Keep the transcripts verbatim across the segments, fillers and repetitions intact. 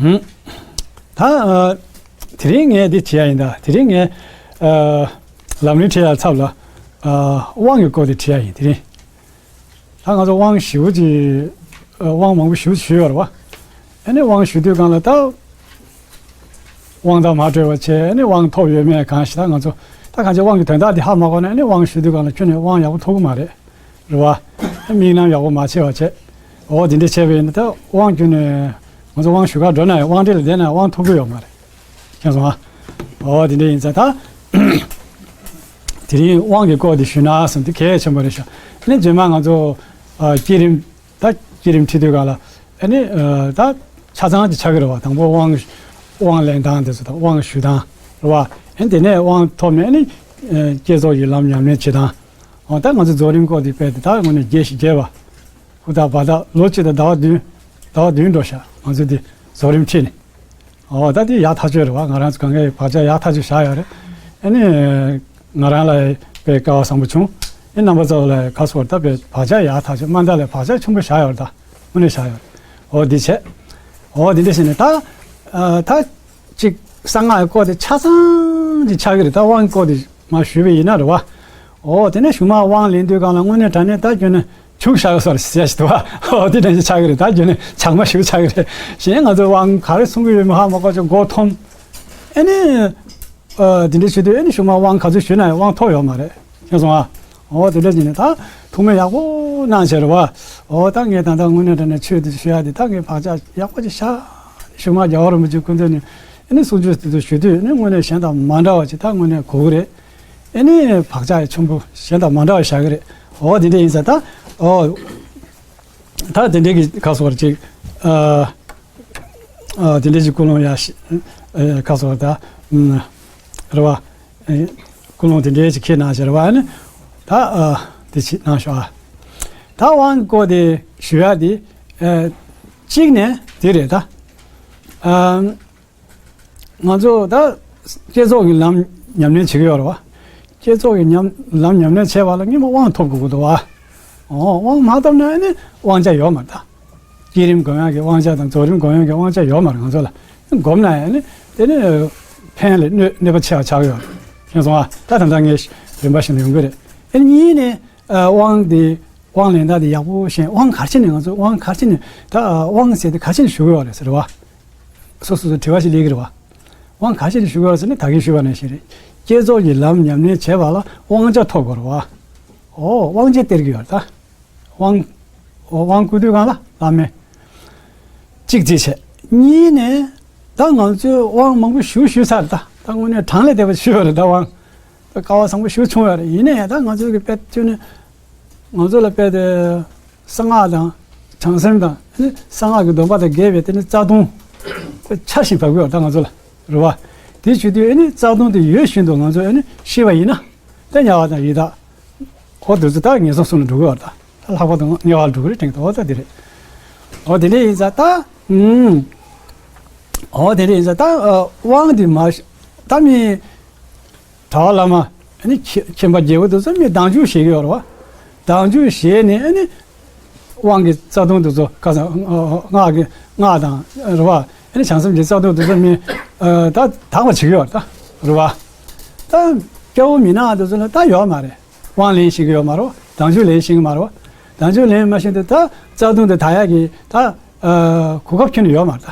ཧུམ། ད་ཨ། དེ་རིང་ངས་འདི་བྲིས་ཡ་ཡིན་ད། དེ་རིང་ངས་ཨ། ལམ་རིམ་ཁྲིད་ཡ་ཚབ་ལ་ཨ། དབང་གི་སྐོར་དེ་བྲིས་ཡ་ཡིན་དེ་རིང་། ད་ང་ཚོ་དབང་ཞེ་པོ་ཅིག་ཨ། དབང་མང་པོ་ཞེ་པོ་ཞུས་ཡོད་རེད་བ། ཨ་ནི་དབང་ཞུ་དུས་སྒང་ལ་ད་དབང་དང་མ་བྲལ་བ་བྱས། ཨ་ནི་དབང་ཐོབ་ཡོད་མེད་གང་ཞིག་ད་ང་ཚོ་ད་གང་ཅི་དབང་གི་དོན་དག་དེ་ཧ་མ་གོ་ན། ཨ་ནི་དབང་ཞུ་དུས་སྒང་ལ་ཁྱོན་ནས་དབང་ཡག་པོ་ཐོབ་གི་མ་རེད། རེད་བ། དམིགས་རྣམ་ཡག་པོ་མ་བྱས་པ་བྱས། འོ་དེ་འདྲ་བྱས་པ་ཡིན་ན་ད་དབང་ཁྱོན་ནས་ང་ཚོ་དབང་ཞུ་གར་འགྲོ་ན་ཡང་དབང་གྲལ་ལ་བསྡད་ན་ཡང་དབང་ཐོབ་ཀྱི་ཡོད་མ་རེད། མཁྱེན་སོང་ཨ། འོ་དེ་འདྲ་ཡིན་ཙང་ད། དེ་རིང་དབང་གི་སྐོར་དེ་ཞུས་ན་བསམ་དེ་གལ་ཆེན་པོ་རེད་ཤག་ཨ་ནི་རྗེས་མ་ང་ཚོ་ཨ། བསྐྱེད་རིམ། ད་བསྐྱེད་རིམ་ཁྲིད་དུས་སྒང་ལ་ཨ་ནི་ཨ། ད་ཆ་ཚང་ཅིག་ཆགས་ཀྱི་རེད་བ། དང་པོ་དབང་དབང་ལེན་སྟངས་དེ་ཚོ་དང་དབང་ཞུ་སྟངས་རེད་བ། ཨ་ནི་དེ་ནས་དབང་ཐོབ་ནས་ཨ་ནི་ཨ། བསྐྱེད་རྫོགས་ཀྱི་ལམ་ཉམས་ལེན་བྱེད་སྟངས། འོ་ད་ང་ཚོ་རྫོགས་རིམ་སྐོར་དེ་དཔེ་དེ་ད་དངོས་གནས་རྒྱས་ཤིང་རྒྱས་པ། ཧུར་ཐག་འབད་ཐག་ལོ་གཅིག་དང་ཟླ་བ་བདུན། ཟླ་བ་བདུན་འགྲོ་ཤག་ང་ཚོ་འདི་རྫོགས་རིམ་ཁྲིད་ནས། འོ་ད་དེ་ཡག་ཐག་ཆོད་རེད་བ། ང་རང་ཚོ་གང་གའི་བག་ཆགས་ཡག་ཐག་ཆོད་བཞག་ཡོད་རེད། ཨ་ནི་ང་རང་ལ་དཔེ་སྐལ་བ་བཟང་པོ་བྱུང་། ཨ་ནི་རྣམ་པ་ཚོ་ལ་ཁ་སོར་ད་དཔེ་བག་ཆགས་ཡག་ཐག་ཆོད། མ་མཐའ་ལ་བག་ཆགས་ཆེན་པོ་བཞག་ཡོད་རེད། ད་དངོས་གནས་བཞག་ཡོད་རེད། འོ་འདི་བྱས། འོ་འདི་འདྲ་བྱས་ནས་ད་ཨ། ད་ཅིག་གསང་སྔགས་སྐོར་དེ་ཆ་ཚང་ཅིག་ཆགས་ཀྱི་རེད། ད་དབང་སྐོར་དེ་མར་ཞུས་པ་ཡིན་ན་རེད་བ། འོ་དེ་ནས་གཞུག་མ་དབང་ལེན་དུས་སྒང་ལ་དངོས་གནས་དྲང་གནས་ད་ཁྱོན་ནས་ཆུ་བཞག་སོར་ཟེར་ཞིག་འདུག་བ། འོ་དེ་འདྲ་ཞིག་ཆགས་ཀྱི་རེད། ད་ཁྱོན་ནས་ཇག་མ་ཞིག་ཆགས་ཀྱི་རེད། གཞན་ང་ཚོས་དབང་ག་རེ་གསུང་གི་ཡོད་མེད་ཧ་མ་གོ་ཅིག་མགོ་འཐོམས། ཨ་ནི་ཨ། དེ་འདྲ་བྱེད་དུས་ཨ་ནི་གཞུག་མ་དབང་ག་ཚོད་ཞུས་ན་ཡང་དབང་ཐོབ་ཡོད་མ་རེད། མཁྱེན་སོང་ཨ། འོ་དེ་འདྲ་བྱས་ནས་ད་ཐུགས་སྨོན་ཡག་པོ་གནང་བྱས་རེད་བ། འོ་ད་ངས་ད་ལྟ་དངོས་གནས་དྲང་གནས་ཆོས་འདི་ཞུ་ཡག་འདི་ད་ངས་བག་ཆགས་ཡག་པོ་ཅིག་བཞག་གཞུག་མ་རྒྱལ་བ་རིན་པོ་ཆེ་སྐུ་མདུན་ནས་ཨ་ནི་གསུང་ཆོས་དེ་ཚོ་ཞུ་དུས་ཨ་ནི་དངོས་གནས་གཞན་དང་མ་འདྲ་བ་ཅིག་ད་དངོས་གནས་གོ་གི་རེད། ཨ་ནི་བག་ཆགས་ཡང་ཆེན་པོ་གཞན་དང་མ་འདྲ་བ་བཞག་གི་རེད། འོ་དེ་འདྲ་ཡིན་ཙང་ད། འོ་ད་དེ་འདྲ་གི་ཁ་སོར་ཅིག་ཨ། ཨ། དེ་འདྲ་ཅིག་ཀུན་སློང་ཡག་ཤི་ཨ། ཁ་སོར་ད་ཨུམ། རེད་བ། ཨེ། ཀུན་སློང་དེ་འདྲ་ཅིག་ཁྱེར་གནང་བྱས་རེད་བ། ཨ་ནི་ད་ཨ། དེ་ཅིག་གནང་ཤོག་ཨ། ད་དབང་གི་སྐོར་དེ་ཞུ་ཡག་དེ་ཨ། གཅིག་ནས་དེ་རེད་ད། ཨ། ང་ཚོ་ད་བསྐྱེད་རྫོགས་ཀྱི་ལམ་ཉམས་ལེན་བྱེད་ཀྱི་ཡོད་རེད་བ། བསྐྱེད་རྫོགས་ཀྱི་ཉམས་ལམ་ཉམས་ལེན་བྱས་པ་ལ་སྔོན་མ་དབང་ཐོབ་དགོས་ཀྱི་འདུག་བ། འོ་དབང་མ་ཐོབ་ན་ཨ་ནི་དབང་ཆ་ཡོད་མ་རེད་ད། བསྐྱེད་རིམ་སྒོམ་ཡག་གི་དབང་ཆ་དང་རྫོགས་རིམ་སྒོམ་ཡག་གི་དབང་ཆ་ཡོད་མ་རེད་ང་ཚོ་ལ། སྒོམ་ན་ཨ་ནི་དེ་ནི་ཕན་ལས་གནོད་གནོད་པ་ཆེ་བ་ཆགས་ཀྱི་ཡོད་རེད། མཁྱེན་སོང་ཨ། ད་ད་ལྟ་ངས་རིམ་པ་བཞིན་དུ་ཡོང་གི་རེད། ཨ་ནི་གཉིས་ནས་ཨ། དབང་དེ་དབང་ལེན་སྟངས་དེ་ཡག་པོ་ཤེས། དབང་ག་རེ་བྱས་ནས་ང་ཚོ་དབང་ག་རེ་བྱས་ནས་ད་དབང་ཟེར་དེ་ག་རེ་བྱས་ནས་ཞུ་གི་ཡོད་རེད་ཟེར་བ། སོ་སོ་སོ་དྲི་བ་ཞིག་སླེབས་ཀྱི་རེད་བ། དབང་ག་རེ་བྱས་ནས་ཞུ་གི་ཡོད་རེད་ཟེར་ན་ད་གིན་ཞུས་པ་ནང་བཞིན་རེད། བསྐྱེད་རྫོགས་ཀྱི་ལམ་ཉམས་ལེན་བྱས་པ་ལ་དབང་ཆ་ཐོབ་དགོས་རེད་བ། འོ་དབང་ཆ་སྟེར་གྱི་ཡོད་རེད་ད། དབང་། འོ་དབང་བསྐུར་དུས་སྒང་ལ་བླ་མས། གཅིག་བྱས་བྱས། གཉིས་ནས་ད་ང་ཚོས་དབང་མང་པོ་ཞུ་ཞུས་ཚར་ད། ད་དངོས་གནས་གྲངས་ལས་འདས་པ་ཞུས་ཡོད་རེད་ད་དབང་། ད་སྐལ་བ་བཟང་པོ་ཞུ་བྱུང་ཡོད་རེད། ཡིན་ནའི་ད་ང་ཚོ་གི་དཔེ་བཅོས་ནས་ང་ཚོ་ལ་དཔེ་དེ་གསང་སྔགས་དང་བྱང་སེམས་དང་ཨ་ནི་གསང་སྔགས་ཀྱི་སྡོམ་པ་དང་འགལ་བའི་དེ་ནི་རྩ་ལྟུང་དཔེ་ཆར་བཞིན་བབས་ཀྱི་ཡོད་རེད་ད་ང་ཚོ་ལ། རེད་བ། དེ་བྱེད་དུས་ཨ་ནི་རྩ་ལྟུང་དེ་ཡོད་བཞིན་དུ་ང་ཚོས་ཨ་ནི་ཤེས་པ་ཡིན་ན་དེ་དམྱལ་བ་དང་ཡི་དྭགས། འོ་དེ་ཚོ་ད་ངན་སོང་གསུམ་ལ་འགྲོ་གི་ཡོད་རེད་ད། ད་ལྷག་པར་དུ་དམྱལ་བ་ལ་འགྲོ་གི་རེད་དྲན་གི་འདུག་འོ་ད་དེ་རེད། འོ་དེ་འདྲ་ཡིན་ཙང་ད། ཨུམ། འོ་དེ་འདྲ་ཡིན་ཙང་ད་ཨ། དབང་འདི་མ་ད་མི་གྲྭ་པ་བླ་མ་ཨ་ནི་མཁྱེན་མཁྱེན་པ་རྒྱལ་པོ་དེ་ཚོ་མི་བདག་འཇུག་བྱེད་ཀྱི་ཡོད་རེད་བ། བདག་འཇུག་བྱས་ནས་ཨ་ནི་དབང་གི་རྩ་ལྟུང་དེ་ཚོ་ཁ་སང་སྔགས་ཀྱི་སྔགས་དང་རེད་བ། ཨ་ནི་བྱང་སེམས་ཀྱི་རྩ་ལྟུང་དེ་ཚོ་མི་ཨ། ད་དག་པ་བྱེད་ཀྱི་ཡོད་རེད་ད། རེད་བ། ད་སྐྱ་བོ་མི་ནག་དེ་ཚོ་ལ་ད་ཡོད་མ་རེད། དབང་ལེན་ཤེས་ཀྱི་ཡོད་མ་རེད། བདག་འཇུག་ལེན་ཤེས་ཀྱི་མ་རེད། བདག་འཇུག་ལེན་མ་ཤེས་དུས་ད་རྩ་ལྟུང་དེ་དག་ཡག་གི་ད་ཨ། གོ་སྐབས་ཁྱོན་ནས་ཡོད་མ་རེད་ད།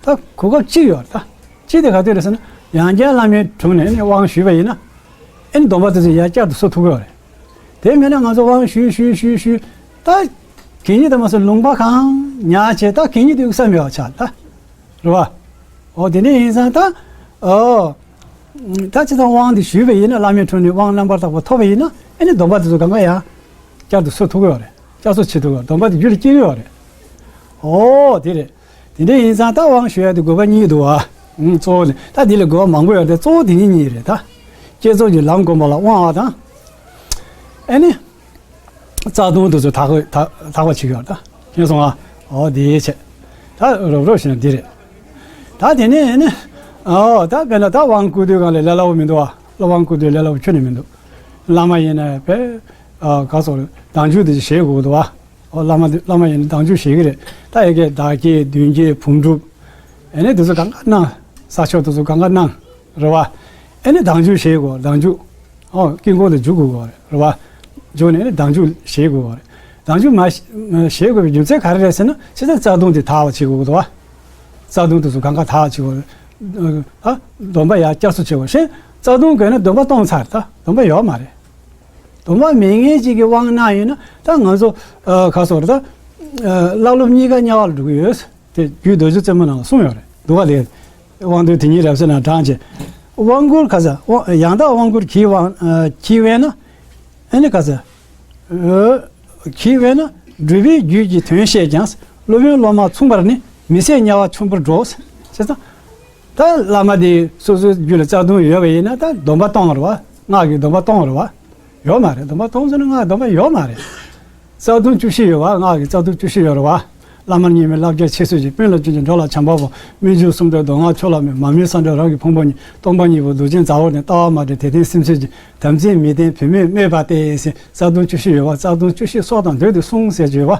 ད་གོ་སྐབས་གཅིག་ཡོད་རེད་ད། གཅིག་དེ་ག་དུས་རེད་ཟེར་ན་ཡང་བསྐྱར་བླ་མའི་དྲུང་ནས་ཨ་ནི་དབང་ཞུས་པ་ཡིན་ན་ཨ་ནི་སྡོམ་པ་དེ་ཚོ་ཡར་བསྐྱར་དུ་གསོ་ཐུབ་ཀྱི་ཡོད་རེད། དེ་མིན་ན་ང་ཚོ་དབང་ཞུས་ཞུས་ཞུས་ཞུས་ད་གད་སྙིགས་དེ་མ་སོང་ལུང་པ་གང་ཉར་བྱས་ད་གད་སྙིགས་དེ་དབུགས་ས་མེད་པ་ཆགས་ད། རེད་བ། འོ་དེ་འདྲ་ཡིན་ཙང་ད། ཨོ། ད་ཅི་ཙམ་དབང་འདི་ཞུས་པ་ཡིན་ན་བླ་མའི་དྲུང་ནས་དབང་རྣམ་པར་དག་པ་ཐོབ་པ་ཡིན་ན་ཨ་ནི་སྡོམ་པ་དེ་ཚོ་གང་ག་ཡང་བསྐྱར་དུ་གསོ་ཐུབ་ཀྱི་ཡོད་རེད། བསྐྱར་གསོ་བྱེད་ཐུབ་ཀྱི་ཡོད་རེད། སྡོམ་པ་དེ་རྒྱུད་ལ་སྐྱེ་གི་ཡོད་རེད། ཨོ་དེ་རེད། དེ་འདྲ་ཡིན་ཙང་ད་དབང་ཞུ་ཡ་དེ་དགོས་པ་གཉིས་འདུག་བ། ཨང་གཙོ་བོ་ནི་ད་འདི་ལ་དགོས་པ་མང་པོ་ཡོད་རེད། གཙོ་བོ་དེ་གཉིས་གཉིས་རེད་ད། བསྐྱེད་རྫོགས་ཀྱི་ལམ་སྒོམ་པ་ལ་དབང་བ་དང་། ཨ་ནི། རྩ་ལྟུང་དེ་ཚོ་དག་དག་དག་པ་བྱེད་ཀྱི་ཡོད་རེད་ད། མཁྱེན་སོང་ཨ། ཨོ་དེའི་ཆེད། ད་རོབ་རོབ་བྱས་ན་འདི་རེད། ད་དེ་ནས་ནི། ཨོ་ད་དཔེར་ན་ད་དབང་བསྐུར་དུས་སྒང་ལ་ལས་སླ་པོ་མི་འདུག་ཨ། སློབ་དབང་བསྐུར་དུས་ལས་སླ་པོ་ཁྱོན་ནས་མི་འདུག་བླ་མ་ཡིན་ན་དཔེ། ཨ་ག་སོགས་བདག་འཇུག་དེ་བྱེད་དགོས་འདུག་ཨ། ཨོ་བླ་མ་བླ་མ་ཡིན་ན་བདག་འཇུག་བྱེད་ཀྱི་རེད། ད་ཡ་གི་བདག་བསྐྱེད་མདུན་བསྐྱེད་བུམ་སྒྲུབ། ཨ་ནི་དེ་ཚོ་གང་ག་གནང་། ས་ཕྱོགས་དེ་ཚོ་གང་ག་གནང་། རེད་བ། ཨ་ནི་ལྡང་འཇུག་བཞེས་དགོས། ལྡང་འཇུག་ཨོ་དཀྱིལ་འཁོར་དུ་འཇུག་དགོས་རེད་བ། འཇུག་ནས་ཨ་ནི་ལྡང་འཇུག་བཞེས་དགོས་རེད། ལྡང་འཇུག་མ་བཞེས་དགོས་པའི་རྒྱུ་མཚན་ག་རེ་རེད་ཟེར་ན། ཕྱི་ས་རྩ་ལྟུང་དེ་དག་པ་བྱེད་དགོས་འདུག་བ། རྩ་ལྟུང་དེ་ཚོ་གང་ག་དག་བྱེད་དགོས་རེད། ཨ་སྡོམ་པ་ཡར་བསྐྱར་གསོ་བྱེད་དགོས། གཞན་རྩ་ལྟུང་དགོས་ན་སྡོམ་པ་གཏོང་ཚར་རེད། ད་སྡོམ་པ་ཡོད་མ་རེད། སྡོམ་པ་མེད་མཁན་ཅིག་གིས་དབང་གནང་ཡོད་ན་ད་ང་ཚོ་ཨ་ག་སོགས་རེད། ད་ཨ་བླ་སློབ་གཉིས་ཀ་དམྱལ་བར་འགྲོ་གི་ཡོད། དེ་རྒྱུད་རྡོ་རྗེ་རྩེ་མོ་ནང་ལ་གསུངས་ཡོད་རེད་འདུག་བ། དེ་དབང་དོན་དེ་ཉིད་རབ་གསལ་ནང་དྲངས་བྱས། དབང་བསྐུར་ག་ས་དབང་ཡང་དག་དབང་བསྐུར་གྱིས་དབང་ཨ་གྱིས་དབེན་ན། ཨ་ནི་ག་ས་ཨ་གྱིས་དབེན་ན། སྒྲུབ་པའི་རྒྱུད་ཀྱི་དོན་ཤེས་ཀྱང་། སློབ་དཔོན་སློབ་མ་མཚུངས་པར་ནི། མི་ཟད་དམྱལ་བ་ཆེན་པོར་འགྲོ། ཞེས་དང་། ད་བླ་མ་དེ་སོ་སོའི་རྒྱུད་ལ་རྩ་ལྟུང་ཡོད་པ་ཡིན་ན་ད་སྡོམ་པ་གཏོང་རེད་བ། སྔགས་ཀྱི་སྡོམ་པ་གཏོང་རེད་བ། ཡོད་མ་རེད། སྡོམ་པ་གཏོང་ཟེར་ན་སྔགས་སྡོམ་པ་ཡོད་མ་རེད། རྩ་ལྟུང་བཅུ་བཞི་ཡོད་བ། སྔགས་ཀྱི་རྩ་ལྟུང་བཅུ་བཞི་ཡོད་རེད་བ། བླ་མར་བསྙེན་པའི་བསླབ་བྱ་ཆེས་བཟོད་ཅིང་། དཔོན་ལ་སྤྱོད་ཅིང་འགྲོ་ལ་བྱམས་པ་སྤོང་། སྨོན་འཇུག་གསུམ་སྒྲུབ་མདོ་སྔགས་ཆོས་ལ་སྨོད། མ་སྨོད་ས་འགྲོ་རང་གི་ཕུང་པོ་ཉིད། སྟོང་པ་ཉིད་པོ་འདུ་བྱེད་མཛའ་བོ་ནི། ལྟ་བ་མ་བྲལ་དད་ལྡན་སེམས་བསྐྱེད་ཅིང་། དམ་ཚིག་མི་ལྡན་བུད་མེད་སྨོད་པ་སྟེ། ཟེར་རྩ་ལྟུང་བཅུ་བཞི་ཡོད་བ། རྩ་ལྟུང་བཅུ་བཞི་སྲོག་དང་བསྡོས་ཏེ་བསྲུང་ཟེར་གྱི་ཡོད་བ།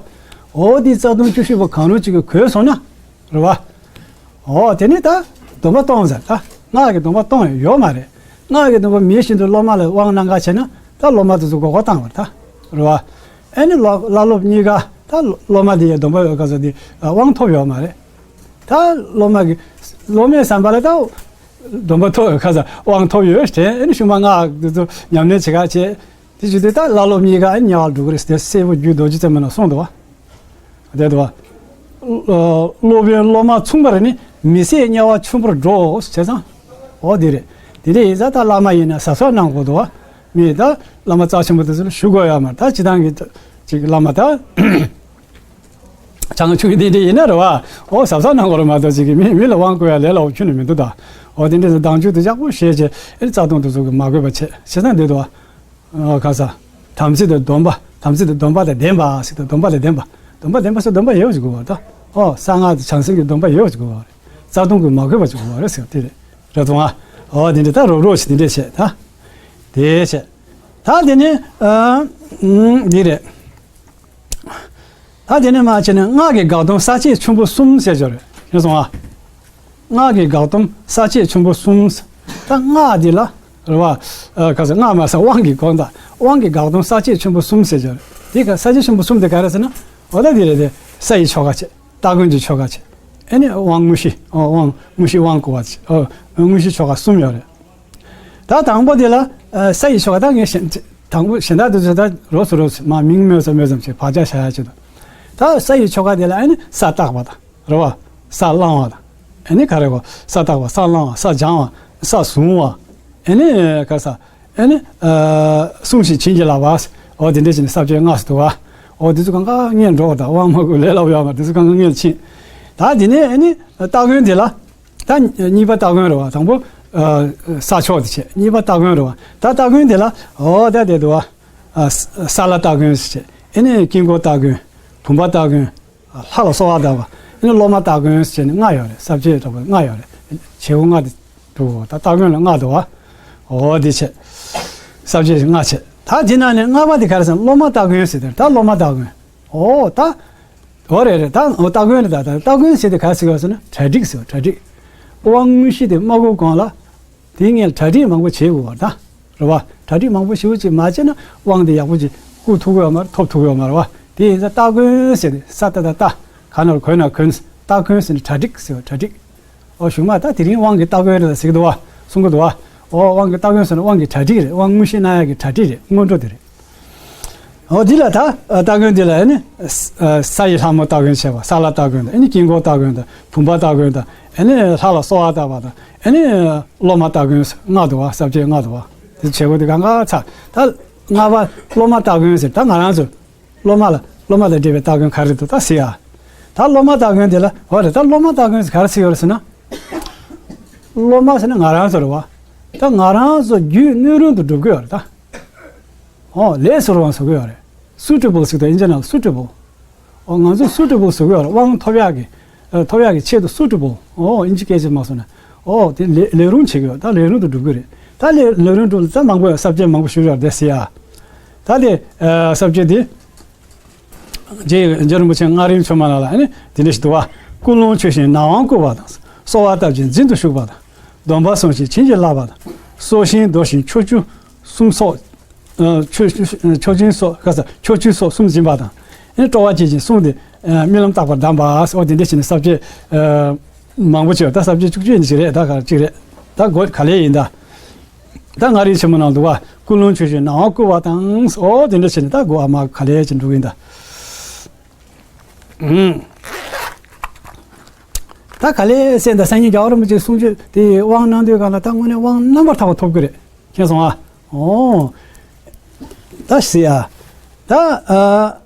འོ་དེ་རྩ་ལྟུང་བཅུ་བཞི་པོ་གང་རུང་གཅིག་གིས་གོས་སོང་ན་རེད་བ། འོ་དེ་ནི་ད་སྡོམ་པ་གཏོང་ཟེར། ད་སྔགས་ཀྱི་སྡོམ་པ་གཏོང་ཡ་ཡོད་མ་རེད། སྔགས་ཀྱི་སྡོམ་པ་མེད་བཞིན་དུ་སློབ་མ་ལ་དབང་གནང་ག་བྱས་ན་ད་སློབ་མ་དེ་ཚོ་མགོ་སྐོར་བཏང་བ་རེད། ད་རེད་བ། ཨ་ནི་བླ་བླ་སློབ་གཉིས་ཀ་ད་སློབ་མ་དེ་ཡ་སྡོམ་པ་ཡོད་ག་ཚོད་དེ་དབང་ཐོབ་ཡོད་མ་རེད། ད་སློབ་མ་གི་སློབ་མའི་བསམ་པ་ལ་ད་སྡོམ་པ་ཐོབ་ཡོད་ག་ཚོད་དབང་ཐོབ་ཡོད་དྲན། ཨ་ནི་ཤུལ་མ་སྔགས་དེ་ཚོ་ཉམས་ལེན་བྱེད་ག་བྱས། དེ་བྱེད་དུས་ད་བླ་སློབ་གཉིས་ཀ་ཨ་ནི་དམྱལ་བར་འགྲོ་གི་རེད་ཟེར། གསལ་པོ་རྒྱུད་རྡོ་རྗེ་རྩེ་མོ་ན་གསུངས་འདུག་བ། དེ་འདུག་བ། སློབ་དཔོན་སློབ་མ་མཚུངས་པར་ནི། མི་ཟད་དམྱལ་བ་ཆེན་པོར་འགྲོ། བྱས་ཙང་། འོ་དེ་རེད། དེ་འདྲ་ཡིན་ཙང་ད་བླ་མ་ཡིན་ན་གཟབ་གཟབ་གནང་དགོས་འདུག་བ། མི་ད་བླ་མ་རྩ་ཆེན་པོ་དེ་ཚོ་ལ་ཞུ་དགོས་ཡོད་མ་རེད། ད་སྤྱི་བཏང་གི་ཅིག་བླ་མ་ད་བྱང་ཆུབ་ཀྱི་དེ་འདྲ་ཡིན་ན་རེད་བ། འོ་གཟབ་གཟབ་གནང་དགོས་རེད་མ་གཏོགས་ཅིག་གི་མི་མི་ལ་དབང་བསྐུར་ཡ་ལས་སླ་བོ་ཁྱོན་ནས་མི་འདུག་ད། འོ་དེ་འདྲ་ཟེར་ལྡང་འཇུག་དེ་ཡག་པོ་ཤེས་བྱས། ཨེ་རྩ་ལྟུང་དེ་ཚོ་གི་མ་གོས་པ་བྱས། བྱས་ཙང་འདི་འདུག་བ། ཨ་ག་ས། དམ་ཚིག་དང་སྡོམ་པ། དམ་ཚིག་དང་སྡོམ་པ་དང་ལྡན་པ་ཟེར་དང་། སྡོམ་པ་དང་ལྡན་པ། སྡོམ་པ་ལྡན་པ་ཟེར་སྡོམ་པ་ཡོད་ཅིག་དགོས་པ་ད། ཨོ་གསང་སྔགས་དང་བྱང་སེམས་ཀྱི་སྡོམ་པ་ཡོད་ཅིག་དགོས་པ་རེད། རྩ་ལྟུང་གིས་མ་གོས་པ་ཅིག་དགོས་པ་རེད་ཟེར་དེ་རེད། རེད་དང་ཨ། ཨོ་དེ་འདྲ་ད་རོབ་རོབ་ཞིག་དེ་འདྲ་བྱས་ད། དེ་བྱས། ད་དེ་ནས་ཨ་འདི་རེད། ད་དེ་ནས་མར་བྱས་ནས་སྔགས་ཀྱི་དགག་སྡོམ་ས་བཅད་ཆེན་པོ་གསུམ་ཟེར་ཅིག་ཡོད་རེད། ཤེས་སོང་ཨ། སྔགས་ཀྱི་དགག་སྡོམ་ས་བཅད་ཆེན་པོ་གསུམ། ད་སྔགས་འདི་ལ་རེད་བ། ཨ་ག་ས་སྔགས་མ་ཟད་དབང་གི་སྒོ་ནས། དབང་གི་དགག་སྡོམ་ས་བཅད་ཆེན་པོ་གསུམ་ཟེར་ཅིག་ཡོད་རེད། དེ་ག་ས་བཅད་ཆེན་པོ་གསུམ་དེ་ག་རེ་ཟེར་ན། འོ་ད་འདི་རེད་དེ། ས་ཡི་ཆོ་ག་བྱས། སྟ་གོན་གྱི་ཆོ་ག་བྱས། ཨ་ནི་དབང་དངོས་གཞི། ཨོ་དབང་དངོས་གཞི་དབང་བསྐུར་བ་བྱས། ཨོ་དངོས་གཞི་ཆོ་ག་གསུམ་ཡོད་རེད། ད་དང་པོ་དེ་ལ་ཨ་ས་ཡི་ཆོ་ག་ད་ངས་གཞན་དང་པོ་གཞན་དག་དེ་ཚོ་ད་རོབ་ཙམ་རོབ་ཙམ་མ་མིང་སྨོས་ཙམ་སྨོས་ཙམ་བྱས་བག་ཆགས་བཞག་ཡ་ཆེད་དུ། ད་ས་ཡི་ཆོ་ག་དེ་ལ་ཨ་ནི་ས་བརྟག་པ་དང་རེད་བ། ས་བླང་བ་དང་། ཨ་ནི་ག་རེ་གོ། ས་བརྟག་པ། ས་བླང་བ། ས་སྦྱང་བ། ས་བཟུང་བ། ཨ་ནི་ག་ས། ཨ་ནི་ཨ་བསྲུང་ཞིང་བྱིན་གྱིས་བརླབ་པ། འོ་དེ་འདྲ་བྱས་ནས་ས་བཅད་ལྔ་ཙམ་འདུག་བ། འོ་དེ་ཚོ་གང་ག་སྔོན་འགྲོ་དང་། དབང་མ་བསྐུར་ལས་སླ་པོ་ཡོད་མ་རེད། དེ་ཚོ་གང་ག་སྔོན་ཕྱིན། ད་དེ་ནས་ཨ་ནི་སྟ་གོན་དེ་ལ། ད་གཉིས་པ་སྟ་གོན་རེད་བ། དང་པོ་ཨ་ས་ཆོག་དེ་བྱས། གཉིས་པ་སྟ་གོན་རེད་བ། ད་སྟ་གོན་དེ་ལ་འོ་ད་དེ་འདུག་བ། ཨ་ས་ས་ལ་སྟ་གོན་ཟེར་བྱས། ཨ་ནི་དཀྱིལ་འཁོར་སྟ་གོན། བུམ་པ་སྟ་གོན། ལྷ་ལ་གསོལ་བ་གདབ་པ། ཨ་ནི་སློབ་མ་སྟ་གོན་ཟེར་བྱས་ནས་ལྔ་ཡོད་རེད། ས་བཅད་འདྲ་པོ་ལྔ་ཡོད་རེད། བྱེད་པོ་ལྔ་དེ་འདུག་ད་སྟ་གོན་ལ་ལྔ་འདུག་བ། འོ་དེ་བྱས། ས་བཅད་ལྔ་བྱས། ད་དེ་ནང་ནས་ལྔ་པ་དེ་ག་རེ་ཟེར་ན། སློབ་མ་སྟ་གོན་ཟེར་དེ་རེད། ད་སློབ་མ་སྟ་གོན། འོ་ད། འོ་རེད་རེད། ད་འོ་སྟ་གོན་རེད། ད་ད་སྟ་གོན་ཟེར་དེ་ག་རེ་ཟེར་ག་ཟེར་ན་གྲ་སྒྲིག་ཟེར་བ། གྲ་སྒྲིག། དབང་དངོས་གཞི་དེ་མ་བསྐུར་གོང་ལ། དེའི་སྔོན་ལ་གྲ་སྒྲིག་མང་པོ་བྱེད་དགོས་པ་ད། རེད་བ། གྲ་སྒྲིག་མང་པོ་ཞེ་པོ་ཅིག་མ་བྱས་ན་དབང་དེ་ཡག་པོ་ཅིག་བསྐུར་ཐུབ་ཀྱི་ཡོད་མ་རེད། ཐོབ་ཐུབ་ཀྱི་ཡོད་མ་རེད་བ། དེ་ཡིན་ཙང་སྟ་གོན་ཟེར་ཏེ། ས་ཏ་བཏགས་སྟ། ག་ན་རོ་གོ་ན་གོན། སྟ་གོན་ཟེར་ནས་གྲ་སྒྲིག་ཟེར་བ། གྲ་སྒྲིག། ཨོ་གཞུག་མ་ད་དེ་རིང་དབང་གི་སྟ་གོན་རེད་ཟེར་གྱི་འདུག་བ། གསུང་གི་འདུག་བ། ཨོ་དབང་གི་སྟ་གོན་ཟེར་ན་དབང་གི་གྲ་སྒྲིག་རེད། དབང་དངོས་གཞི་གནང་ཡག་གི་གྲ་སྒྲིག་རེད། སྔོན་འགྲོ་དེ་རེད། འོ་འདི་ལ་ད་སྟ་གོན་འདི་ལ་ཨ་ནི་ས་ཡི་ལྷ་མོ་སྟ་གོན་བྱས་པ། ས་ལ་སྟ་གོན་དང་། ཨ་ནི་དཀྱིལ་འཁོར་སྟ་གོན་དང་། བུམ་པ་སྟ་གོན་དང་། ཨ་ནི་ལྷ་ལ་གསོལ་བ་བཏབ་པ་དང་། ཨ་ནི་སློབ་མ་སྟ་གོན་ལྔ་འདུག་བ། ས་བཅད་ལྔ་འདུག་བ། དེ་བྱེད་སྒོ་དེ་གང་ག་ཚ། ད་ལྔ་པ་སློབ་མ་སྟ་གོན་ཟེར། ད་ང་རང་ཚོ་སློབ་མ་ལ་སློབ་མ་དང་འབྲེལ་བའི་སྟ་གོན་ག་རེ་འདུག་ད་ཟེར་ཡ། ད་སློབ་མ་སྟ་གོན་དེ་ལ་འོ་རེད། ད་སློབ་མ་སྟ་གོན་ཟེར་ག་རེ་ཟེར་ཡོད་རེད་ཟེར་ན། སློབ་མ་ཟེར་ན་ང་རང་ཚོ་རེད་བ། ད་ང་རང་ཚོ་རྒྱུད་སྣོད་རུང་དུ་སྒྲུབ་ཀྱི་ཡོད་རེད་ད། ཨོ་ལས་སུ་རུང་བ་བཟོ་གི་ཡོད་རེད། སུ་ཊེ་བལ་ཟེར་དང་། ཨིན་ཇི་ནང་ལ་སུ་ཊེ་བལ། ཨོ་ང་ཚོ་སུ་ཊེ་བལ་བཟོ་གི་ཡོད་རེད། དབང་ཐོབ་ཡག་གི་ཨ་ཐོབ་ཡག་གི་ཆེད་དུ་སུ་ཊེ་བལ། ཨོ་ཨིན་ཇི་སྐད་ཆ་མ་སོང་ན། ཨོ་དེ་ལས་ལས་རུང་བྱེད་ཀྱི་ཡོད། ད་ལས་རུང་དུ་འགྲུབ་ཀྱི་རེད། ད་ལས་ལས་རུང་འགྲུབ་ལ་ད་མང་པོ་ཡོད། ས་བཅད་མང་པོ་ཞུ་ཡོད་རེད་ཟེར་ཡ། ད་དེ་ཨ་ས་བཅད་དེ། རྗེ་རྗེ་རིན་པོ་ཆེ་སྔགས་རིམ་ཆོས་མ་ནང་ལ་ཨ་ནི་དེ་འདྲ་ཞིག་འདུག་བ། ཀུན་སློང་ཆོས་བཞིན་ནག་དབང་བསྐུར་བ་དང་། གསོལ་བ་བཏབ་ཅིང་འཛིན་དུ་གཞུག་པ་དང་། སྡོམ་པ་བསྲུང་ཞིང་བྱིན་གྱིས་བརླབས་པ་དང་། སྲོག་ཤིང་འདོར་ཞིང་ཕྱོགས་བཅུ་གསུམ་སོགས། ཨ་ཕྱོགས་ཕྱོགས་ཆེན་སོགས་ག་ས་ཕྱོགས་བཅུ་སོགས་གསུམ་སྦྱིན་པ་དང་། ཨེ་ནི་སྤྲོ་བ་བསྐྱེད་ཅིང་བསྲུངས་ཏེ། ཨ་རྨི་ལམ་བརྟག་པར་གདམས་པ། འོ་དེ་འདྲ་བྱས་ནས་ས་བཅད་ཨ་མང་པོ་བྱས་པ། ད་ས་བཅད་བཅུ་གཅིག་ཡིན་ཞིག་རེད། ད་ག་གཅིག་རེད། ད་སྒོ་ག་ལེ་ཡིན་ད། ད་མངའ་རིས་ཆེན་མོ་ནང་འདུག་བ། ཀུན་སློང་ཆོས་བཞིན་ནམ་ཡང་བསྐུལ་བ་དང་། འོ་དེ་འདྲ་བྱས་ནས་ད་སྒོ་ཨ་མ་ག་ལེ་བྱས་འགྲོ་གི་ཡིན་ད། ཨུམ། ད་ག་ལེ་སེམས་དང་སང་ཉིན་རྒྱལ་བ་རིན་པོ་ཆེའི་གསུང་ཆོས་དེ་དབང་གནང་དུས་གང་ལ་ད་དངོས་གནས་དབང་རྣམ་པར་དག་པ་ཐོབ་ཀྱི་རེད། མཁྱེན་སོང་ཨ། ཨོ། ད་སི་ཨ། ད་ཨ།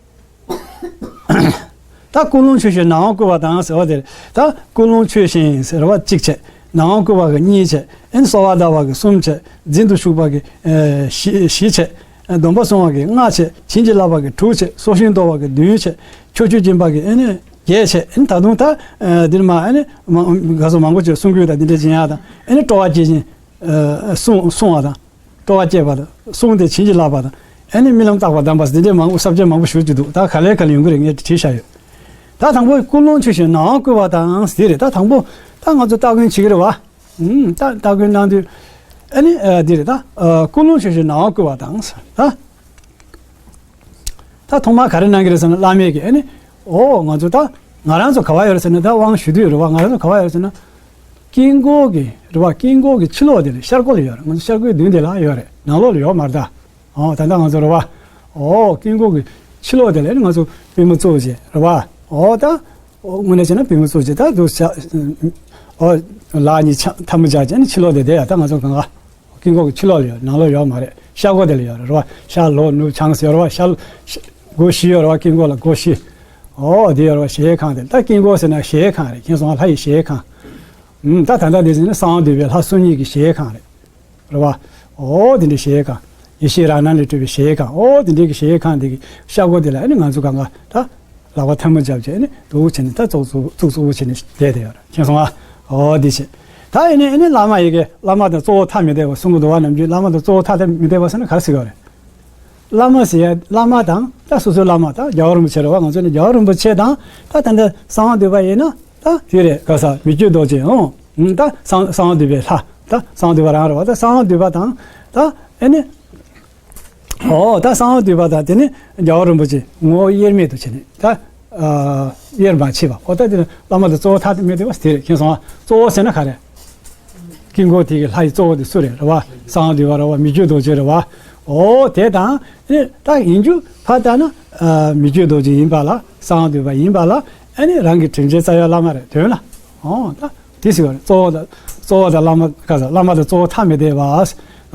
ད་ཀུན་སློང་ཆོས་བཞིན་ནམ་ཡང་བསྐུལ་བ་དང་ཟེར་བ་དེ་རེད། ད་ཀུན་སློང་ཆོས་བཞིན་ཟེར་བ་གཅིག་བྱས། ནམ་ཡང་བསྐུལ་བ་གི་གཉིས་བྱས། ཨེ་ནི་གསོལ་བ་གདབ་པ་གི་གསུམ་བྱས། འཛིན་དུ་གཞུག་པ་གི་ཨེ་བཞི་བཞི་བྱས། སྡོམ་པ་བསྲུང་བ་གི་ལྔ་བྱས། བྱིན་གྱིས་བརླབས་པ་གི་དྲུག་བྱས། སྲོག་ཤིང་འདོར་བ་གི་བདུན་བྱས། ཕྱོགས་བཅུ་སྦྱིན་པ་གི་ཨེ་ནི་བརྒྱད་བྱས། ཨེ་ནི་ད་དུང་ད་ཨེ་འདིར་མ་ཨེ་ནི་མང་ག་ཚོད་མང་པོ་བྱས། གསུང་སྐུལ་དང་འདི་འདྲ་བྱེད་ཡག་དང་། ཨེ་ནི་སྤྲོ་བ་བསྐྱེད་ཅིང་ཨེ་བསྲུང་བསྲུང་བ་དང་། སྤྲོ་བ་བསྐྱེད་པ་དང་། བསྲུངས་ཏེ་བྱིན་གྱིས་བརླབས་པ་དང་། ཨེ་ནི་རྨི་ལམ་བརྟག་པ་གདམས་པ་ཟེར་འདི་འདྲའི་མང་པོ་ས་བཅད་མང་པོ་ཞུ་རྒྱུ་འདུག། ད་ག་ལེ་ག་ལེ་ཡོང་གི་རེད། ངས་བྲིས་བཞག་ཡོད། ད་དང་པོ་ཀུན་སློང་ཆོས་བཞིན་ནམ་ཡང་བསྐུལ་བ་དང་ཟེར་རེད། ད་དང་པོ་ད་ང་ཚོ་སྟ་གོན་བྱེད་ཀྱི་རེད་བ། ཨུམ། ད་སྟ་གོན་གནང་དུས་ཨེ་ནི་ཨ་འདི་རེད། ད་ཨ་ཀུན་སློང་ཆོས་བཞིན་ནམ་ཡང་བསྐུལ་བ་དང་ཟེར་ད། ད་ཐོག་མར་ག་རེ་གནང་གི་རེད་ཟེར་ན། བླ་མས་ཀྱིས་ཨེ་ནི་ཨོ་ང་ཚོ་ད་ང་རང་ཚོ་ག་བ་ཡོད་རེད་ཟེར་ན། ད་དབང་ཞུ་དུས་རེད་བ། ང་རང་ཚོ་ག་བ་ཡོད་རེད་ཟེར་ན། དཀྱིལ་འཁོར་གྱི་རེད་བ། དཀྱིལ་འཁོར་གྱི་ཕྱི་ལོགས་དེ་ལ་ཤར་སྒོ་ལ་ཡོད་རེད། ང་ཚོ་ཤར་སྒོའི་མདུན་དེ་ལ་ཡོད་རེད། ནང་ལོགས་ལ་ཡོད་མ་རེད་ད། ཨོ་ད་ལྟ་ང་ཚོ་རེད་བ། ཨོ་དཀྱིལ་འཁོར་གྱི་ཕྱི་ལོགས་དེ་ལ་ཨེ་ནི་ང་ཚོ་པུས་མོ་བཙུགས་བྱས་རེད་བ། ཨོ་ད་ཨོ་དངོས་གནས་བྱས་ན་པུས་མོ་བཙུགས་བྱས། ད་འདུག་བྱ། ཨོ་ལག་གཉིས་ཆ་ཐལ་མོ་སྦྱར་བྱས་ཨེ་ནི་ཕྱི་ལོགས་དེ་དེ་ཡ། ད་ང་ཚོ་གང་ག་དཀྱིལ་འཁོར་གྱི་ཕྱི་ལོགས་ལ་ཡོད། ནང་ལོགས་ཡོད་མ་རེད། ཤར་སྒོ་དེ་ལ་ཡོད་རེད་བ། ཤར་ལྷོ་ནུབ་བྱང་ཟེར་བ། ཤར་ཤ་སྒོ་བཞི་ཡོད་རེད་བ། དཀྱིལ་འཁོར་ལ་སྒོ་བཞི། ཨོ་དེ་ཡོད་རེད་བ། གཞལ་ཡས་ཁང་དེ། ད་དཀྱིལ་འཁོར་ཟེར་ན་གཞལ་ཡས་ཁང་རེད། མཁྱེན་སོང་ང་། ལྷ་ཡི་གཞལ་ཡས་ཁང་། ཨུམ། ད་ད་ལྟ་འདི་ཟེར་ན་གསང་བ་འདུས་པའི་ལྷ་སོ་གཉིས་ཀྱི་གཞལ་ཡས་ཁང་རེད། རེད་བ། ཨོ་དེ་འདྲའི་གཞལ་ཡས་ཁང་། ཡེ་ཤེས་རང་སྣང་ལས་གྲུབ་པའི་གཞལ་ཡས་ཁང་། ཨོ་དེ་འདྲའི་གི་གཞལ་ཡས་ཁང་དེ་གི་ཤར་སྒོ་དེ་ལ་ཨེ་ནི་ང་ཚོ་གང་ག་ད་ལག་པ་ཐལ་མོ་སྦྱར་བྱས་ཨེ་ནི་འདུག་བྱས་ནས་ད་ཙོག་ཙོག་ཙོག་ཙོག་བྱས་ནས་བསྡད་དེ་ཡོད་རེད། མཁྱེན་སོང་ང་། ཨོ་དེ་བྱས། ད་ཨེ་ནི་ཨེ་ནི་བླ་མ་ཡི་གེ་བླ་མ་དང་གཙོ་བོ་ཐ་མི་དད་པ་གསུང་གི་འདུག་བ། ནམ་རྒྱུན་བླ་མ་དང་གཙོ་བོ་ཐ་དད་མི་དད་པ་ཟེར་ན་ག་རེ་ཟེར་གི་རེད། བླ་མ་ཟེར་ཡ་བླ་མ་དང་ད་སོ་སོའི་བླ་མ། ད་རྒྱལ་བ་རིན་པོ་ཆེ་རེད་བ། ང་ཚོ་ནི་རྒྱལ་བ་རིན་པོ་ཆེ་དང་། ད་ད་ལྟ་གསང་བ་འདུས་པ་ཡིན་ན་ད་དེ་རེད། ག་ས་མི་བསྐྱོད་རྡོ་རྗེ། ཨོ་ད་གསང་གསང་བ་འདུས་པའི་ལྷ། ད་གསང་བ་འདུས་པ་རང་རེད་བ། ད་གསང་བ་འདུས་པ་དང་ད་ཨེ་ནི། ཨོ་ད་གསང་བ་འདུས་པ་དང་དེ་ནི་རྒྱལ་བ་རིན་པོ་ཆེ་ངོ་བོ་དབྱེར་མེད་དུ་བྱས་ནས་ད་ཨ་དབྱེར་མ་མཆིས་པ། ཨོ་ད་དེ་ནི་བླ་མ་དང་གཙོ་བོ་ཐ་དད་མི་དད་པ་དེ་རེད། མཁྱེན་སོང་ང་། གཙོ་བོ་ཟེར་ན་ག་རེ། དཀྱིལ་འཁོར་དེ་གི་ལྷ་ཡི་གཙོ་བོ་དེ་སུ་རེད། རེད་བ། གསང་བ་འདུས་པ་རེད་བ། མི་བསྐྱོད་རྡོ་རྗེ་རེད་བ། ཨོ་དེ་དང་ཨེ་ནི་ད་ཡིན་རྒྱུ་ཕར་ལྟ་ན་ཨ་མི་བསྐྱོད་རྡོ་རྗེ་ཡིན་པ་ལ། གསང་བ་འདུས་པ་ཡིན་པ་ལ། ཨེ་ནི་རང་གི་དྲིན་ཅན་རྩ་བའི་བླ་མ་རེད། དོན་ལ། ཨོ་ད་དེ་ཟེར་བ་རེད། གཙོ་བོ་དང་གཙོ་བོ་དང་བླ་མ་ག་ས་བླ་མ་དང་གཙོ་བོ་ཐ་མི་དད་པ།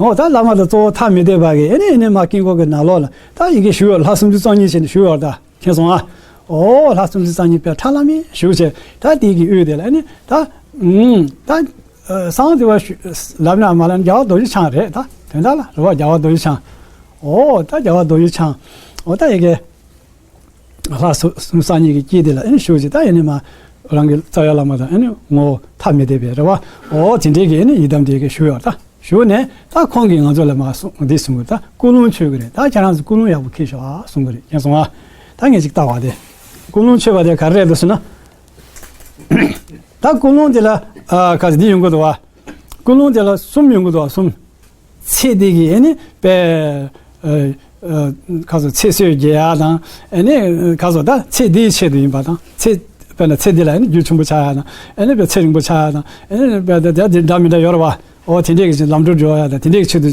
ཨོ་ད་བླ་མ་དང་གཙོ་བོ་ཐ་མི་དད་པ་གི་ཨེ་ནི་ཨེ་ནི་མ་དཀྱིལ་འཁོར་གི་ནང་ལོགས་ལ་ད་ཡི་གེ་ཞུ་ཡོད། ལྷ་སུམ་ཅུ་རྩ་གཉིས་བྱས་ནས་ཞུ་ཡོད་ད། མཁྱེན་སོང་ང་། ཨོ་ལྷ་སུམ་ཅུ་རྩ་གཉིས་དཔེ་ཁྲ་ལམ་མེ་བཞུགས་བྱས། ད་དེ་གི་དབུས་དེ་ལ་ཨེ་ནི་ད་ཨུམ་ད་གསང་བ་འདུས་པ་ཞུ་ལབ་ན་མ་ལབ་ན་རྒྱལ་བ་རྡོ་རྗེ་འཆང་རེད། ད་དོན་དག་ལ་རེད་བ། རྒྱལ་བ་རྡོ་རྗེ་འཆང་། ཨོ་ད་རྒྱལ་བ་རྡོ་རྗེ་འཆང་། ཨོ་ད་ཡི་གེ་ལྷ་སུམ་སུམ་རྩ་གཉིས་ཀྱི་དཀྱིལ་དེ་ལ་ཨེ་ནི་བཞུགས་བྱས། ད་ཨེ་ནི་མ་རང་གི་རྩ་བའི་བླ་མ་དང་ཨེ་ནི་ངོ་བོ་ཐ་མི་དད་པའི་རེད་བ། ཨོ་དེ་འདྲའི་གི་ཨེ་ནི་ཡི་དམ་དེ་གི་བཞུགས་ཡོད་ད། ཞུ་ནས་ད་ཁོང་གིས་ང་ཚོ་ལ་མ་གསུང་འདི་གསུང་གི། ད་ཀུན་སློང་ཆོས་ཀྱི་རེད། ད་ཁྱེད་རང་ཚོ་ཀུན་སློང་ཡག་པོ་འཁྱེར་ཤོག་ཨ་གསུང་གི་རེད། མཁྱེན་སོང་ཨ། ད་ངས་ཅིག་བལྟ་བ་དེ། ཀུན་སློང་ཆོས་པ་དེ་ག་རེ་རེད་འདུག་ཟེར་ན། ད་ཀུན་སློང་དེ་ལ་ཨ་ག་ཚོད་འདི་ཡོང་གི་འདུག་བ། ཀུན་སློང་དེ་ལ་གསུམ་ཡོང་གི་འདུག་བ། གསུམ། ཚེ་འདི་གི་ཨེ་ནི་པའི་ཨ་ཨ་ག་ཚོད་ཚེ་བསོད་རྒྱས་ཡ་དང་། ཨེ་ནི་ག་ཚོད་ད་ཚེ་འདིའི་ཆེད་དུ་ཡིན་པ་དང་། ཚེ་དཔེར་ན་ཚེ་འདི་ལ་ཨེ་ནི་རྒྱུ་ཆེན་པོ་ཆགས་ཡ་དང་། ཨེ་ནི་པའི་ཚེ་རིང་པོ་ཆགས་ཡ་དང་། ཨེ་ནི་པའི་ད་ད་དེ་འདྲ་མི་འདྲ་ཡོད་རེད་བ། ཨོ་དེ་འདྲས་ཀྱི་ལམ་འགྲོ་འགྲོ་ཡ་དང་དེ་འདྲས་ཀྱི་ཆེད་དུ།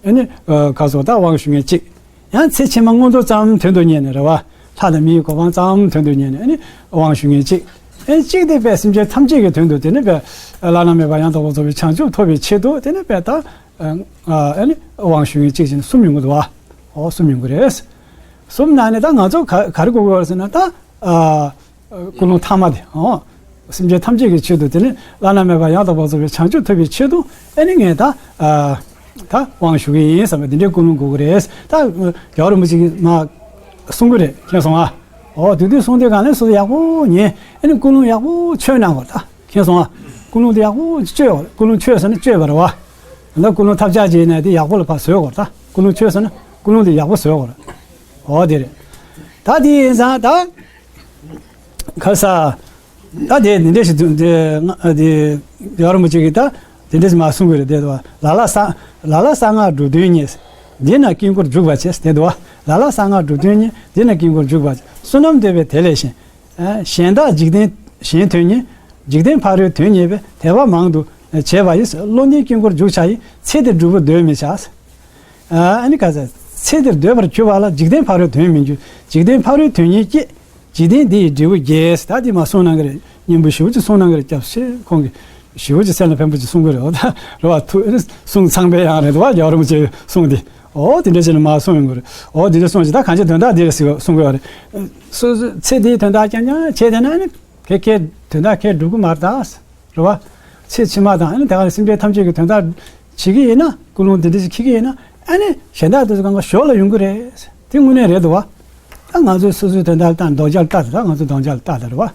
ཨེ་ནི་ཨ་ག་ཚོད་ད་དབང་ཞུ་མཁན་གཅིག། ཡང་ཚེ་ཕྱི་མ་མངོན་མཐོ་ཙམ་དོན་དུ་གཉེར་ནས་རེད་བ། ལྷ་དང་མིའི་གོ་འཕང་ཙམ་དོན་དུ་གཉེར་ནས་ཨེ་ནི་དབང་ཞུ་མཁན་གཅིག། ཨེ་གཅིག་དེ་དཔེ་སེམས་ཅན་ཐམས་ཅད་ཀྱི་དོན་དུ་དེ་ནི་དཔེ་བླ་ན་མེད་པ་ཡང་དག་པར་རྫོགས་པའི་བྱང་ཆུབ་ཐོབ་པའི་ཆེད་དུ་དེ་ནི་དཔེ་ད་ཨ་ཨ་ནི་དབང་ཞུ་མཁན་གཅིག་བྱས་ནས་གསུམ་ཡོང་གི་འདུག་བ། ཨོ་གསུམ་ཡོང་གི་རེད། གསུམ་ནང་ནས་ད་ང་ཚོ་ག་ག་རེ་དགོས་ཀྱི་ཡོད་རེད་ཟེར་ན། ད་ཨ་ཀུན་སློང་ཐ་མ་དེ། ཨོ་སེམས་ཅན་ཐམས་ཅད་ཀྱི་ཆེད་དུ་དེ་ནི་བླ་ན་མེད་པ་ཡང་དག་པར་རྫོགས་པའི་བྱང་ཆུབ་ཐོབ་པའི་ཆེད་དུ་ཨེ་ནི་ངས་ད་ཨ་ད་དབང་ཞུ་གི་ཡིན་བསམ་པ་འདི་འདྲའི་ཀུན་སློང་དགོས་ཀྱི་རེད། ད་རྒྱལ་བ་རིན་པོ་ཆེ་གིས་མ་གསུང་གི་རེད། མཁྱེན་སོང་ཨ། ཨོ་དེ་དུས་གསུང་དུས་གང་ལེགས་སོ་སོ་ཡག་པོ་ཉན། ཨེ་ནི་ཀུན་སློང་ཡག་པོ་ཆོས་གནང་བ་ད། མཁྱེན་སོང་ཨ། ཀུན་སློང་དེ་ཡག་པོ་བཅོས་པ་རེད། ཀུན་སློང་ཆོས་ཟེར་ན་བཅོས་པ་རེད་བ། ད་ཀུན་སློང་ཐབས་ཆག་ཅིག་ཡིན་ན་དེ་ཡག་པོ་ལ་ཕར་བཟོས་དགོས་རེད་ད། ཀུན་སློང་ཆོས་ཟེར་ན་ཀུན་སློང་དེ་ཡག་པོ་བཟོས་དགོས་རེད། འོ་དེ་རེད། ད་དེ་ཡིན་ཙང་ད་ཁ་ས་ ད་དེ་འདི་འདྲ་ཞིག་འདི་ང་དེ་རྒྱལ་བ་རིན་པོ་ཆེ་གིས་ད་དེ་འདྲ་ཞིག་མ་གསུང་གི་རེད་དེ། ལ་ལ་གསང་ལ་ལ་གསང་སྔགས་སྒྲུབ་དོན་གཉེར། འདི་ན་དཀྱིལ་འཁོར་འཇུག་པར་བྱེད་དེ་འདུག་བ། ལ་ལ་གསང་སྔགས་སྒྲུབ་དོན་གཉེར། འདི་ན་དཀྱིལ་འཁོར་འཇུག་པར་བྱེད། བསོད་ནམས་འདོད་པས་དེ་ལས་གཞན། གཞན་དག་འཇིག་རྟེན་གཞན་དོན་གཉེར། འཇིག་རྟེན་ཕ་རོལ་དོན་གཉེར་བས། དད་པ་མང་དུ་བྱས་པ་ཡིས། བློ་ལྡན་དཀྱིལ་འཁོར་འཇུག་བྱ་ཡི། ཚེ་འདིར་འབྲས་བུ་འདོད་མི་བྱ། ཨ་ནི་ག་ཚ། ཚེ་འདིར་འདོད་པར་གྱུར་པ་ལ། འཇིག་རྟེན་ཕ་རོལ་དོན་མི་འགྱུར། འཇིག་རྟེན་ཕ་རོལ་དོན་གཉེར་སྐྱེ། འཇིག་རྟེན་འདི་ཡི་འབྲས་བུ་རྒྱས། ད་འདི་མ་གསུང་གནང་གི་རེད། སྙིང་པོ་ཞེ་པོ་ཅིག་གསུང་གནང་གི་རེད། སྐྱབས་སེ་ཁོང་གིས་ཞེ་པོ་ཅིག་སེམས་ལ་ཕན་པོ་ཅིག་གསུང་གི་རེད། འོ་ད་རེད་བ། ཐུགས་གསུང་ཚངས་པའི་དབྱངས་རེད་བ། རྒྱལ་བ་རིན་པོ་ཆེའི་གསུང་འདི། འོ་དེ་འདྲ་བྱས་ནས་མ་གསུང་ཡོང་གི་རེད། འོ་དེ་འདྲ་གསུང་ཅིག་ད་གང་ཅི་དོན་དག་འདི་རེད་ཟེར་གསུང་གི་ཡོད་རེད། སོ་སོ་ཚེ་འདིའི་དོན་དག་རྐྱང་རྐྱང་བྱས་བསྡད་ན་ནི་གལ་གལ་དོན་དག་གལ་འགྲུབ་གི་མ་རེད་ད། རེད་བ། ཚེ་ཕྱི་མ་དང་ཨ་ནི་དེ་ག་ནས་སེམས་ཅན་ཐམས་ཅད་ཀྱི་དོན་དག་བྱེད་ཀྱི་ཡིན་ན། ཀུན་སློང་དེ་འདྲ་ཞིག་འཁྱེར་གྱི་ཡིན་ན། ཨ་ནི་གཞན་དག་དེ་ཚོ་གང་ག་ཞོར་ལ་ཡོང་གི་རེད། དེ་དངོས་གནས་རེད་འདུག་བ། ད་ང་ཚོས་སོ་སོའི་དོན་དག་ལ་ལྟ། དོན་རྒྱ་ལ་ལྟ། ད་ང་ཚོ་དོན་རྒྱ་ལ་ལྟ་ད་རེད་བ།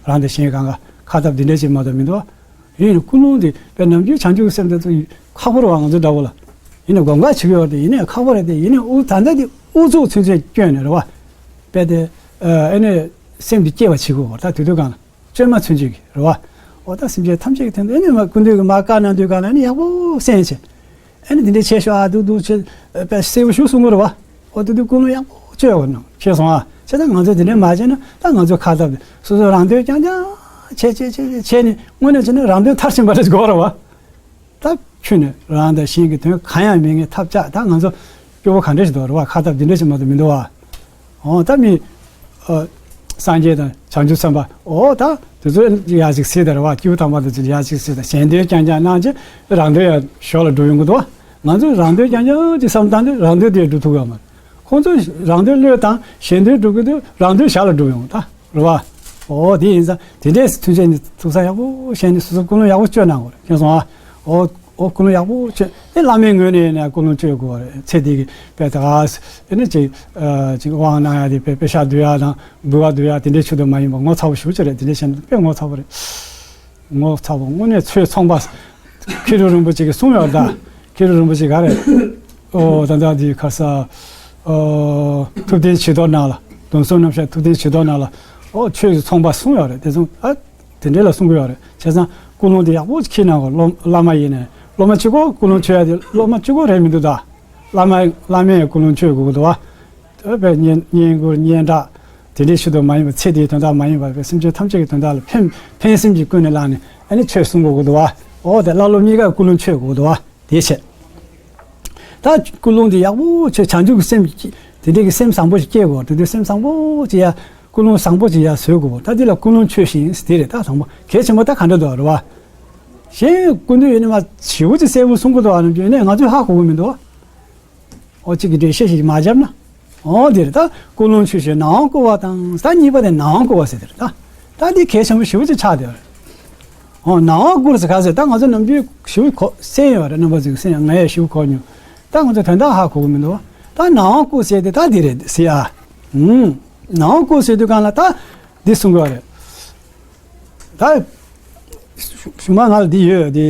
རང་དང་གཞན་གང་ག་ཁ་འཐབ་འདི་འདྲ་ཞིག་མ་གཏོགས་མི་འདུག་བ། ཡིན་ནའི་ཀུན་སློང་དེ་དཔེ་ནམ་རྒྱུན་བྱང་ཆུབ་ཀྱི་སེམས་དེ་ཚོ་ཁག་པོ་རེད་བ། ང་ཚོ་འདྲ་བོ་ལ། ཡིན་ནའི་སྒོམ་ཁ་བྱེད་ཀྱི་ཡོད་རེད་དེ། ཡིན་ནའི་ཁག་པོ་རེད་དེ། ཡིན་ནའི་ཨུ་ད་ལྟ་དེ་ཨུ་ཚུགས་ཚུན་ཆད་སྐྱོན་ནས་རེད་བ། དཔེ་དེ་ཨ་ནི་སེམས་དེ་སྐྱེ་བ་བྱེད་དགོས་བ། ད་དུས་དུས་གང་ལ། བཅོས་མ་ཚུན་ཆད་ཀྱི་རེད་བ། འོ་ད་སེམས་ཅན་ཐམས་ཅད་ཀྱི་དོན་དུ་ཨ་ནི་མ་སྐུ་མདུན་གྱིས་མ་བཀའ་གནང་དུས་གང་ལ་ཨ་ནི་ཡག་པོ་གསན་བྱས། ཨ་ནི་འདི་འདྲའི་ཆེ་ཤོས་ཨ་འདུག་འདུག་བྱས་དཔེ་གསལ་པོ་ཞིག་གསུང་གི་རེད་བ། འོ་དེ་དུས་ཀུན་སློང་ཡག་པོ་བཅོས་དགོས་ནོ་ཤེས་སོང་ཨ། བྱས་ཙང་ང་ཚོས་འདི་འདྲའི་མ་བྱས་ན་ད་ང་ཚོ་ཁ་འཐབ་དེ་སོ་སོ་རང་དོན་རྐྱང་རྐྱང་བྱས་བྱས་བྱས་བྱས་ནས་དངོས་གནས་བྱས་ན་རང་དོན་མཐར་ཕྱིན་པ་རེད་དགོས་རེད་བ། ད་ཁྱོད་ནི་རང་དང་གཞན་གྱི་དོན་གང་ཡང་མེད་ངེས་ཐབས་ཆག་ད་ང་ཚོ་སྐྱོ་བོ་ག་འདྲ་ཞིག་འདུག་རེད་བ། ཁ་འཐབ་འདི་འདྲ་ཞིག་མ་གཏོགས་མི་འདུག་བ། འོ་ད་མི་ཨ་སངས་རྒྱས་དང་བྱང་ཆུབ་སེམས་དཔའ་འོ་ད་དེ་ཚོ་ཡ་ཞིག་སྲིད་ད་རེད་བ། སྐྱེས་བུ་དམ་པ་དེ་ཚོ་ཡ་ཞིག་སྲིད་ད་གཞན་དོན་རྐྱང་རྐྱང་གནང་རྗེས་རང་དོན་ཡང་ཞོར་ལ་འགྲུབ་ཡོང་གི་འདུག་བ། ང་ཚོས་རང་དོན་རྐྱང་རྐྱང་ཅིག་བསམ་བཏང་དུས་རང་དོན་དེ་འགྲུབ་ཐུབ་ཡོད་མ་རེད། ཁོང་ཚོས་རང་དོན་བློས་བཏང་གཞན་དོན་སྒྲུབ་ཀྱི་དུས་རང་དོན་ཞར་ལ་འགྲུབ་ཡོང་ད་རེད་བ། འོ་དེ་ཡིན་ཙང་དེ་འདྲས་སུ་ཐུགས་རྗེ་ནི་ཐུགས་བསམ་ཡག་པོ་བཞེས་ནས་སོ་སོ་ཀུན་སློང་ཡག་པོ་བཅོས་གནང་དགོས་རེད། མཁྱེན་སོང་ཨ། འོ་འོ་ཀུན་སློང་ཡག་པོ་བཅོས་ཨེ་བླ་མའི་ངོས་ནས་ཡིན་ན་ཀུན་སློང་བཅོས་དགོས་རེད། ཚེ་འདི་གི་དཔེ་ད་ག་ཨེ་ནི་ཅིག་ཨ་ཅིག་དབང་གནང་ཡ་དེ་དཔེ་དཔེ་ཤག་བསྡུ་ཡ་དང་འབུལ་བ་བསྡུ་ཡ་དེ་འདྲས་ཆུ་དུ་མ་ཡིན་པ་ངོ་ཚ་བོ་ཞེ་པོ་ཅིག་རེད། དེ་འདྲས་བྱས་ན་དཔེ་ངོ་ཚ་བོ་རེད། ངོ་ཚ་བོ་དངོས་གནས་ཆོས་ཚོང་པ་མཁས་གྲུབ་རིན་པོ་ཆེ་གིས་གསུངས་ཡོད་ད། མཁས་གྲུབ་རིན་པོ་ཆེ་ག་རེད། ཨོ་ད་ལྟ་འདི་ཁ་ས་ཨོ་ཐུབ་བསྟན་བྱི་དོར་ནང་ལ་གདུང་སྲོལ་རྣམ་གཞག་ཐུབ་བསྟན་བྱི་དོར་ནང་ལ་ཨོ་ཆོས་ཀྱི་ཚོང་པ་གསུངས་ཡོད་རེད། དེ་གསུངས་ཨ་དེ་འདྲས་ལ་གསུང་གི་ཡོད་རེད། བྱས་ཙང་ཀུན་སློང་དེ་ཡག་པོ་ཅིག་འཁྱེར་གནང་དགོས། སློབ་བླ་མ་ཡིན་ནས་སློབ་མ་གཅིག་པོ་ཀུན་སློང་བཅོས་ཡ་དེ་སློབ་མ་གཅིག་པོ་རེད་མི་འདུག་ད། བླ་མ་བླ་མས་ཀུན་སློང་བཅོས་དགོས་ཀྱི་འདུག་བ། དེ་བས་བསྙེན་བསྙེན་བཀུར་སྙན་གྲགས་དེ་འདྲའི་ཕྱིར་དུ་མ་ཡིན་པར་ཚེ་འདིའི་དོན་དག་མ་ཡིན་པར་བས་སེམས་ཅན་ཐམས་ཅད་ཀྱི་དོན་དག་ལ་ཕན་ཕན་སེམས་ཀྱིས་ཀུན་ནས་བསླངས་ནས་ཨ་ནི་ཆོས་གསུང་དགོས་ཀྱི་འདུག་བ། འོ་དེ་བླ་སློབ་གཉིས་ཀས་ཀུན་སློང་བཅོས་དགོས་ཀྱི་འདུག་བ། དེ་བྱས། ད་ཀུན་སློང་དེ་ཡག་པོ་བྱས་བྱང་ཆུབ་ཀྱི་སེམས་ཀྱི་དེ་འདྲའི་གི་སེམས་བཟང་པོ་ཞིག་སྐྱེ་དགོས། དེ་དུས་སེམས་བཟང་པོ་ཅིག་ཡ་ཀུན་སློང་བཟང་པོ་ཅིག་ཡ་བཟོས་དགོས། ད་འདི་ལ་ཀུན་སློང་ཆོས་བཞིན་དེ་རེད། ད་བཟང་པོ་གལ་ཆེན་པོ་ད་ག་འདྲ་འདུག་རེད་བ། གཞན་ཀུན་འདུས་ཡོད་ནི་མ་ཞེ་པོ་ཅིག་གསལ་པོ་གསུང་གི་འདུག་བ། ནམ་རྒྱུན་ནས་ང་ཚོས་ཧ་གོ་གི་མི་འདུག་བ། ཨོ་གཅིག་གི་འགྲེལ་བཤད་ཞིག་མ་བརྒྱབ་ན། ཨོ་འདིར་ད་ཀུན་སློང་ཆོས་བཞིན་ནང་དབང་བསྐུར་བ་དང་ད་གཉིས་པ་དེ་ནང་དབང་བསྐུར་བ་ཟེར་དེར་ད། ད་འདི་གལ་ཆེན་པོ་ཞེ་པོ་ཅིག་ཆགས་བསྡད་ཡོད་རེད། ཨོ་ནང་དབང་བསྐུར་ཟེར་ག་ཟེར་ད་ང་ཚོ་ནམ་རྒྱུན་ཞེ་པོ་གོ་གསན་ཡོད་རེད། རྣམ་པ་ཚོས་གསན་ང་ཡང་ཞེ་པོ་གོ་མྱོང་། ད་ང་ཚོ་དོན་དག་ཧ་གོ་གི་མི་འདུག་ད་ནང་དབང་བསྐུར་ཟེར་དེ་ད་འདི་རེད་ཟེར་ཨ། ཨུམ། ནང་དབང་བསྐུར་ཟེར་དུས་གང་ལ་ད་འདི་གསུང་གི་ཡོད་རེད། ད་གཞུག་མ་ང་ལ་འདི་ཡོད་དེ།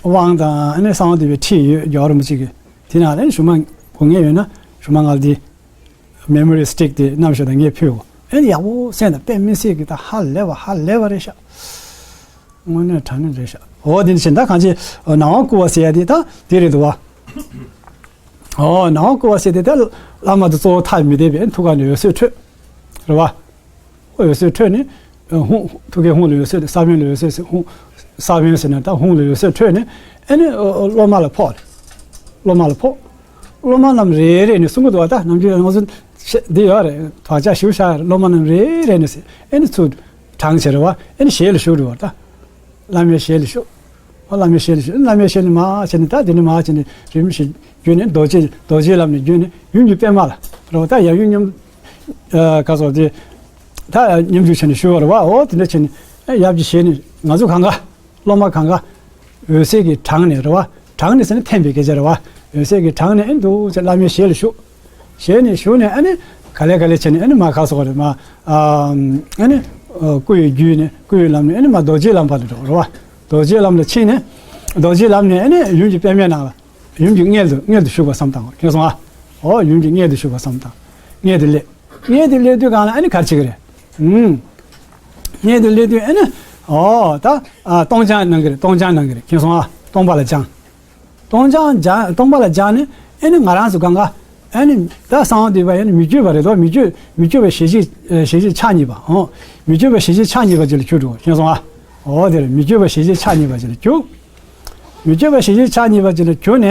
དབང་དང་ཨ་ནི་གསང་བ་འདུས་པའི་ཁྲིད་ཡོད། རྒྱལ་བ་རིན་པོ་ཆེ་གི། དེ་ནང་ལ་གཞུག་མ་གོ་ངེས་ཡོད་ན་གཞུག་མ་ང་ལ་འདི་མེ་མོ་རི་སི་ཊིག་དེ་བསྣམས་ཤོག་དང་ངས་ཕུལ་གོ་ཨེ་ནི་ཡག་པོ་གསན་དང་། དཔེ་མི་སྲིད་ཀྱི་ད་ཧ་ལས་པ་ཧ་ལས་པ་རེད་ཤག་དངོས་གནས་དྲང་གནས་རེད་ཤག་འོ་དེ་ནི་བྱས་ད་གང་ཅི་ནང་དབང་བསྐུར་བ་ཟེར་ཡ་དེ་ད་དེ་རེད་འདུག་བ། ཨོ་ནང་དབང་བསྐུར་བ་ཟེར་དེ་ད་བླ་མ་དེ་གཙོ་བོ་ཐག་མི་དེ་བས་ཐུགས་ཀ་ནས་འོད་ཟེར་འཕྲོས། རེད་བ། འོད་ཟེར་འཕྲོས་ནས་ཧཱུྃ། ཐུགས་ཀའི་ཧཱུྃ་ལ་འོད་ཟེར། ས་བོན་ལ་འོད་ཟེར། ཧཱུྃ། ས་བོན་ཟེར་ན་ད་ཧཱུྃ་ལ་འོད་ཟེར་འཕྲོས་ནས་ཨེ་ནི་སློབ་མ་ལ་ཕོག་སློབ་མ་ལ་ཕོག་སློབ་མ་རྣམས་རེ་རེ་ནས་གསུང་གི་འདུག་བ། ད་ནམ་རྒྱུན་ང་ཚོ་འདི་ཡོད་རེད། དོགས་ཅག་ཞིབ་བཞག་རེད། སློབ་མ་རྣམས་རེ་རེ་ནས་ཟེར་ཨེ་ནི་ཚུར་དྲངས་བྱས་རེད་བ། ཨེ་ནི་ཞལ་ལ་ཞུགས་རེད་བ། ད་བླ་མའི་ཞལ་ལ་ཞུགས། ཨོ་བླ་མའི་ཞལ་ལ་ཞུགས། བླ་མའི་ཞལ་ནས་མར་བྱས་ནས་ད་དེ་ནས་མར་བྱས་ནས་རིམ་བཞིན་བརྒྱུད་ནས་རྡོ་རྗེ་རྡོ་རྗེའི་ལམ་ནས་བརྒྱུད་ནས་ཡུམ་གྱི་པད་མ་ལ་རེད་བ། ད་ཡབ་ཡུམ་མཉམ་ག་སོགས་དེ་ད་མཉམ་འཇུག་བྱས་ནས་ཞུ་བ་རེད་བ། ཨོ་དེ་འདྲ་བྱས་ནས་ཨེ་ཡབ་ཀྱི་ཞལ་ནས་ང་ཚོ་གང་ག་སློབ་མ་གང་ག་འོད་ཟེར་གྱིས་དྲངས་ནས་རེད་བ། དྲངས་ནས་ཟེར་ན་འཐེན་པའི་སྐད་ཆ་རེད་བ། འོད་ཟེར་གྱིས་དྲངས་ནས་ཨེ་འདུག་ཅེས་བླ་མའི་ཞལ་ལ་ཞུགས། ཞལ་ནས་ཞུགས་ནས་ཨ་ནི་ག་ལེ་ག་ལེ་བྱས་ནས་ཨ་ནི་མ་ཁ་སོགས་རེད་མ། ཨ་ནི་སྐུ་ཡི་རྒྱུད་ནས་སྐུ་ཡི་ལམ་ནས་ཨ་ནི་མ་རྡོ་རྗེའི་ལམ་པ་ལ་འགྲོ་རེད་བ། རྡོ་རྗེའི་ལམ་ལ་ཕྱིན་ནས་རྡོ་རྗེའི་ལམ་ནས་ཨ་ནི་ཡུམ་གྱི་པད་མའི་ནང་ལ་ཡུམ་གྱི་མངལ་དུ་མངལ་དུ་ཞུགས་པ་བསམ་བཏང་བ་མཁྱེན་སོང་ཨ། འོ་ཡུམ་གྱི་མངལ་དུ་ཞུགས་པ་བསམ་བཏང་། མངལ་དུ་སླེབས། མངལ་དུ་སླེབས་དུས་གང་ལ་ཨ་ནི་ག་རེ་བྱེད་ཀྱི་རེད། ཨུམ། མངལ་དུ་སླེབས་དུས་ཨེ་ནི། ཨོ་ད། ཨ་སྟོང་སྦྱང་གནང་གི་རེད། སྟོང་སྦྱང་གནང་གི་རེད། མཁྱེན་སོང་ཨ། སྟོང་པ་ལ་སྦྱང་། སྟོང་སྦྱང་སྦྱང་སྟོང་པ་ལ་སྦྱངས་ནས་ཨེ་ནི་ང་རང་ཚོ་གང་ག་ཨེ་ནི་ད་གསང་བ་འདུས་པ་ཨེ་ནི་མི་བསྐྱོད་པ་རེད་དོ། མི་བསྐྱོད་མི་བསྐྱོད་པའི་ཞལ་བཞེས་ཞལ་བཞེས་ཕྱག་གཉིས་པ། ཨོ་མི་བསྐྱོད་པའི་ཞལ་བཞེས་ཕྱག་གཉིས་པ་ཅིག་ལ་གྱུར་འགྲོ། མཁྱེན་སོང་ཨ། ཨོ་དེ་རེད། མི་བསྐྱོད་པའི་ཞལ་བཞེས་ཕྱག་གཉིས་པ་ཅིག་ལ་གྱུར། མི་བསྐྱོད་པའི་ཞལ་བཞེས་ཕྱག་གཉིས་པ་ཅིག་ལ་གྱུར་ནས་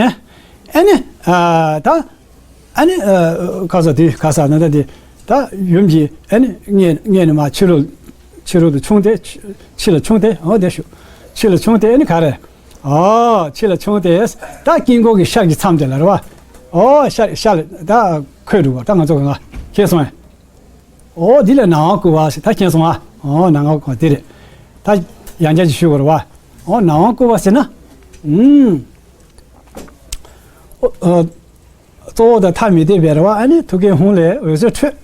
ཨེ་ནི། ཨ་ད། ཨ་ནི། ཨ་ག་ས་དེ་ག་ས་ན་ད་དེ། ད་ཡུམ་གྱིས་ཨ་ནི་མངལ་མངལ་ནས་མར་ཕྱི་རུ། ཕྱི་རུ་དུ་ཕྱུང་སྟེ། ཕྱི་ལ་ཕྱུང་སྟེ། ཨོ་དེ་ཞུ། ཕྱི་ལ་ཕྱུང་སྟེ་ཨ་ནི་ག་རེ། ཨོ་ཕྱི་ལ་ཕྱུང་སྟེ། ད་དཀྱིལ་འཁོར་གྱི་ཤར་གྱི་མཚམས་དེ་ལ་རེད་བ། ཨོ་ཤར་ཤར་ལ་ད་འཁོད་འདུག་ག་ད་ང་ཚོ་གང་ག་མཁྱེན་སོང་ཨེ། ཨོ་འདི་ལ་ནང་དབང་བསྐུར་བ་ཟེར། ད་མཁྱེན་སོང་ཨ། ཨོ་ནང་དབང་བསྐུར་བ་དེ་རེད། ད་ཡང་བསྐྱར་ཅིག་ཞུ་དགོས་རེད་བ། ཨོ་ནང་དབང་བསྐུར་བ་ཟེར་ན། ཨུམ། ཨོ་ཨ། གཙོ་བོ་དང་ཐ་མི་དད་པའི་རེད་བ། ཨ་ནི་ཐུགས་ཀའི་ཧཱུྃ་ལས་འོད་ཟེར་འཕྲོས།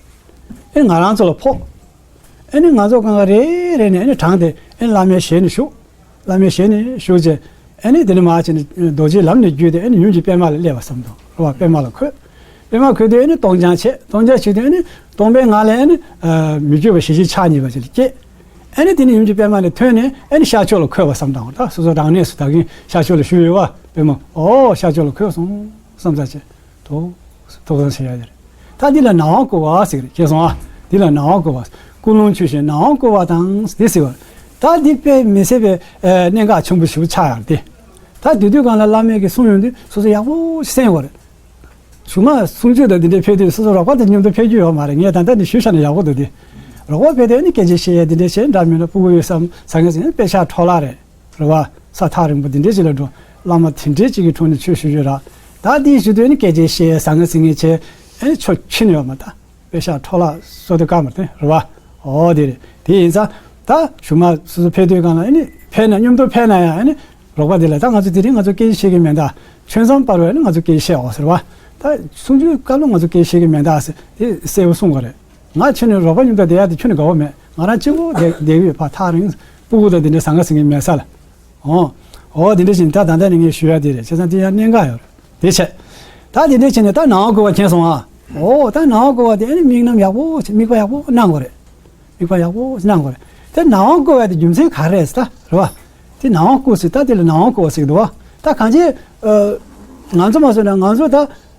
ཨེ་ང་རང་ཚོ་ལ་ཕོག་ཨེ་ནི་ང་ཚོ་གང་ག་རེ་རེ་ནས་ཨེ་ནི་དྲངས་ཏེ་ཨེ་ནི་བླ་མའི་ཞལ་ནས་ཞུགས། བླ་མའི་ཞལ་ནས་ཞུགས་བྱས། ཨེ་ནི་དེ་ནས་མར་བྱས་ནས་རྡོ་རྗེའི་ལམ་ནས་བརྒྱུད་དེ་ཨེ་ནི་ཡུམ་གྱི་པད་མ་ལ་སླེབས་པ་བསམ་དང་རེད་བ། པད་མ་ལ་འཁོད། པད་མ་འཁོད་དུས་ཨེ་ནི་སྟོང་སྦྱང་བྱས། སྟོང་སྦྱང་བྱེད་དུས་ཨེ་ནི་སྟོང་པའི་ངང་ལས་ཨེ་ནི་མི་བསྐྱོད་པའི་ཞལ་བཞེས་ཕྱག་གཉིས་པ་ཅིག་ལ་སྐྱེས། ཨེ་ནི་དེ་ནས་ཡུམ་གྱི་པད་མ་ནས་ཐོན་ནས་ཨེ་ནི་ཤར་ཕྱོགས་ལ་འཁོད་པ་བསམ་དང་། ད་སོ་སོ་རང་གནས་སུ་ད་གིན་ཤར་ཕྱོགས་ལ་བཞུགས་ཡོད་བ། པད་མ་ཨོ་ཤར་ཕྱོགས་ལ་འཁོད་སོང་བསམ་ས་བྱས། ཐོག་ཐོག་ཐོག་བྱེད་ཡ་དེ་རེད། ད་འདི་ལ་ནང་དབང་བསྐུར་བ་ཟེར་གི་རེད། མཁྱེན་སོང་ཨ། འདི་ལ་ནང་དབང་བསྐུར་བ། ཀུན་སློང་ཆོས་བཞིན་ནང་དབང་བསྐུར་བ་དང་དེ་ཟེར་བ། ད་འདི་དཔེ་མི་སྲིད་པའི་གནད་འགག་ཆེན་པོ་ཞིག་ཆགས་ཡ་རེད་དེ། ད་དེ་དུས་གང་ལ་བླ་མས་ཀྱི་གསུང་ཡོང་དུས་སོ་སོ་ཡག་པོ་ཞིག་གསན་དགོས་རེད། གཞུག་མ་གསུང་ཆོས་དང་འདི་འདྲའི་ཕེབས་དུས་སོ་སོ་རོགས་པ་དང་མཉམ་དུ་ཕེབས་རྒྱུ་ཡོད་མ་རེད། ངས་ད་ལྟ་འདི་ཞུས་བཞག་ན་ཡག་པོ་འདུག་སྟེ། རོགས་པ་ཕེབས་དུས་ནི་སྐད་ཆ་བཤད་ཡས་འདི་འདྲ་བྱས། འདྲ་མིན་ན་ཕྲུ་གུ་ཡོད་བསམ་ཟ་མཁན་ཟིན་དཔེ་ཆ་འཕྲོ་བརླག་རེད། རེད་བ། ས་ཐག་རིང་པོ་འདི་འདྲའི་ཅིག་ལ་འགྲོ། བླ་མ་དེ་འདྲའི་ཅིག་གི་དྲུང་ནས་ཆོས་ཞུ་རྒྱུ་ར། ད་འདི་ཞུ་དུས་ནི་སྐད་ཆ་བཤད་ཡས་ཟ་མཁན་ཟིན་མཁན་བྱས། ཨེ་ནི་ཆོས་ཕྱིན་ཡོད་མ་ད། དཔེ་ཆ་འཕྲོ་བརླག་བཟོ་དུས་དཀའ་མ་རེད་བ། ཨོ་དེ་རེད། དེ་ཡིན་ཙང་ད་གཞུག་མ་སོ་སོ་ཕེབས་དུས་གང་ལ་ཨེ་ནི་ཕེབས་ན་མཉམ་དུ་ཕེབས་ན་ཡང་ཨེ་ནི། རོགས་པ་དེ་ལ་ད་ང་ཚོ་དེ་རིང་ང་ཚོ་སྐད་ཆ་བཤད་ཀྱི་མེད་ད། ཆོས་མཚམས་བར་བས་ནི་ང་ཚོ་སྐད་ཆ་བཤད་འོ་ཟེར་བ། ད་གསུང་ཆོས་སྐབས་ལ་ང་ཚོ་སྐད་ཆ་བཤད་ཀྱི་མེད་ད་ཟེར་དེ་གསལ་པོ་གསུང་དགོས་རེད། ང་ཁྱོད་ནི་རོགས་པ་མཉམ་དུ་བསྡད་ཡ་དེ་ཁྱོད་ནི་དགའ་བོ་མེད། ང་རང་གཅིག་པོ་བསྡད་བསྡད་ཀྱི་ཡོད་ཕ་ཐག་རིང་། སྤུ་གུ་དང་དེ་འདྲ་ཟ་མཁན་ཟིན་མཁན་མེད་ས་ལ། ཨོ། ཨོ་དེ་འདྲ་བཞིན་ད་ད་ལྟ་ནི་ངས་ཞུ་ཡ་དེ་རེད། བྱས་ཙང་དེ་ཡང་གནད་འགག་ཡོད་རེད། དེ་བྱས། ད་དེ་འདྲ་བྱས་ནས་ད་ནང་དབང་བསྐུར་བ་མཁྱེན་སོང་ཨ། ཨོ་ད་ནང་དབང་བསྐུར་བ་དེ་ཨ་ནི་དམིགས་རྣམ་ཡག་པོ་བྱས་དམིགས་པ་ཡག་པོ་གནང་དགོས་རེད། དམིགས་པ་ཡག་པོ་གནང་དགོས་རེད། དེ་ནང་དབང་བསྐུར་བ་དེ་རྒྱུ་མཚན་ག་རེ་རེད་ཟེར་ད་རེད་བ། དེ་ནང་དབང་བསྐུར་ཟེར་ད་དེ་ལ་ནང་དབང་བསྐུར་བ་ཟེར་གི་འདུག་བ། ད་གང་ཅི། ཨ། ང་ཚོ་མ་སོང་ན་ང་ཚོ་ད་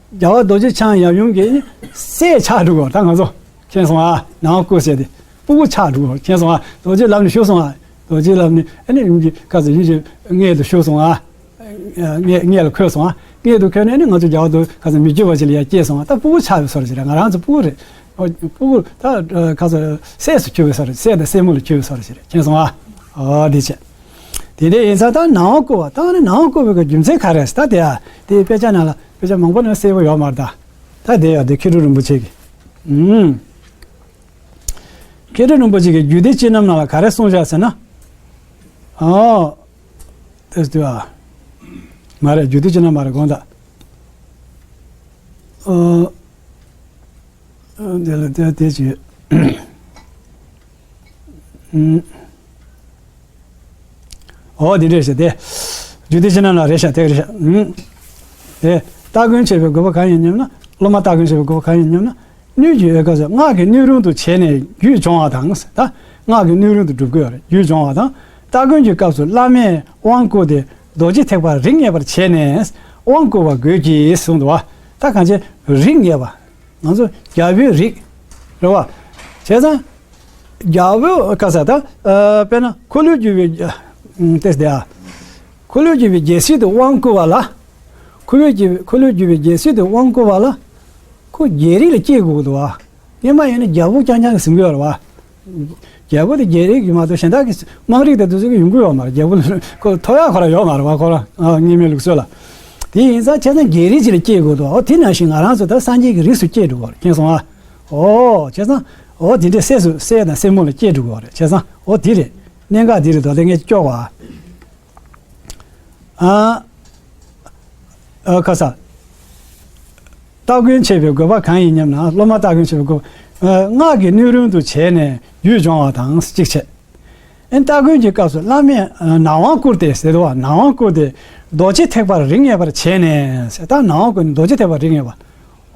རྒྱལ་བ་རྡོ་རྗེ་འཆང་ཡབ་ཡུམ་གྱི་སྲས་ཆགས་འགྲོ་གི་ད་ང་ཚོ། མཁྱེན་སོང་ཨ། ནང་དབང་བསྐུར་ཟེར་དེ་སྤུ་གུ་ཆགས་འགྲོ་གི་མཁྱེན་སོང་ཨ། རྡོ་རྗེ་ལམ་ནས་ཞུགས་སོང་ཨ། རྡོ་རྗེ་ལམ་ནས་ཨ་ནི་ཡུམ་གྱི་བཀའ་སྩལ་ཡུམ་གྱི་མངལ་དུ་ཞུགས་སོང་ཨ། ངས་ངས་ལ་འཁོད་སོང་ང་། ངས་དུ་འཁོད་ནས་ནི་ང་ཚོ་རྒྱ་བ་དུ་ཁ་སང་མི་བསྐྱོད་པ་ཅིག་ལ་ཡར་སྐྱེས་སོང་ང་། ད་སྤུ་གུ་ཆགས་པའི་བཟོ་འདྲ་ཅིག་རེད། ང་རང་ཚོ་སྤུ་གུ་རེད། སྤུ་གུ་ད་ཁ་སང་སྲས་སུ་གྱུར་པའི་བཟོ་འདྲ། སྲས་དང་སྲས་མོ་ལ་གྱུར་པའི་བཟོ་འདྲ་ཅིག་རེད། མཁྱེན་སོང་ང་། ཨོ་དེ་བྱས། དེ་འདྲ་ཡིན་ཙང་ད་ནང་དབང་བསྐུར་བ་ད་ནི་ནང་དབང་བསྐུར་བའི་གི་རྒྱུ་མཚན་ག་རེ་རེད་ཟེར་ད་དེ་ཨ་དེ་དཔེ་ཆ་ནང་ལ་དཔེ་ཆ་མང་པོ་ནང་གསལ་པོ་ཡོད་མ་རེད་ད། ད་དེ་ཡ་དེ་མཁས་གྲུབ་རིན་པོ་ཆེ་གི། ཨུམ། མཁས་གྲུབ་རིན་པོ་ཆེ་གིས་རྒྱུད་སྡེ་བཅུ་རྣམས་ནང་ལ་ག་རེ་གསུངས་བཞག་ཟེར་ན། ཨོ། དེ་དུས་ཨ། མ་རེད། རྒྱུད་སྡེ་བཅུ་རྣམས་མ་རེད་དགོངས་དག་ཨོ། དེ་ལ་དེ་དེ་ཅི། ཨུམ། ཨོ་དེ་འདྲས་ཤག་དེ། རྒྱུད་སྡེ་བཅུ་རྣམས་ལ་རེད་ཤག་དེ་རེད་ཤག་ཨུམ། དེ། སྟ་གོན་བྱེད་པའི་དགོས་པ་གང་ཡིན་སྙམ་ན། སློབ་མ་སྟ་གོན་བྱེད་པའི་དགོས་པ་གང་ཡིན་སྙམ་ན། སྣོད་ཀྱི་ཡོད་སྐབས་སུ་སྔགས་ཀྱི་སྣོད་རུང་དུ་བྱས་ནས་རྒྱུད་སྦྱོང་བ་དང་། ད། སྔགས་ཀྱི་སྣོད་རུང་དུ་སྒྲུབ་དགོས་རེད། རྒྱུད་སྦྱོང་བ་དང་། སྟ་གོན་གྱི་སྐབས་སུ་བླ་མས་དབང་བསྐུར་ཏེ་རྡོ་རྗེ་ཐེག་པ་རིགས་ངེས་པར་བྱས་ནས་དབང་བསྐུར་བ་དགོས་ཀྱི་གསུངས་འདུག་བ། ད་གང་བྱས་རིགས་ངེས་པ། ང་ཚོ་རྒྱལ་པོའི་རིགས། རེད་བ། བྱས་ཙང་། རྒྱལ་པོ་ཁ་ས་ད། ཨ། དཔེར་ན་འཁོར་ལོས་སྒྱུར་བའི། ཨ། ཏེ་སྟེ་ཨ། འཁོར་ལོས་སྒྱུར་བའི་རྒྱལ་སྲིད་དུ་དབང་བསྐུར་བ་ལ། འཁོར་ལོས་སྒྱུར་བའི་འཁོར་ལོས་སྒྱུར་བའི་རྒྱལ་སྲིད་དུ་དབང་བསྐུར་བ་ལ། ཁོ་རྒྱལ་རིགས་ལ་སྐྱེ་དགོས་འདུག་བ། སྔོན་མ་ཡིན་ན་རྒྱལ་པོ་རྐྱང་རྐྱང་གིས་ཟིན་གྱི་ཡོད་རེད་བ། རྒྱལ་པོ་དེ་རྒྱལ་རིགས་ཀྱི་མ་གཏོགས་གཞན་དག་གི་དམངས་རིགས་དང་དེ་ཚོ་གི་ཡོང་གི་ཡོད་མ་རེད། རྒྱལ་པོ་ཁོ་ཐོབ་ཡག་ཁོ་རང་ཡོད་མ་རེད་བ། ཁོ་རང་ཨ་སྔོན་མའི་ལུགས་སྲོལ་ལ། དེ་ཡིན་ཙང་བྱས་ཙང་རྒྱལ་རིགས་ཅིག་ལ་སྐྱེ་དགོས་འདུག་འོ་དེ་ནང་བཞིན་ང་རང་ཚོ་ད་སངས་རྒྱས་ཀྱི་རིགས་སུ་སྐྱེ་འགྲོ་གི་རེད། མཁྱེན་སོང་ཨ། འོ་བྱས་ཙང་། འོ་དེ་འདྲའི་སྲས་སུ་སྲས་དང་སྲས་མོ་ལ་སྐྱེ་འགྲོ་གི་རེད། བྱས་ཙང་འོ་དེ་རེད། གནད་འགག་དེ་རེད་དོ། དེ་ངས་སྐྱོར་བ། ཨ། ཨ། ཁ་ས། སྟ་གོན་བྱེད་པའི་དགོས་པ་གང་ཡིན་སྙམ་ན། སློབ་མ་སྟ་གོན་བྱེད་པའི་དགོས་པ། ཨ། སྔགས་ཀྱི་སྣོད་རུང་དུ་བྱས་ནས་རྒྱུད་སྦྱོང་བ་དང་གཅིག་བྱས། ཨེ་སྟ་གོན་གྱི་སྐབས་སུ་བླ་མས་ནང་དབང་བསྐུར་ཏེ་ཟེར་བ། ནང་དབང་བསྐུར་ཏེ་རྡོ་རྗེ་ཐེག་པ་རིགས་ངེས་པར་བྱས་ནས་ཟེར། ད་ནང་དབང་བསྐུར་ནས་རྡོ་རྗེ་ཐེག་པ་རིགས་ངེས་པ།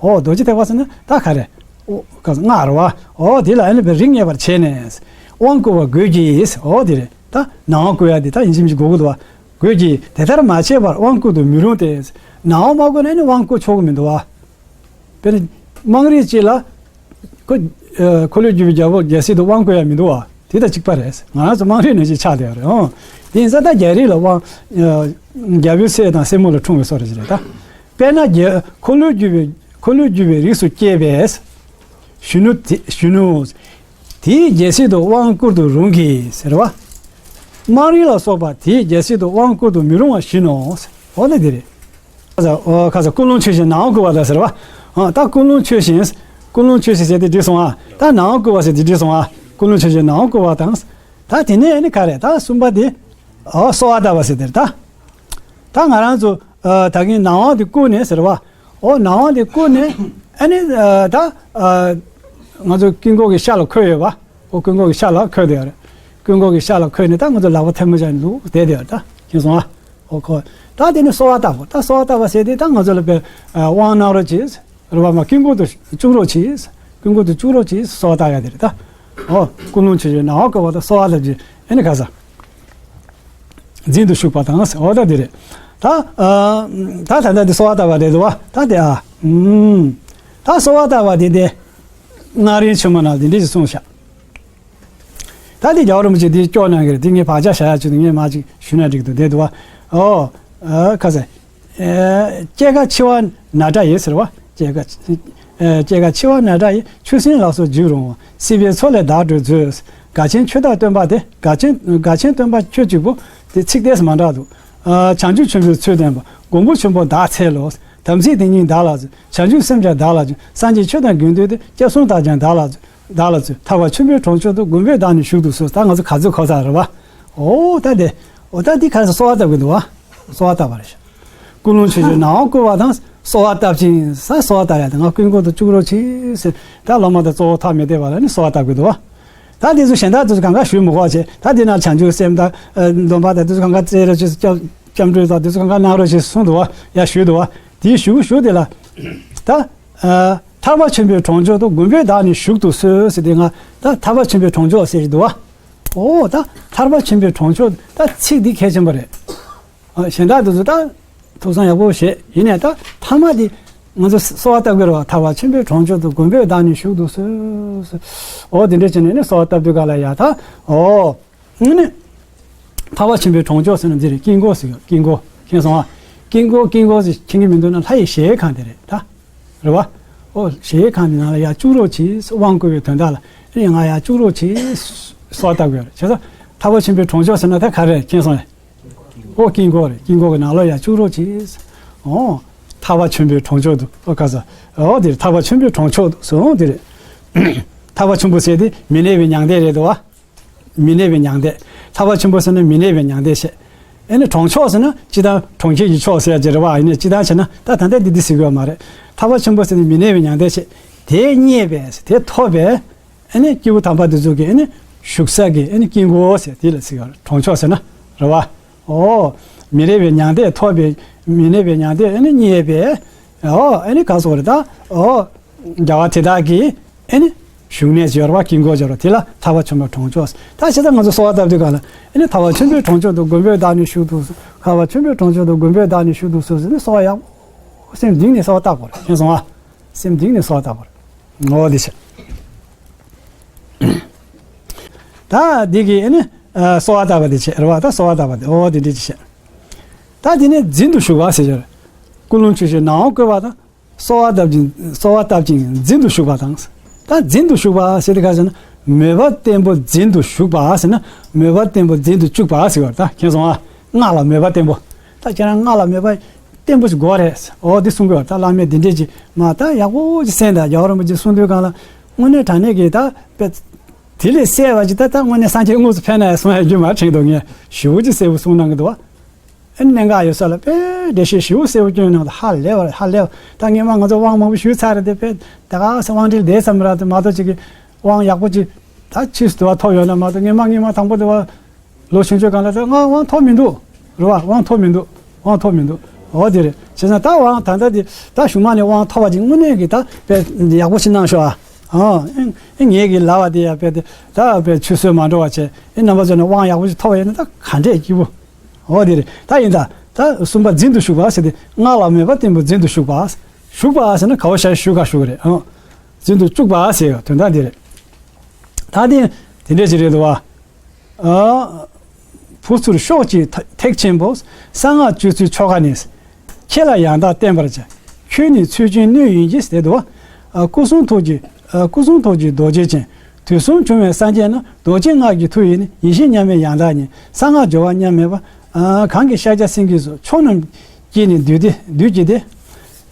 འོ་རྡོ་རྗེ་ཐེག་པ་ཟེར་ན་ད་ག་རེ། འོ་སྔགས་རེད་བ། འོ་དེ་ལ་ཨེ་ནི་རིགས་ངེས་པར་བྱས་ནས། དབང་བསྐུར་བ་དགོས་ཀྱི། འོ་དེ་རེད། ད་ནང་དབང་བསྐུར་ཡ་དེ་ད་ཡིན་གཅིག་མིན་གཅིག་དགོས་ཀྱི་འདུག་བ། དགོས་ཀྱི། དེ་ལྟར་མ་བྱས་པར་དབང་བསྐུར་དུ་མི་རུང་སྟེ། ནང་དབང་མ་བསྐུར་ན་ནི་དབང་བསྐུར་ཆོག་གི་མི་འདུག་བ། དཔེར་ན་དམངས་རིགས་གཅིག་ལ་ཁོ་ཨ་འཁོར་ལོས་སྒྱུར་བའི་རྒྱལ་པོ་རྒྱལ་སྲིད་དུ་དབང་བསྐུར་ཡ་མི་འདུག་བ། དེ་དང་གཅིག་པ་རེད། ང་རང་ཚོ་དམངས་རིགས་ནང་བཞིན་ཆགས་བསྡད་ཡོད་རེད། ཨང་། དེ་ཡིན་ཙང་ད་རྒྱལ་རིགས་ལ་དབང་ཨ་རྒྱལ་པོའི་སྲས་དང་སྲས་མོ་ལ་འཁྲུངས་པའི་བཟོ་འདྲ་ཞིག་རེད་ད། དཔེར་ན་རྒྱལ་འཁོར་ལོས་སྒྱུར་བའི་འཁོར་ལོས་སྒྱུར་བའི་རིགས་སུ་སྐྱེས་པས། གཞོན་ནུ་དེ་གཞོན་ནུ། དེའི་རྒྱལ་སྲིད་དུ་དབང་བསྐུར་དུ་རུང་གི་ཟེར་བ། དམངས་རིགས་ལ་སོགས་པ་དེའི་རྒྱལ་སྲིད་དུ་དབང་བསྐུར་དུ་མི་རུང་བ་བཞིན་ནོ། འོ་ན་འདི་རེད། ཁ་ས་འོ་ཁ་ས་ཀུན་སློང་ཆོས་བཞིན་ནང་དབང་བསྐུར་བ་དང་ཟེར་བ། ཨ་ད་ཀུན་སློང་ཆོས་བཞིན། ཀུན་སློང་ཆོས་བཞིན་ཟེར་དེ་འགྲིག་སོང་ཨ། ད་ནང་དབང་བསྐུར་བ་ཟེར་དེ་འགྲིག་སོང་ཨ། ཀུན་སློང་ཆོས་བཞིན་ནང་དབང་བསྐུར་བ་དང་། ད་དེ་ནས་ཨ་ནི་ག་རེ་ད་གསུམ་པ་དེ། ཨོ་གསོལ་བ་བཏབ་པ་ཟེར་དེ་རེད་ད། ད་ང་རང་ཚོ་ཨ་ད་གིན་ནང་དབང་དེ་བསྐུར་ནས་ཟེར་བ། ཨོ་ནང་དབང་དེ་བསྐུར་ནས་ཨ་ནི་ཨ་ད་ཨ་ང་ཚོ་དཀྱིལ་འཁོར་གྱི་ཤར་ལ་འཁོད་ཡོད་པ། ཨོ་དཀྱིལ་འཁོར་གྱི་ཤར་ལ་འཁོད་བསྡད་ཡོད་རེད། དཀྱིལ་འཁོར་གྱི་ཤར་ལ་འཁོད་ནས་ད་ང་ཚོ་ལག་པ་ཐལ་མོ་སྦྱར་ནས་འདུག་བསྡད་བསྡད་ཡོད་རེད་ད། མཁྱེན་སོང་ཨ། ཨོ་ཁོ། ད་དེ་ནི་གསོལ་བ་བཏབ་དགོས། ད་གསོལ་བ་བཏབ་པ་ཟེར་དེ་ད་ང་ཚོ་ལ་དཔེ་ཨ་དབང་གནང་རོགས་གྱིས། རེད་བ། མ་དཀྱིལ་འཁོར་དུ་བཅུག་རོགས་གྱིས། དཀྱིལ་འཁོར་དུ་བཅུག་རོགས་གྱིས་གསོལ་བ་བཏབ་ཡ་དེ་རེད་ད། ཨོ་ཀུན་སློང་ཆོས་བཞིན་ནང་དབང་བསྐུར་བ་དང་གསོལ་བ་བཏབ་ཀྱི་ཨེ་ནི་ག་ས། འཛིན་དུ་ཞུགས་པ་དང་ཨོ་ད་དེ་རེད། ད་ཨ་ད་ད་ལྟ་དེ་གསོལ་བ་བཏབ་པ་རེད་དོ་བ། ད་དེ་ཨ་ཨུམ། ད་གསོལ་བ་བཏབ་པ་དེ་དེ་སྔགས་རིང་ཆེན་མོ་ནང་དེ་འདྲས་ཀྱི་གསུངས་ཤག་ད་དེ་རྒྱལ་བ་རིན་པོ་ཆེ་དེ་སྐྱོར་གནང་གི་རེད། དེ་ངས་བག་ཆགས་བཞག་ཡ་ཆེད་དུ་ངས་མ་ཅིག་ཞུས་ན་འགྲིག་འདུག་དེ་དུ་བ། ཨོ། ཨ་ཁ་ཟེ། ཨེ་སྐྱེ་རྒ་འཆི་བ་ན་འདྲ་ཡི་ཟེར་བ། སྐྱེ་རྒ་ཨེ་སྐྱེ་རྒ་འཆི་བ་ན་འདྲ་ཡི། ཆུ་སྲིན་ལ་སོགས་འཇིགས་རུང་བ། སྲིད་པའི་མཚོ་ལས་བདག་སྒྲོལ་མཛོད། དགའ་ཆེན་ཆོས་བདག་སྟོན་པ་དེ། དགའ་ཆེན་དགའ་ཆེན་སྟོན་པ་ཁྱོད་གཅིག་པུ། དེ་ཚིག་ཏོག་ཙམ་མ་འདྲ་འདུག་ཨ་བྱང་ཆུབ་ཆེན་པོའི་ཚུལ་སྟོན་པ། མགོན་པོ་ཆེན་པོ་བདག་འཚལ་ལོ། དམ་ཚིག་དེ་ཉིད་བདག་ལ་མཛོད། བྱང་ཆུབ་སེམས་ཀྱང་བདག་ལ་མཛོད། སངས་རྒྱས་ཆོས་དང་དགེ་འདུན་ཏེ། སྐྱབས་གསུམ་དག་ཀྱང་བདག་ལ་མཛོད། བདག་ལ་མཛོད། ཐར་པ་ཆེན་པོའི་གྲོང་མཆོག་ཏུ། མགོན་པོས་བདག་ནི་བཞུགས་སུ་གསོལ། ད་ང་ཚོ་ག་ཚོད་གོ་ས་རེད་བ། ཨོ་ད་དེ། ཨོ་ད་འདི་ག་ཚོད་གསོལ་བ་བཏབ་ཀྱི་འདུག་བ། གསོལ་བ་བཏབ་པ་རེད་ཤག་ཀུན་སློང་ཆོས་བཞིན་ནང་དབང་བསྐུར་བ་དང་གསོལ་བ་བཏབ་ཅིང་ས་གསོལ་བ་བཏབ་ཡ་དང་ང་དཀྱིལ་འཁོར་དུ་བཅུག་རོགས་གྱིས་ཟེར། ད་སློབ་མ་དང་གཙོ་བོ་ཐག་མི་བདེ་བ་ལ་ནི་གསོལ་བ་བཏབ་ཀྱི་འདུག་བ། ད་དེ་ཚོ་གཞན་དག་དེ་ཚོ་གང་ག་ཞུས་མི་དགོས་བྱས། ད་དེ་ན་བྱང་ཆུབ་སེམས་དང་ཨ་སྡོམ་པ་དང་དེ་ཚོ་གང་ག་བཙལ་རོགས་གྱིས། སྐྱབས་སྐྱབས་འགྲོ་དང་དེ་ཚོ་གང་ག་གནང་རོགས་གྱིས་གསུངས་འདུག་བ། ཡ་ཞུས་འདུག་བ། དེའི་ཞུ་ཞུ་དེ་ལ། ད་ཨ་ཐར་པ་ཆེན་པོའི་གྲོང་མཆོག་ཏུ། མགོན་པོས་བདག་ནི་བཞུགས་སུ་གསོལ་ཟེར་དེ་ང་ད་ཐར་པ་ཆེན་པོའི་གྲོང་མཆོག་ཟེར་གྱི་འདུག་བ། ཨོ་ད་ཐར་པ་ཆེན་པོའི་གྲོང་མཆོག་ད་ཚིག་འདི་གལ་ཆེན་པོ་རེད། ཨ་གཞན་དག་དེ་ཚོ་ད་ཐུགས་བསམ་ཡག་པོ་བཞེས། ཡིན་ནའི་ད་ཐ་མ་འདི་ང་ཚོ་གསོལ་བ་བཏབ་ཀྱི་རེད་བ། ཐར་པ་ཆེན་པོའི་གྲོང་མཆོག་ཏུ། མགོན་པོས་བདག་ནི་བཞུགས་སུ་གསོལ། ཨོ་དེ་འདྲ་བྱས་ནས་ནི་གསོལ་བ་བཏབ་དུས་ག་ལ་ཡ་ད་ཨོ། ཨ་ནི། ཐར་པ་ཆེན་པོའི་གྲོང་མཆོག་ཟེར་ན་འདི་རེད། དཀྱིལ་འཁོར་ཟེར་གི། དཀྱིལ་འཁོར་མཁྱེན་སོང་ཨ། དཀྱིལ་འཁོར་དཀྱིལ་འཁོར་ཟེར་མཁྱེན་གྱི་མི་འདུག་ན་ལྷ་ཡི་གཞལ་ཡས་ཁང་དེ་རེད་ད། རེད་བ། ཨོ་གཞལ་ཡས་ཁང་དེ་ནང་ལ་ཡར་བཅུག་རོགས་གྱིས། དབང་བསྐུར་བའི་དོན་དག་ལ་ཨ་ནི་ང་ཡར་བཅུག་རོགས་གྱིས། གསོལ་བ་བཏབ་དགོས་རེད། བྱས་ཙང་ཐར་པ་ཆེན་པོའི་གྲོང་མཆོག་ཟེར་ན་ད་ག་རེ་མཁྱེན་སོང་ཨ། ཨོ་དཀྱིལ་འཁོར་རེད། དཀྱིལ་འཁོར་གྱི་ནང་ལོགས་ཡར་བཅུག་རོགས་གྱིས། ཨོ། ཐར་པ་ཆེན་པོའི་གྲོང་མཆོག་ཏུ། ཨོ་ག་ས། ཨོ་དེ་རེད། ཐར་པ་ཆེན་པོའི་གྲོང་མཆོག་ཏུ་ཟེར། ཨོ་དེ་རེད། ཐར་པ་ཆེན་པོ་ཟེར་དེ་མི་གནས་པའི་མྱང་འདས་རེད་དོ་བ། མི་གནས་པའི་མྱང་འདས། ཐར་པ་ཆེན་པོ་ཟེར་ན་མི་གནས་པའི་མྱང་འདས་བཤད། ཨེ་ནི་གྲོང་མཆོག་ཟེར་ན་སྤྱིར་བཏང་གྲོང་ཁྱེར་གྱི་ཕྱོགས་ཟེར་ཡ་ཅིག་རེད་བ། ཡིན་ནའི་སྤྱིར་བཏང་བྱས་ན་ད་ད་ལྟ་འདི་འདི་ཟེར་དགོས་མ་རེད། ཐར་པ་ཆེན་པོ་ཟེར་ན་མི་གནས་པའི་མྱང་འདས་བཤད། དེ་རྙེད་པས་དེ་ཐོབ་པས། ཨེ་ནི་སྐྱེས་བུ་དམ་པ་དེ་ཚོ་གི་ཨེ་ནི་བཞུགས་ས་གི་ཨེ་ནི་དཀྱིལ་འཁོར་ཟེར་དེ་ལ་ཟེར་གི་རེད། གྲོང་མཆོག་ཟེར་ན་རེད་བ། ཨོ། མི་གནས་པའི་མྱང་འདས་ཐོབ་པའི་མི་གནས་པའི་མྱང་འདས་ཨེ་ནི་རྙེད་པས། ཨོ་ཨེ་ནི་ག་སོགས་རེད་ད། ཨོ། རྒྱལ་བ་དེ་དག་གི་ཨེ་ནི་བཞུགས་གནས་ཅིག་ཡོད་རེད་བ། དཀྱིལ་འཁོར་ཅིག་ཡོད་རེད། དེ་ལ་ཐར་པ་ཆེན་པོའི་གྲོང་མཆོག་ཟེར། ད་བྱས་ཙང་ང་ཚོ་གསོལ་བ་བཏབ་དུས་ག་ལ་ཨེ་ནི་ཐར་པ་ཆེན་པོའི་གྲོང་མཆོག་ཏུ། མགོན་པོས་བདག་ནི་བཞུགས་སུ། ཐར་པ་ཆེན་པོའི་གྲོང་མཆོག་ཏུ། མགོན་པོས་བདག་ནི་བཞུགས་སུ་གསོལ་ཟེར་ནས་གསོལ་བ་ཡག་པོ་སེམས་གཏིང་ནས་གསོལ་བ་བཏབ་དགོས་རེད། མཁྱེན་སོང་ཨ། སེམས་གཏིང་ནས་གསོལ་བ་བཏབ་པར། ངོ་བོ་འདི་བྱས། ད་འདི་གི་ཨེ་ནི་ཨ་གསོལ་བ་བཏབ་པ་འདི་བྱས་རེད་བ། ད་གསོལ་བ་བཏབ་པ་འདི་ཨོ་འདི་འདྲ་ཅིག་བྱས། ད་འདི་ནས་འཛིན་དུ་ཞུགས་པ་ཟེར་གྱི་རེད། ཀུན་སློང་ཆོས་བཞིན་ནང་དབང་བསྐུར་བ་དང་། གསོལ་བ་བཏབ་ཅིང་གསོལ་བ་བཏབ་ཅིང་འཛིན་དུ་ཞུགས་པ་དང་། ད་འཛིན་དུ་ཞུགས་པ་ཟེར་དེ་ག་ཟེར་ན། མོས་པ་བརྟན་པོ་འཛིན་དུ་ཞུགས་པ་ཟེར་ན། མོས་པ་བརྟན་པོ་འཛིན་དུ་བཅུག་པ་ཟེར་བ་རེད། ད་མཁྱེན་སོང་ཨ། སྔགས་ལ་མོས་པ་བརྟན་པོ། ད་ཁྱེད་རང་སྔགས་ལ་མོས་པ་བརྟན་པོ་ཞིག་དགོས་རེད། འོ་འདི་གསུང་དགོས་པ། ད་བླ་མས་འདི་འདྲས་ཀྱི་མ་ད་ཡག་པོ་ཅིག་གསན་དང་། རྒྱལ་བ་རིན་པོ་ཆེ་གསུང་དུས་སྒང་ལ་དངོས་གནས་དྲང་གནས་ཀྱི་ད་དཔེ་དེ་ལས་གསལ་བ་ཅིག་ད་ད་དངོས་གནས་སངས་རྒྱས་དངོས་སུ་ཕེབས་ན་ཡང་གསུང་ཡ་རྒྱུ་མ་དྲན་འདུག་ངས་ཞེ་པོ་ཅིག་གསལ་པོ་གསུང་གནང་གི་འདུག་བ། ཨ་ནི་གནད་འགག་ཡོད་ས་ལ་དཔེ་འགྲེལ་བཤད་ཞེ་པོ་གསལ་པོ་སྐྱོན་གནང་འདུག་ཧ་ལས་པ་རེད། ཧ་ལས་པ། ད་ངས་མ་ང་ཚོ་དབང་མང་པོ་ཞུས་ཚར་རེད་དེ། དཔེ་ད་ག་ས་དབང་འབྲེལ་བསྡད་ཙམ་ར་དེ་མ་གཏོགས་ཅིག་གི་དབང་ཡག་པོ་ཅིག་ད་ཕྱིས་སུ་དུ་བ་ཐོབ་ཡོད་ན་མ་གཏོགས། ངས་མ་ངས་མ་དང་པོ་དུ་བ་ལོ་ཆུང་ཆུང་སྒང་ལ་ད་ང་དབང་ཐོབ་མི་འདུག་རེད་བ། དབང་ཐོབ་མི་འདུག་དབང་ཐོབ་མི་འདུག་འོ་དེ་རེད། བྱས་ཙང་ད་དབང་ད་ལྟ་དེ་ད་གཞུག་མ་ནས་དབང་ཐོབ་པ་ཅིག་དངོས་གནས་ཀྱི་ད་དཔེ་ཡག་པོ་ཞིག་གནང་ཤོག་ཨ། ཨ་ཨེ་ངེད་ཀྱི་ལབ་པ་དེ་ཡང་དཔེ་དེ་ད་དཔེ་ཆུད་ཟོས་མ་འགྲོ་བ་བྱས། ཨེ་རྣམ་པ་ཚོ་ནས་དབང་ཡག་པོ་ཞིག་ཐོབ་པ་ཡིན་ན་ད་ག་འདྲས་སྐྱིད་པོ། འོ་དེ་རེད། ད་ཡིན་ད། ད་གསུམ་པ་འཛིན་དུ་ཞུགས་པ་ཟེར་ཏེ། སྔགས་ལ་མོས་པ་བརྟན་པོ་འཛིན་དུ་ཞུགས་པ། ཞུགས་པ་ཟེར་ན་ག་བ་ཞག་ཞུགས་ག་ཞུགས་རེད། ཨང་། འཛིན་དུ་བཅུག་པ་ཟེར་དོན་དག་འདི་རེད། ད་དེ་དེ་འདྲས་ཅིག་རེད་འདུག་བ། ཨ། བུ་ཚུར་ཤོག་ཅིག་ཐེག་ཆེན་པོ། གསང་སྔགས་སྤྱོད་ཚུལ་ཆོ་ག་ནི། ཁྱེད་ལ་ཡང་དག་བསྟན་པར་བྱ། ཁྱོད་ནི་ཚུལ་ཅན་སྣོད་ཡིན་གྱི་ཟེར་འདུག་བ། ཨ། སྐུ་གསུང་ཐུགས་ཀྱི། ཨ། སྐུ་གསུང་ཐུགས་ཀྱི་རྡོ་རྗེ་ཅན། དུས་གསུམ་འབྱུང་བའི་སངས་རྒྱས་རྣམས། རྡོ་རྗེ་སྔགས་ཀྱི་མཐུ་ཡིས་ནི། ཡེ་ཤེས་མཉམ་མེད་ཡང་དག་ཉིད། གསང་སྔགས་སྦྱོར་བ་མཉམ་མེད་པ། ཨ། གང་གིས་ཤཱཀྱ་སེང་གེ་སོགས། ཕྱོགས་རྣམས་ཀྱི་ནི་བདུད་སྡེ་བདུད་ཀྱི་སྡེ།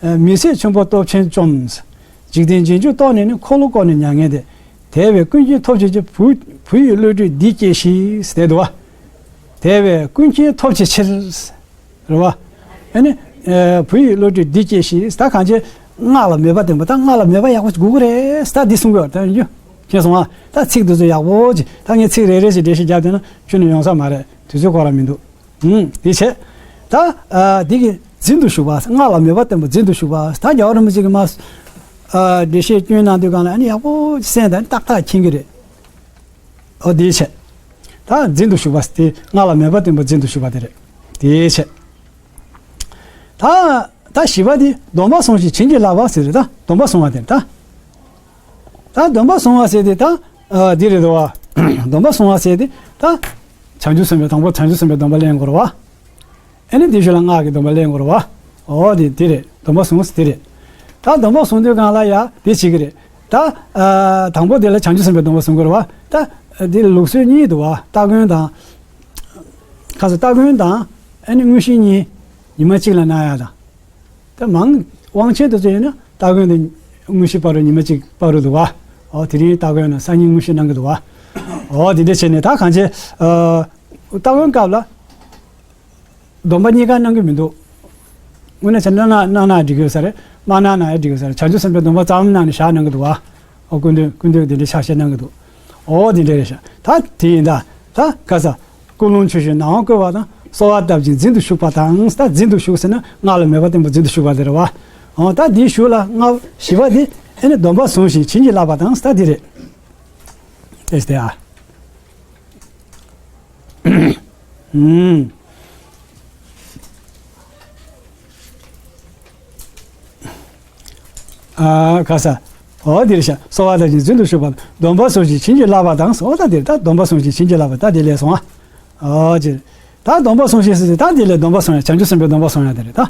ཨ། མི་བཟད་ཆེན་པོ་སྟོབས་ཆེན་བཅོམ། འཇིག་རྟེན་རྗེས་འཇུག་ཐོག་ནས་ནི། འཁོར་ལོ་བསྐོར་ནས་མྱ་ངན་འདས། དེ་བས་ཀུན་མཁྱེན་ཐོབ་བྱེད་ཀྱི། བུ་བུ་ཡི་བློ་གྲོས་འདི་སྐྱེས་ཤིག་ཟེར་འདུག་བ། དེ་བས་ཀུན་མཁྱེན་ཐོབ་བྱའི་ཕྱིར། རེད་བ། ཨ་ནི། ཨ། བུ་ཡི་བློ་གྲོས་འདི་སྐྱེས་ཤིག་ད་གང་བྱས། སྔགས་ལ་མོས་པ་བརྟན་པོ། ད་སྔགས་ལ་མོས་པ་ཡག་པོ་དགོས་ཀྱི་རེད། ད་འདི་གསུང་གི་ཡོད་ད་ཡིན་རྒྱུ། མཁྱེན་སོང་ཨ། ད་ཚིག་འདི་ཚོ་ཡག་པོ་ཅིག་ད་ངས་ཚིག་རེ་རེ་ཞིག་འགྲེལ་བཤད་རྒྱབ་བསྡད་ན་ཁྱོན་ནས་ཡོང་ས་མ་རེད། དུས་ཚོད་ཁོ་རང་མི་འདུག་ཨུམ། དེ་བྱས། ད། ཨ། འདི་གི་འཛིན་དུ་ཞུགས་པ། སྔགས་ལ་མོས་པ་བརྟན་པོ་འཛིན་དུ་ཞུགས་པ། ད་རྒྱལ་བ་རིན་པོ་ཆེ་གིས་མ། ཨ། འགྲེལ་བཤད་སྐྱོན་གནང་དུས་སྒང་ལ་ཨ་ནི་ཡག་པོ་གསན་དང་ཏག་ཏག་མཁྱེན་གྱི་རེད། ཨོ་དེའི་ཕྱིར། ད་འཛིན་དུ་ཞུགས་པ་དེ་སྔགས་ལ་མོས་པ་བརྟན་པོ་འཛིན་དུ་ཞུགས་པ་དེ་རེད། དེའི་ཕྱིར། ད་ད་བཞི་པ་དེ་སྡོམ་པ་བཟུང་ཞིང་བྱིན་གྱིས་བརླབས་པ་ཟེར་རེད། ད་སྡོམ་པ་བཟུང་བ་དེ་རེད་ད། ད་སྡོམ་པ་བཟུང་བ་ཟེར་དེ་ད། ཨ། འདི་རེད་དོ། སྡོམ་པ་བཟུང་བ་ཟེར་དེ་ད། བྱང་ཆུབ་སེམས་དཔའི། དང་པོ་བྱང་ཆུབ་སེམས་དཔའི་སྡོམ་པ་ལེན་དགོས་རེད་བ། ཨ་ནི་དེའི་ཤུལ་ལ་སྔགས་ཀྱི་སྡོམ་པ་ལེན་དགོས་རེད་བ། འོ་དེ་དེ་རེད། སྡོམ་པ་བཟུང་ཟེར་དེ་རེད། ད་སྡོམ་པ་བཟུང་དུས་སྒང་ལ་ཡ་དེ་བྱེད་ཀྱི་རེད། ད། ཨ། དང་པོ་དེ་ལ་བྱང་ཆུབ་སེམས་དཔའི་སྡོམ་པ་བཟུང་དགོས་རེད་བ། ད་དེ་ལུགས་སྲོལ་གཉིས་འདུག་བ། སྟ་གོན་དང་། ཁ་སང་སྟ་གོན་དང་། ཨ་ནི་དངོས་གཞི་གཉིས་ཉི་མ་གཅིག་ལ་གནང་ཡ་དང་། ད་མང་དབང་ཆེན་དེ་ཚོ་ཡིན་ན་སྟ་གོན་དེ་དངོས་གཞི་བར་དུ་ཉི་མ་གཅིག་བར་དུ་འདུག་བ། འོ་དེ་རིང་སྟ་གོན་ན་སང་ཉིན་དངོས་གཞི་གནང་གི་འདུག་བ། འོ་དེ་འདྲ་བྱས་ནས་ད་གང་བྱས། ཨ། སྟ་གོན་སྐབས་ལ་སྡོམ་པ་གཉིས་ཀ་གནང་གི་མི་འདུག་དངོས་གནས་བྱས་ན་གནང་ན་གནང་ན་འགྲིག་གི་ཡོད་ས་རེད། མ་གནང་ན་ཡང་འགྲིག་གི་ཡོད་ས་རེད། བྱང་ཆུབ་སེམས་དཔའི་སྡོམ་པ་ཙམ་གནང་ནས་བཞག་གནང་གི་འདུག་བ། འོ་སྐུ་མདུན་སྐུ་མདུན་དེ་འདྲའི་ཕྱག་བཞེས་གནང་གི་འདུག་འོ་དེ་འདྲ་རེད་ཤག་ད་དེ་ཡིན་ད། ད་ག་ས། ཀུན་སློང་ཆོས་བཞིན་ནམ་བསྐོར་བ་དང་། གསོལ་བ་བཏབ་ཅིང་འཛིན་དུ་ཞུགས་པ་དང་། ད་འཛིན་དུ་ཞུགས་ཟེར་ན་སྔགས་ལ་མོས་པ་བརྟན་པོ་འཛིན་དུ་ཞུགས་པ་དེ་རེད་བ། འོ་ད་དེའི་གཞུག་ལ་ལྔ་བཞི་པ་དེ་ཨེ་ནི་སྡོམ་པ་བཟུང་ཞིང་བྱིན་གྱིས་བརླབས་པ་དང་ད་དེ་རེད། དེ་སྟེ་ཨ། ཨུམ། ཨ། ག་ས། འོ་འདིར་ཤ་གསོལ་བ་དང་བཞིན་འཛིན་དུ་ཞུགས་པ་སྡོམ་པ་བཟུང་ཞིང་བྱིན་གྱིས་བརླབས་པ་དང་། འོ་ད་འདིར་ད་སྡོམ་པ་བཟུང་ཞིང་བྱིན་གྱིས་བརླབས་པ་ད་འདི་ལས་སོང་ཨ། འོ་ཅི། ད་སྡོམ་པ་བཟུང་ཞིང་ཟེར་ད་འདི་ལས་སྡོམ་པ་བཟུང་ཡ་བྱང་ཆུབ་སེམས་དཔའི་སྡོམ་པ་བཟུང་ཡ་དེ་རེད་ད།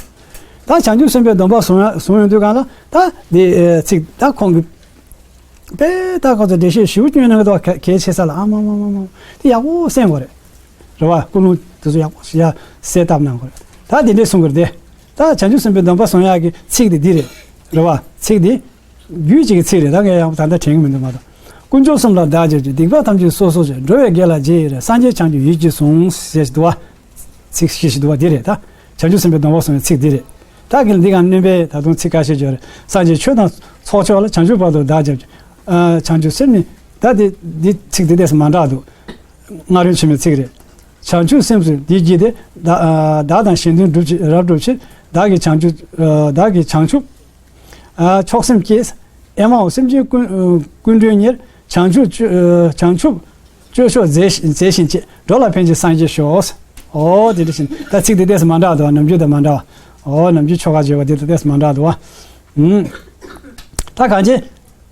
ད་བྱང་ཆུབ་སེམས་དཔའི་སྡོམ་པ་བཟུང་ཡ་བཟུང་ཡོང་དུས་གང་ལ་ད་འདི་ཚིག་ད་ཁོང་གི་དཔེ་ད་ཁོ་ཚོ་འགྲེལ་བཤད་ཞིབ་སྐྱོན་གནང་གི་འདུག་ག་གལ་ཆེ་ས་ལ་ཨ་མ་མ་མ་མ་དེ་ཡག་པོ་གསན་དགོས་རེད། རེད་བ། ཀུན་སློང་དེ་ཚོ་ཡག་པོ་ཞིག་ཡ་གསལ་བཏབ་གནང་དགོས་རེད། ད་དེ་འདྲས་གསུང་གི་རེད་དེ། ད་བྱང་ཆུབ་སེམས་དཔའི་སྡོམ་པ་བཟུང་ཡག་གི་ཚིག་དེ་འདི་རེད། རེད་བ། ཚིག་འདི་རྒྱུད་གཅིག་གི་ཚིག་རེད། ད་ངས་ཡག་པོ་ད་ལྟ་དྲན་གི་མི་འདུག་མ་གཏོགས། དཀོན་མཆོག་གསུམ་ལ་བདག་སྐྱབས་མཆི། སྡིག་པ་ཐམས་ཅད་སོ་སོར་བཤགས། འགྲོ་བའི་དགེ་ལ་རྗེས་ཡི་རང་། སངས་རྒྱས་བྱང་ཆུབ་ཡིད་ཀྱིས་བཟུང་། ཞེས་འདུག་བ། ཚིག་ཤེས་ཤིག་འདུག་བ་འདི་རེད་ད། བྱང་ཆུབ་སེམས་དཔའི་སྡོམ་པ་བཟུང་བའི་ཚིག་འདི་རེད། ད་གིན་འདི་གང་སྣོན་པའི་ད་དུང་ཚིག་ཁ་ཤས་ཡོད་རེད། སངས་རྒྱས་ཆོས་དང་ཚོགས་མཆོག་ལ། བྱང་ཆུབ་བར་དུ་བདག་སྐྱབས་མཆི། ཨ། བྱང་ཆུབ་སེམས་ནི། ད་འདི་འདི་ཚིག་འདི་ཏོག་ཙམ་མ་འདྲ་འདུག་སྔ་རོལ་ཆེན་མོའི་ཚིག་རེད། བྱང་ཆུབ་སེམས་སུ་འདི་བགྱིས་ཏེ། བདག་ཨ། བདག་དང་གཞན་དོན་སྒྲུབ་ཕྱིར་རབ་སྒྲུབ་ཕྱིར། བདག་གིས་བྱང་ཆུབ་ཨ། བདག་གིས་བྱང་ཆུབ་ཨ། མཆོག་སེམས་བསྐྱེད། ཨེ་མའོ་སེམས་ཅན་ཀུན་ཨ། ཀུན་འདུལ་ཉེར། བྱང་ཆུབ་སྤྱོད་ཨ། བྱང་ཆུབ་སྤྱོད་མཆོག་མཛད་མཛད་བཞིན་བཅས། འགྲོ་ལ་ཕན་ཕྱིར་སངས་རྒྱས་ཤོག་འོ་དེ་འདྲ་བཞིན་ད་ཚིག་དེ་ཏོག་ཙམ་མ་འདྲ་འདུག་ནམ་རྒྱུན་དང་མ་འདྲ་བ། འོ་ནམ་རྒྱུན་ཆོ་ག་བརྗོད་པ་དེ་དང་ཏོག་ཙམ་མ་འདྲ་འདུག་བ། ཨུམ། ད་གང་ཅི།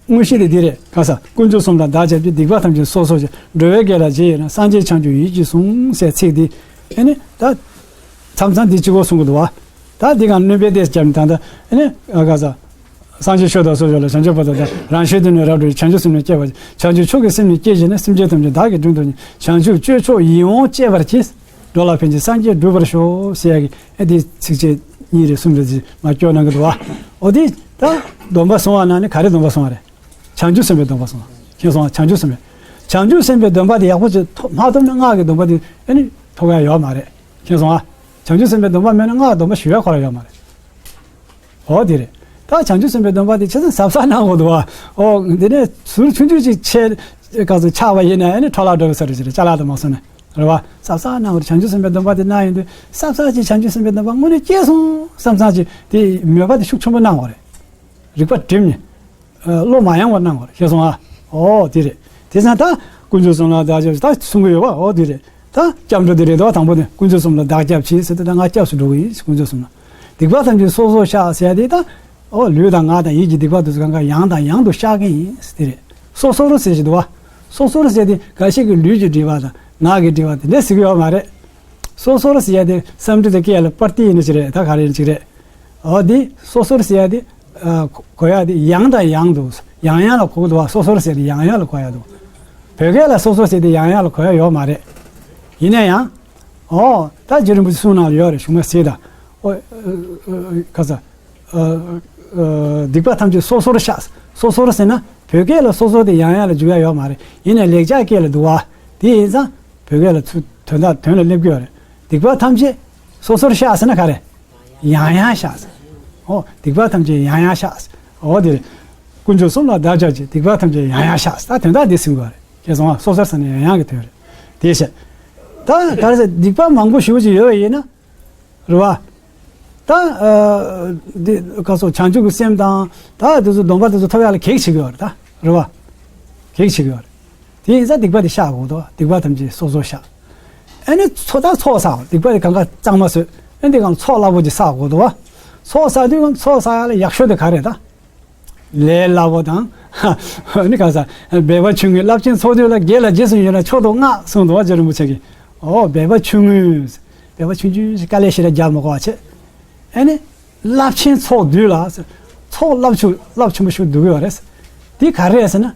དངོས་གཞི་དེ་འདི་རེད། ག་ས། དཀོན་མཆོག་གསུམ་ལ་བདག་སྐྱབས་མཆི། སྡིག་པ་ཐམས་ཅད་སོ་སོར་བཤགས། འགྲོ་བའི་དགེ་ལ་རྗེས་ཡི་རང་། སངས་རྒྱས་བྱང་ཆུབ་ཡིད་ཀྱིས་བཟུང་། ཟེར་ཚིག་འདི། ཨེ་ནི་ད། མཚམས་མཚམས་འདི་གཅིག་པོ་གསུང་གི་འདུག་བ། ད་འདི་གང་སྣོན་པའི་ལྟས་བརྒྱབ་ནས་ད་ལྟ་ཨེ་ནི་ག་ས། སངས་རྒྱས་ཆོས་དང་ཚོགས་མཆོག་ལ། བྱང་ཆུབ་བར་དུ་བདག་རང་གཞན་དོན་ནི་རབ་སྒྲུབ་ཕྱིར། བྱང་ཆུབ་སེམས་ནི་བསྐྱེད་པར་བྱ། བྱང་ཆུབ་མཆོག་གི་སེམས་ནི་བསྐྱེད་བྱས་ནས། སེམས་ཅན་ཐམས་ཅད་བདག་གིས་སྒྲུབ་ཐུབ་ནས། བྱང་ཆུབ་སྤྱོད་མཆོག་ཡིད་འོང་སྤྱད་པར་བགྱི། འགྲོ་ལ་ཕན་ཕྱིར་སངས་རྒྱས་འགྲུབ་པར་ཤོག་ཟེར་ཡ་གི་ཨེ་འདི་ཚིགས་བཅད་གཉིས་རེ་གསུམ་རེ་ཅིག་མར་སྐྱོར་གནང་གི་འདུག་བ། འོ་དེ་ད་སྡོམ་པ་བཟུང་བ་ནང་ནས་ག་རེ་སྡོམ་པ་བཟུང་བ་རེད། བྱང་ཆུབ་སེམས་དཔའི་སྡོམ་པ་སོང་། མཁྱེན་སོང་ང་། བྱང་ཆུབ་སེམས་དཔའི། བྱང་ཆུབ་སེམས་དཔའི་སྡོམ་པ་དེ་ཡག་པོ་ཅིག་ཐོབ་མ་ཐོབ་ན་སྔགས་ཀྱི་སྡོམ་པ་དེ་ཨ་ནི་ཐོབ་ཡ་ཡོད་མ་རེད། མཁྱེན་སོང་ང་། བྱང་ཆུབ་སེམས་དཔའི་སྡོམ་པ་མེད་ན་སྔགས་སྡོམ་པ་ཞུ་ཡ་ཁོ་རང་ཡོད་མ་རེད། འོ་དེ་རེད། ད་བྱང་ཆུབ་སེམས་དཔའི་སྡོམ་པ་དེ་ཆ་ཚང་གཟབ་གཟབ་གནང་དགོས་འདུག་བ། ཨོ་དེ་ནས་ཟུར་ཆུང་ཆུང་ཅིག་ཆད་ག་ཚོད་ཆགས་པ་ཡིན་ན་ཨ་ནི་འཕྲོ་བརླག་འགྲོ་གི་ས་རེད། ཅི་རེད། ཅ་ལག་དང་མ་སོང་ན་རེད་བ། གཟབ་གཟབ་གནང་དགོས་རེད། བྱང་ཆུབ་སེམས་དཔའི་སྡོམ་པ་དེ་གནང་ཡོང་དུས་གཟབ་གཟབ་ཅིག་བྱང་ཆུབ་སེམས་དཔའི་སྡོམ་པ་དངོས་གནས་སྐྱེས་སོང་བསམ་བསམ་ཅིག་དེ་མོས་པ་དེ་ཤུགས་ཆེན་པོ་གནང་དགོས་རེད། རིག་པ་བསྒྲིམས་ནས། བློ་མ་ཡེངས་པར་གནང་བར། ཤེས་སོང་ཨ། ཨོ་དེ་རེད། དེ་ཙང་ད་དཀོན་མཆོག་གསུམ་ལ་བདག་སྐྱབས་ད་གསུང་གི་ཡོད་པ། ཨོ་དེ་རེད། ད་སྐྱབས་འགྲོ་དེ་རེད་དོ། དང་པོ་དེ་དཀོན་མཆོག་གསུམ་ལ་བདག་སྐྱབས་མཆི་ཟེར་ཏེ། ད་ང་སྐྱབས་སུ་འགྲོ་གི་ཡིན། དཀོན་མཆོག་གསུམ་ལ། སྡིག་པ་ཐམས་ཅད་སོ་སོར་བཤགས་ཟེར་ཡ་དེ་ད། ཨོ་ལུས་དང་ངག་དང་ཡིད་ཀྱི་སྡིག་པ་དེ་ཚོ་གང་ག་ཡང་དང་ཡང་དུ་བཤགས་ཀྱི་ཡིན་ཟེར་དེ་རེད། སོ་སོར་ཟེར་གྱི་འདུག་བ། སོ་སོར་ཟེར་དེ་འགའ་ཞིག་གིས་ལུས་ཀྱི་སྒྲིབ་པ་དང་ངག་གི་སྒྲིབ་པ་དེ་འདྲ་ཟེར་གྱི་ཡོད་མ་རེད། སོ་སོར་ཟེར་ཡ་དེ་བསམ་གྲུབ་དང་སྐྱེ་ཡ་ལ་པར་ཏི་ཡིན་ན་ཅིག་རེད། ད་ག་རེ་ཡིན་ཅིག་རེད། ཨོ་དེ་སོ་སོར་ཟེར་ཡ་དེ། ཨ་གོ་ཡ་དེ་ཡང་དང་ཡང་དུ། ཡང་ཡང་ལ་གོ་གི་འདུག་བ། སོ་སོར་ཟེར་དེ་ཡང་ཡང་ལ་གོ་ཡ་འདུག་བོད་སྐད་ལ་སོ་སོར་ཟེར་དེ་ཡང་ཡང་ལ་གོ་ཡ་ཡོད་མ་རེད། ཡིན་ན་ཡང་། ཨོ་ད་རྗེ་རིན་པོ་ཆེ་གསུང་ནང་ལ་ཡོད་རེད། གཞུང་མ་ཟེར་ད། ཨོ་ཨ་ཨ་ག་ས། ཨ་ཨ་སྡིག་པ་ཐམས་ཅད་སོ་སོར་བཤགས། སོ་སོར་ཟེར་ན་བོད་སྐད་ལ་སོ་སོར་དེ་ཡང་ཡང་ལ་འཇུག་ཡ་ཡོད་མ་རེད། ཡིན་ནའི་ལེགས་སྦྱར་སྐད་ལ་འདུག་བ། དེ་ཡིན་ཙང་བོད་སྐད་ལ་ཚུར་དོན་དག་དོན་ལ་སླེབས་ཀྱི་ཡོད་རེད། སྡིག་པ་ཐམས་ཅད་སོ་སོར་བཤགས་ཟེར་ན་ག་རེ། ཡང་ཡང་བཤགས་ཟེར། ཨོ་སྡིག་པ་ཐམས་ཅད་ཡང་ཡང་བཤགས་ཟེར། ཨོ་དེ་རེད། དཀོན་མཆོག་གསུམ་ལ་བདག་སྐྱབས་མཆི། སྡིག་པ་ཐམས་ཅད་ཡང་ཡང་བཤགས་ཟེར། ད་དོན་དག་འདི་ཟིན་དགོས་རེད། ཤེས་སོང་ཨ། སོ་སོར་ཟེར་ན་ཡང་ཡང་གི་དོན་རེད། དེ་བཤད། ད་ག་རེ་ཟེར། སྡིག་པ་མང་པོ་ཞེ་པོ་ཅིག་ཡོད་པ་ཡིན་ན། རེད་བ། ད་ཨ་འདི་ག་སོ་བྱང་ཆུབ་ཀྱི་སེམས་དང་ད་དེ་ཚོ་སྡོམ་པ་དེ་ཚོ་ཐོབ་ཡག་ལ་གེགས་བྱེད་ཀྱི་ཡོད་རེད་ད། རེད་བ། གེགས་བྱེད་ཀྱི་ཡོད་རེད། དེ་ཡིན་ཙང་སྡིག་པ་དེ་བཤགས་དགོས་འདུག་སྡིག་པ་ཐམས་ཅད་སོ་སོར་བཤགས། ཨ་ནི་ཚོགས་ད་ཚོགས་བསགས། སྡིག་པ་དེ་གང་ག་གཙང་མ་བཟོས། ཨ་ནི་དེ་གང་ཚོགས་རླབས་པོ་ཅིག་བསགས་དགོས་འདུག་བ། ཚོགས་བསགས་དུས་གང་ཚོགས་བསགས་ཡག་ལ་ཡག་ཤོས་དེ་ག་རེ་ད། ལས་སླ་པོ་དང་། ནི་ག་ས། འབད་པ་ཆུང་ངུས་རླབས་ཆེན་ཚོགས་འདུས་ལ། དགེ་ལ་རྗེས་སུ་ཡི་རང་མཆོག་ཏུ་བསྔགས་གསུངས་འདུག་བ། རྗེ་རིན་པོ་ཆེ་གིས། ཨོ་འབད་པ་ཆུང་ངུས། འབད་པ་ཆུང་ཆུང་ཞིག་དཀའ་ལས་ཞེ་དྲག་རྒྱག་མི་དགོས་པ་བྱས། ཨ་ནི། རླབས་ཆེན་ཚོགས་འདུས་ལ། ཚོགས་རླབས་ཆུ་རླབས་ཆེན་པོ་ཞིག་འདུས་ཀྱི་ཡོད་རེད། འདི་ག་རེ་རེད་ཟེར་ན།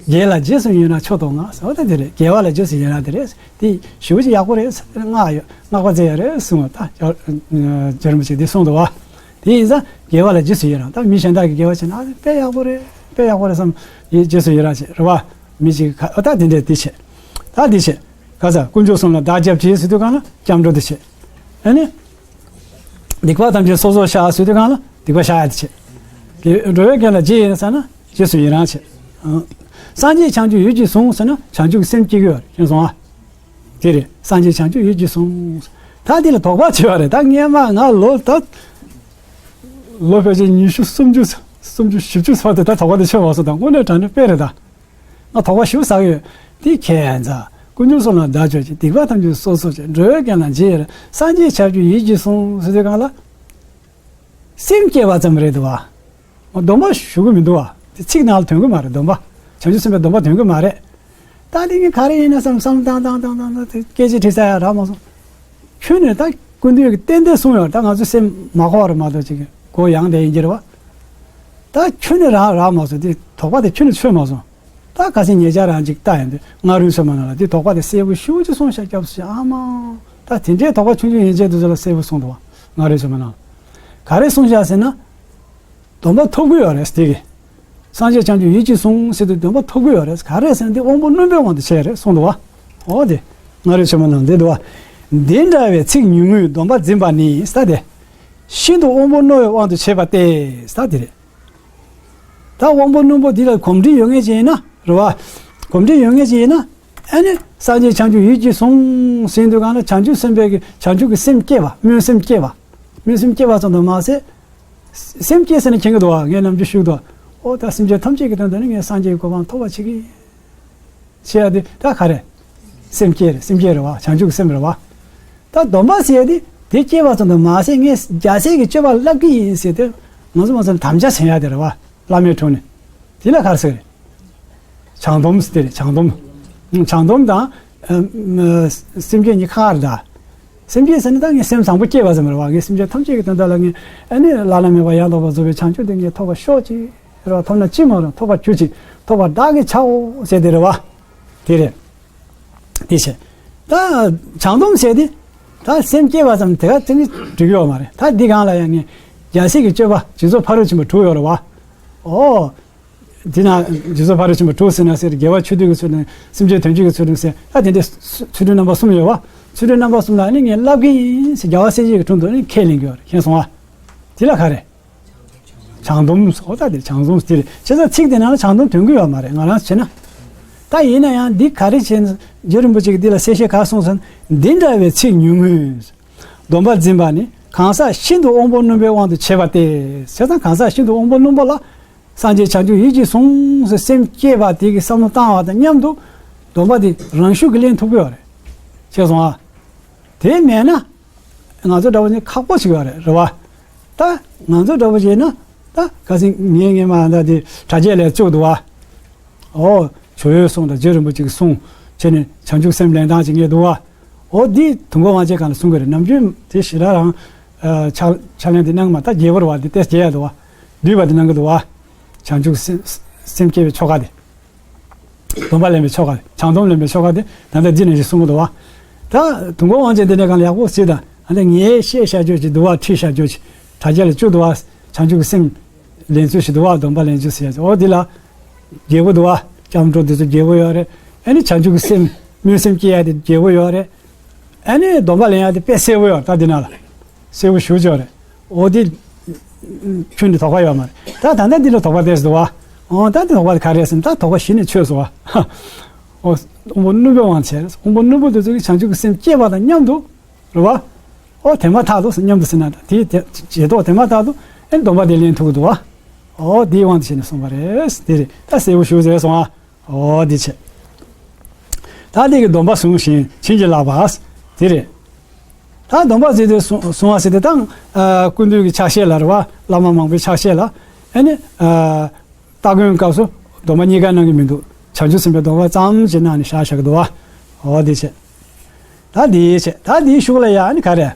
དགེ་ལ་རྗེས་སུ་ཡི་རང་མཆོག་ཏུ་བསྔགས། ཨོ་ད་དེ་རེད། དགེ་བ་ལ་རྗེས་སུ་ཡི་རང་དེ་རེད། དེ་ཞེ་པོ་ཅིག་ཡག་པོ་རེད་ཟེར་བསྔགས་ཡོད། བསྔགས་པ་མཛད་ཡོད་རེད་གསུངས་པ་ད། རྗེ་རིན་པོ་ཆེ་འདི་གསུངས་འདུག་བ། དེ་ཡིན་ཙང་དགེ་བ་ལ་རྗེས་སུ་ཡི་རང་། ད་མི་གཞན་དག་གིས་དགེ་བ་བྱས་ན་ཨ་དཔེ་ཡག་པོ་རེད། དཔེ་ཡག་པོ་རེད་བསམ། ཡི་རྗེས་སུ་ཡི་རང་བྱེད་རེད་བ། མི་གཅིག་ག་ཨ་ད་དེ་འདྲས་དེ་བྱེད། ད་དེ་བྱེད། ག་ས་དཀོན་མཆོག་གསུམ་ལ་བདག་སྐྱབས་མཆི་ཟེར་དུས་གང་ལ་སྐྱབས་འགྲོ་དེ་བྱེད། ཨ་ནི། སྡིག་པ་ཐམས་ཅད་སོ་སོར་བཤགས་ཟེར་དུས་གང་ལ་སྡིག་པ་བཤགས་ཡ་དེ་བྱེད། དེ་འགྲོ་བའི་དོན་ལ་རྗེས་ཡི་རང་ཟེར་ན་རྗེས་སུ་ཡི་རང་བྱེད། སངས་རྒྱས་བྱང་ཆུབ་ཡིད་ཀྱིས་ཟུངས་ཟེར་ན་བྱང་ཆུབ་ཀྱི་སེམས་སྐྱེ་གི་ཡོད་རེད། ཤེས་སོང་ཨ། དེ་རེད། སངས་རྒྱས་བྱང་ཆུབ་ཡིད་ཀྱིས་ཟུངས། ད་འདི་ལ་དོགས་པ་བྱས་པ་རེད། ད་སྔས་མ་ང་ལོ་ད། ལོ་ཕལ་ཆེར་ཉི་ཤུ་སུམ་ཅུ་སུམ་ཅུ་བཞི་བཅུ་ཚར་ཏེ་ད་དོགས་པ་དེ་ཆོད་མ་སོང་། ད་དངོས་གནས་དྲང་གནས་དཔེ་རེད་ད། ང་དོགས་པ་ཞེ་པོ་ཟ་གི་ཡོད། དེ་ཁྱད་མཚར། དཀོན་མཆོག་གསུམ་ལ་བདག་སྐྱབས་མཆི། སྡིག་པ་ཐམས་ཅད་སོ་སོར་བཤགས། འགྲོ་བའི་དོན་ལ་རྗེས་ཡི་རང་། སངས་རྒྱས་བྱང་ཆུབ་ཡིད་ཀྱིས་ཟུངས་ཟེར་དུས་གང་ལ། སེམས་བསྐྱེད་པ་ཙམ་རེད་འདུག་བ། སྡོམ་པ་ཞུ་གི་མི་འདུག་བ། དེ་ཚིག་ནང་ལ་ཐོན་གི་མ་རེད། སྡོམ་པ། བྱང་ཆུབ་སེམས་དཔའི་སྡོམ་པ་ཐོན་གི་མ་རེད། ད་དེ་ངས་ག་རེ་ཡིན་ན་བསམ་བསམ་བཏང་བཏང་བཏང་བཏང་དེ་སྐད་ཆ་དྲིས་ས་ཡ་རག་མ་སོང་། ཁྱོན་ནས་ད་སྐུ་མདུན་གྱིས་ཏན་ཏན་གསུངས་ཡོད། ད་ང་ཚོ་སེམས་མ་འཁོར་བ་རེད་མ་གཏོགས་ཅིག་གོ་ཡང་དེ་ཡིན་གྱི་རེད་བ། ད་ཁྱོན་ནས་རག་རག་མ་སོང་། དེ་དོགས་པ་དེ་ཁྱོན་ནས་ཆོད་མ་སོང་། ད་ཁ་སང་ཉེ་ཆར་རང་ཅིག་ལྟ་ཡོང་དུས་མངའ་རིས་ཆོས་མ་ནོར་ལ་དེ་དོགས་པ་དེ་གསལ་པོ་ཞེ་པོ་ཅིག་གསུངས་ཤག་སྐྱབས་སུ་མཆི། ཨ་མ། ད་དེ་འདྲའི་དོགས་པ་ཆུང་ཆུང་ཡན་ཆད་དེ་ཚོ་ལ་གསལ་པོ་གསུངས་འདུག་བ། མངའ་རིས་ཆོས་མ་ནོར་ལ། ག་རེ་གསུངས་ཤག་ཟེར་ན། སྡོམ་པ་ཐོབ་ཀྱི་ཡོད་རེད་དེ་གི། སངས་རྒྱས་བྱང་ཆུབ་ཡིད་ཀྱིས་ཟུངས་ཟེར་དུས་སྡོམ་པ་ཐོབ་ཀྱི་ཡོད་རེད། ག་རེ་ཟེར་ན་དེ་དབང་པོ་རྣོན་པོའི་དབང་དུ་བྱས་རེད་གསུངས་འདུག་བ། འོ་དེ། མངའ་རིས་ཆོས་མ་ནོར་ལ་འདི་འདུག་བ། འདི་འདྲ་བའི་ཚིག་ཉུང་ངུས་སྡོམ་པ་འཛིན་པ་ནི་ས་དེ། ཤིན་ཏུ་དབང་པོ་རྣོ་བའི་དབང་དུ་བྱས་པ་སྟེ་ས་དེ་རེད། ད་དབང་པོ་རྣོན་པོ་འདི་ལ་གོམས་འདྲིས་ཡོད་མཁན་ཅིག་ཡིན་ན་རེད་བ། གོམས་འདྲིས་ཡོད་མཁན་ཅིག་ཡིན་ན། ཨ་ནི་སངས་རྒྱས་བྱང་ཆུབ་ཡིད་ཀྱིས་ཟུངས་ཟེར་དུས་གང་ལ་བྱང་ཆུབ་སེམས་དཔའི་གི་བྱང་ཆུབ་ཀྱི་སེམས་བསྐྱེད་པ། སྨོན་སེམས་བསྐྱེད་པ། སྨོན་སེམས་བསྐྱེད་པ་ཙམ་དུ་མ་ཟད། སེམས་བསྐྱེད་ཟེར་ནས་མཁྱེན་གྱི་འདུག་བ། ངས་ནམ་རྒྱུན་ཞུས་འདུག་ཨོ་ད་སེམས་ཅན་ཐམས་ཅད་ཀྱི་དོན་དུ་ནི་ངས་སངས་རྒྱས་ཀྱི་གོ་འཕང་ཐོབ་པ་བྱེད་ཀྱི། ཞེས་ཡ་དེ་ད་ག་རེ། སེམས་བསྐྱེད་རེད། སེམས་བསྐྱེད་རེད་བ། བྱང་ཆུབ་ཀྱི་སེམས་རེད་བ། ད་སྡོམ་པ་ཟེར་ཡ་དེ་དེ་སྐྱེས་པ་ཙམ་དུ་མ་ཟད་ངས་རྒྱལ་སྲས་ཀྱི་སྤྱོད་པ་བསླབ་ཀྱི་ཡིན་ཟེར་ཏེ། ང་ཚོ་མ་ཚད་དམ་བཅའ་བྱེད་ཡ་དེ་རེད་བ། བླ་མའི་དྲུང་ནས། དེ་ལ་ག་རེ་ཟེར་རེད། བྱང་སྡོམ་ཟེར་དེ་རེད། བྱང་སྡོམ། བྱང་སྡོམ་དང་། ཨ་སེམས་བསྐྱེད་གཉིས་ཁ་ཁ་རེད་ད། སེམས་བསྐྱེད་ཟེར་ན་ད་ངས་སེམས་བཟང་པོ་བསྐྱེད་པ་ཙམ་རེད་བ། ངས་སེམས་ཅན་ཐམས་ཅད་ཀྱི་དོན་དག་ལ་ངས་ཨ་ནི་བླ་ན་མེད་པ་ཡང་དག་པར་རྫོགས་པའི་བྱང་ཆུབ་དེ་ངས་ཐོབ་པར་ཤོག་ཅིག་རེད་བ། ཐོབ་ན་ཅི་མ་རུང་། ཐོབ་པར་གྱུར་ཅིག་ཐོབ་པར་བདག་གིས་བྱའོ་ཟེར་དེ་རེད་བ། དེ་རེད། དེ་བྱས། ད་བྱང་སྡོམ་ཟེར་དེ། ད་སེམས་བསྐྱེད་པ་ཙམ་དེ་ག་དེ་ནི་འགྲིག་གི་ཡོད་མ་རེད། ད་འདི་སྒང་ལ་ཡང་ངས་རྒྱལ་སྲས་ཀྱི་སྤྱོད་པ་སྦྱིན་སོགས་ཕ་རོལ་ཕྱིན་པ་དྲུག་ཡོད་རེད་བ། ཨོ། དེ་ན་རྗེས་སུ་ཕ་རོལ་ཕྱིན་པ་དྲུག་ཟེར་ན་ཟེར། དགེ་བ་ཆོས་སྡུད་ཀྱི་ཚུལ་དང་སེམས་ཅན་དོན་བྱེད་ཀྱི་ཚུལ་དང་ཟེར། ད་དེ་འདྲའི་ཚུལ་ཁྲིམས་རྣམ་པ་གསུམ་ཡོད་བ། ཚུལ་ཁྲིམས་རྣམ་པ་གསུམ་ལ་ནི་ངས་བསླབ་ཀྱི་ཡིན་ཟེར་རྒྱལ་བ་སྲས་བཅས་ཀྱི་དྲུང་དུ་ནི་ཁས་ལེན་གྱི་ཡོད་རེད། ཤེས་སོང་ཨ། དེ་ལ་ག་རེ། བྱང་སྡོམ། ཨོ་ད་དེ་བྱང་སྡོམ་དེ་རེད། བྱས་ཙང་ཚིག་དེ་ནང་ལ་བྱང་སྡོམ་དོན་གྱི་ཡོད་མ་རེད། ང་རང་བྱས་ན། ད་ཡིན་ན་ཡང་འདི་ག་རེ་བྱས་ན་རྗེ་རིན་པོ་ཆེ་གིས་འདི་ལ་གསལ་བཤད་ག་རེ་གསུངས་ཟེར་ན། འདི་འདྲ་བའི་ཚིག་ཉུང་ངུས་སྡོམ་པ་འཛིན་པ་ནི་གང་ཟག་ཤིན་ཏུ་དབང་པོ་རྣོན་པོའི་དབང་དུ་བྱས་པ་སྟེ། བྱས་ཙང་གང་ཟག་ཤིན་ཏུ་དབང་པོ་རྣོན་པོ་ལ། སངས་རྒྱས་བྱང་ཆུབ་ཡིད་ཀྱིས་བཟུང་ཟེར་སེམས་བསྐྱེད་པ་དེ་གི་བསམ་བློ་བཏང་བ་དང་མཉམ་དུ་སྡོམ་པ་དེ་རང་ཤུགས་ཀྱིས་ལེན་ཐུབ་ཀྱི་ཡོད་རེད། ཤེས་སོང་ཨ། དེ་མེད་ན། ང་ཚོ་འདྲ་བོ་ཅིག་ཁག་པོ་ཞིག་ཡོད་རེད། རེད་བ། ད་ང་ཚོ་འདྲ་བོ་ཅིག་ཡིན་ན། ད་ཁ་སང་ངས་ངས་མ་ད་དེ་གྲྭ་ཆས་ལས་བཅུག་འདུག་བ། ཨོ། ཇོ་བོའི་གསུང་དང་རྗེ་རིན་པོ་ཆེ་གི་གསུང་བྱས་ནས་བྱང་ཆུབ་སེམས་ལེན་སྟངས་ཅིག་ངས་འདུག་བ། ཨོ་འདི་དུས་འཁོར་དབང་ཆེན་སྒང་ལ་གསུང་གི་རེད། ནམ་རྒྱུན་དེ་ཞེ་དྲག་རང་ཕྱག་ཕྱག་ལེན་དེ་གནང་མ། ད་རྒྱས་པོ་རེད་བ། འདི་ཏོག་ཙམ་རྒྱས་ཡ་འདུག་བ། བསྡུས་པ་དེ་གནང་གི་འདུག་བ། བྱང་ཆུབ་སེམས་སེམས་བསྐྱེད་པའི་ཆོ་ག་དེ། སྡོམ་པ་ལེན་པའི་ཆོ་ག་དེ། བྱང་སྡོམ་ལེན་པའི་ཆོ་ག་དེ་ད་ལྟ་འདི་ནས་ཅིག་གསུང་གི་འདུག་བ། ད་དུས་འཁོར་དབང་ཆེན་འདི་ནས་གང་ལ་ཡག་པོ་ཞིག་དང་། ཨ་ནི་ངས་བཤད་བྱ་རྒྱུ་ཅིག་འདུག་བ། ཁྲིད་བྱ་རྒྱུ་ཅིག་གྲྭ་ཆས་ལ་བཅུག་འདུག་བ། བྱང་ཆུབ་ཀྱི་སེམས་ལེན་ཚུལ་ཞིག་འདུག་བ། སྡོམ་པ་ལེན་ཚུལ་ཟེར་ཡ་ཅིག་ཨོ་འདི་ལ་རྒྱས་པོ་འདུག་བ། སྐྱབས་འགྲོ་འདི་ཚོ་རྒྱས་པོ་ཡོད་རེད། ཨ་ནི་བྱང་ཆུབ་ཀྱི་སེམས་སྨོན་སེམས་བསྐྱེད་ཡ་དེ་རྒྱས་པོ་ཡོད་རེད། ཨ་ནི་སྡོམ་པ་ལེན་ཡ་དེ་དཔེ་གསལ་པོ་ཡོད་རེད། ད་འདི་ནང་ལ་གསལ་པོ་ཞེ་པོ་ཅིག་ཡོད་རེད། འོ་དེ་ཁྱོན་ནས་དོགས་པ་ཡོད་མ་རེད། ད་ད་ལྟ་འདི་ལ་དོགས་པ་བསྡད་འདུག་བ། འོ་ད་འདི་དོགས་པ་དེ་ག་རེ་རེད་ཟེར་ན། ད་དོགས་པ་གཞི་ནས་ཆོད་སོང་བ། འོ་དབང་པོ་རྣོན་པོའི་དབང་ཆེན། དབང་པོ་རྣོན་པོ་དེ་ཚོ་གིས་བྱང་ཆུབ་ཀྱི་སེམས་བསྐྱེད་པ་དང་མཉམ་དུ། རེད་བ། འོ་དེ་མ་ཐག་ཏུ་མཉམ་དུ་ཟེར་ན། ད་དེའི་དེ་རྗེས་ཐོག་དེ་མ་ཐག་ཏུ་ཨེ་སྡོམ་པ་དེ་ལེན་ཐུབ་ཀྱི་འདུག་བ། འོ་དེའི་དབང་དུ་བྱས་ནས་གསུངས་པ་རེད། དེ་རེད། ད་གསལ་པོ་ཞེ་པོ་ཅིག་སོང་ཨ། འོ་དེ་བྱས། ད་དེ་གི་སྡོམ་པ་བཟུང་ཞིང་བྱིན་གྱིས་བརླབས་པ། དེ་རེད། ད་སྡོམ་པ་ཟེར་དུས་བཟུང་བཟུང་བ་ཟེར་དུས་ད་ཨ་སྐུ་མདུན་གྱི་ཕྱག་བཞེས་ལ། རེད་བ། བླ་མ་མང་པོའི་ཕྱག་བཞེས་ལ། ཨེ་ནི་ཨ་སྟ་གོན་སྐབས་སུ་སྡོམ་པ་གཉིས་ཀ་གནང་གི་མི་འདུག་བྱང་ཆུབ་སེམས་དཔའི་སྡོམ་པ་ཙམ་ཞིག་གནང་ནས་བཞག་བཞག་གི་འདུག་བ། འོ་དེ་བྱས། ད་དེའི་ཆེད། ད་དེའི་གཞུག་ལ་ཡ་ཨ་ནི་ག་རེ། ཨ་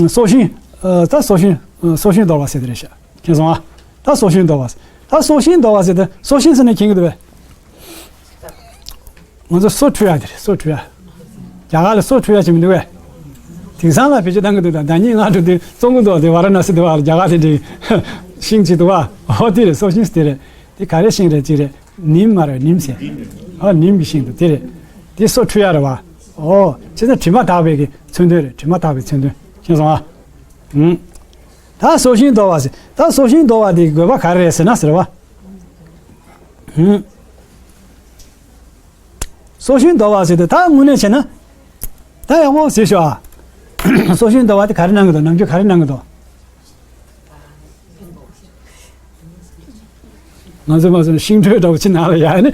སྲོག་ཤིང་། ཨ་ད་སྲོག་ཤིང་། ཨ་སྲོག་ཤིང་དོར་བ་ཟེར་དེ་རེད་ཤག་མཁྱེན་སོང་ཨ། ད་སྲོག་ཤིང་དོར་བ་ཟེར། ད་སྲོག་ཤིང་དོར་བ་ཟེར་དེ། སྲོག་ཤིང་ཟེར་ན་མཁྱེན་གྱི་འདུག་པས། ང་ཚོ་སོ་འཁྲུ་ཡ་དེ་རེད། སོ་འཁྲུ་ཡ། རྒྱ་གར་ལ་སོ་འཁྲུ་ཡ་ཅིག་མི་འདུག་པས། དེང་སང་ལ་བེད་སྤྱོད་གཏང་གི་འདུག་ད་ཟླ་ཉིན་ང་འགྲོ་དུས་བཙོང་གི་འདུག་དེ་ཝ་ར་ཎ་སི་དུ་བ་རྒྱ་གར་དེ་འདྲའི་ཤིང་ཅིག་འདུག་བ། འོ་དེ་རེད། སྲོག་ཤིང་དེ་རེད། དེ་ག་རེ་ཤིང་རེད། ཅིག་རེད། ནིམ་མ་རེད། ནིམ་ཟེར། ཨ་ནིམ་གྱི་ཤིང་འདུག་དེ་རེད། དེ་སོ་འཁྲུ་ཡ་རེད་བ། ཨོ། བྱས་ཙང་དྲི་མ་དག་པའི་གི་མཚོན་དོན་རེད། དྲི་མ་དག་པའི་མཚོན་དོན། མཁྱེན་སོང་ཨ། ཨུམ། ད་སྲོག་ཤིང་དོར་བ་ཟེར། ད་སྲོག་ཤིང་དོར་བ་དེ་དགོས་པ་ག་རེ་རེད་ཟེར་ན་ཟེར་བ། ཨུམ། སྲོག་ཤིང་དོར་བ་ཟེར་དུས་ད་དངོས་གནས་བྱས་ན། ད་ཡག་པོ་གཟིགས་ཤོག་ཨ། སྲོག་ཤིང་དོར་བ་དེ་ག་རེ་གནང་གི་འདུག་ནམ་རྒྱུན་ག་རེ་གནང་གི་འདུག་ང་ཚོ་མ་སོང་ཤིང་འབྲས་འདྲ་བོ་ཅིག་ནང་ལ་ཡ་ནི་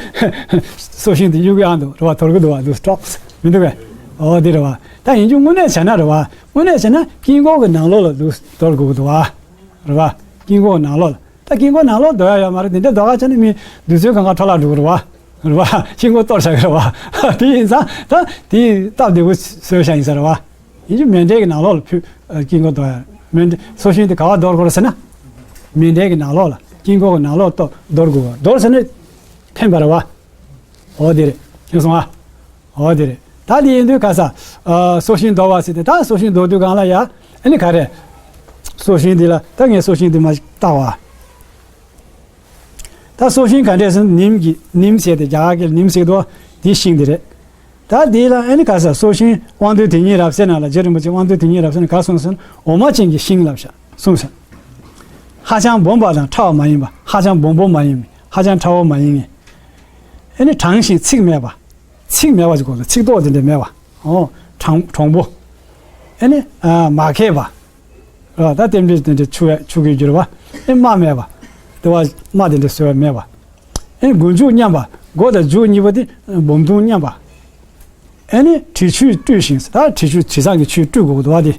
སྲོག་ཤིང་དེ་གཡུག་གི་ཨ་འདུག་རེད་བ། དོར་གི་འདུག་བ། འདུག་སྤྲོགས་མི་འདུག་གས། འོ་དེ་རེད་བ། ད་ཡིན་རྒྱུ་དངོས་གནས་བྱས་ན་རེད་བ། དངོས་གནས་བྱས་ན་དཀྱིལ་འཁོར་གྱི་ནང་ལོགས་ལ་འདུག་དོར་དགོས་ཀྱི་འདུག་བ། རེད་བ། དཀྱིལ་འཁོར་ནང་ལོགས་ལ། ད་དཀྱིལ་འཁོར་ནང་ལོགས་དོར་ཡ་ཡོད་མ་རེད། དེ་འདྲ་དོར་ག་བྱས་ན་མི་རྡུལ་ཚོན་གང་ག་འཕྲོ་བརླག་འགྲོ་གི་རེད་བ། རེད་བ། དཀྱིལ་འཁོར་གཏོར་བཞག་གི་རེད་བ། དེ་ཡིན་ཙང་ད་དེ་སྟབས་བདེ་པོ་བཟོས་བཞག་ཡིན་ས་རེད་བ། ཡིན་རྒྱུ་མཎྜལ་གྱི་ནང་ལོགས་ལ་ཕུལ། ཨ་དཀྱིལ་འཁོར་དོར་ཡ། མཎྜལ་སྲོག་ཤིང་དེ་ག་པར་དོར་དགོས་རེད་ཟེར་ན། མཎྜལ་གྱི་ནང་ལོགས་ལ། དཀྱིལ་འཁོར་གྱི་ནང་ལོགས་ལ་དོ་དོར་དགོས། དོར་ཟེར་ན་འཕེན་པ་རེད་བ། འོ་དེ་རེད། མཁྱེན་སོང་ཨ། འོ་དེ་རེད། ད་དེ་ཡིན་དུས་ག་ས། ཨ་སྲོག་ཤིང་དོར་བ་ཟེར་ཏེ། ད་སྲོག་ཤིང་དོར་དུས་སྒང་ལ་ཡ་ཨ་ནི་ག་རེ། སྲོག་ཤིང་འདི་ལ་ད་ངས་སྲོག་ཤིང་འདི་མ་བཏགས་བ། ད་སྲོག་ཤིང་ག་འདྲས་ཟེར་ན་ནིམ་གྱི། ནིམ་ཟེར་ཏེ་རྒྱ་གར་གྱི་ནིམ་ཟེར་དོ། དེའི་ཤིང་དེ་རེད། ད་དེ་ལ་ཨ་ནི་ག་ས། སྲོག་ཤིང་དབང་འདུས་དོན་གཉིས་རབ་གསལ་ནང་ལ། རྗེ་རིན་པོ་ཆེ་དབང་འདུས་དོན་གཉིས་རབ་གསལ་ནང་ག་གསུངས་ཟེར་ན། འོ་མ་ཅན་གྱི་ཤིང་ལབ་ཤག་གསུངས་ཤག་ཧ་ཅང་སྦོམ་པ་དང་ཕྲ་བ་མ་ཡིན་པ། ཧ་ཅང་སྦོམ་པོ་མ་ཡིན། ཧ་ཅང་ཕྲ་བོ་མ་ཡིན། ཨ་ནི་དྲང་ཞིང་ཚིག་མེད་པ། ཚིག་མེད་པ་ཅིག་དགོས་འདུག་ཚིག་ཏོག་དེ་འདྲ་མེད་པ། ཨོ། དྲང་དྲང་པོ། ཨ་ནི་ཨ་མ་ཁེགས་པ། རེད་བ། ད་རྟེན་འབྲེལ་དེ་འདྲ་འཆུག་ཡ་འཆུག་གི་འགྱུར་བ། ཨེ་མ་མེད་པ། དེ་བ་མ་དེ་འདྲ་བཟོ་བ་མེད་པ། ཨེ་མགོ་མཇུག་མཉམ་པ། མགོ་དང་མཇུག་གཉིས་པོ་དེ་སྦོམ་ཐུང་མཉམ་པ། ཨེ་ནི་དྲི་ཆུས་བཀྲུས་ཤིང་། ད་དྲི་ཆུ་དྲི་བཟང་གི་ཆུས་བཀྲུ་དགོས་འདུག་བ་དེ།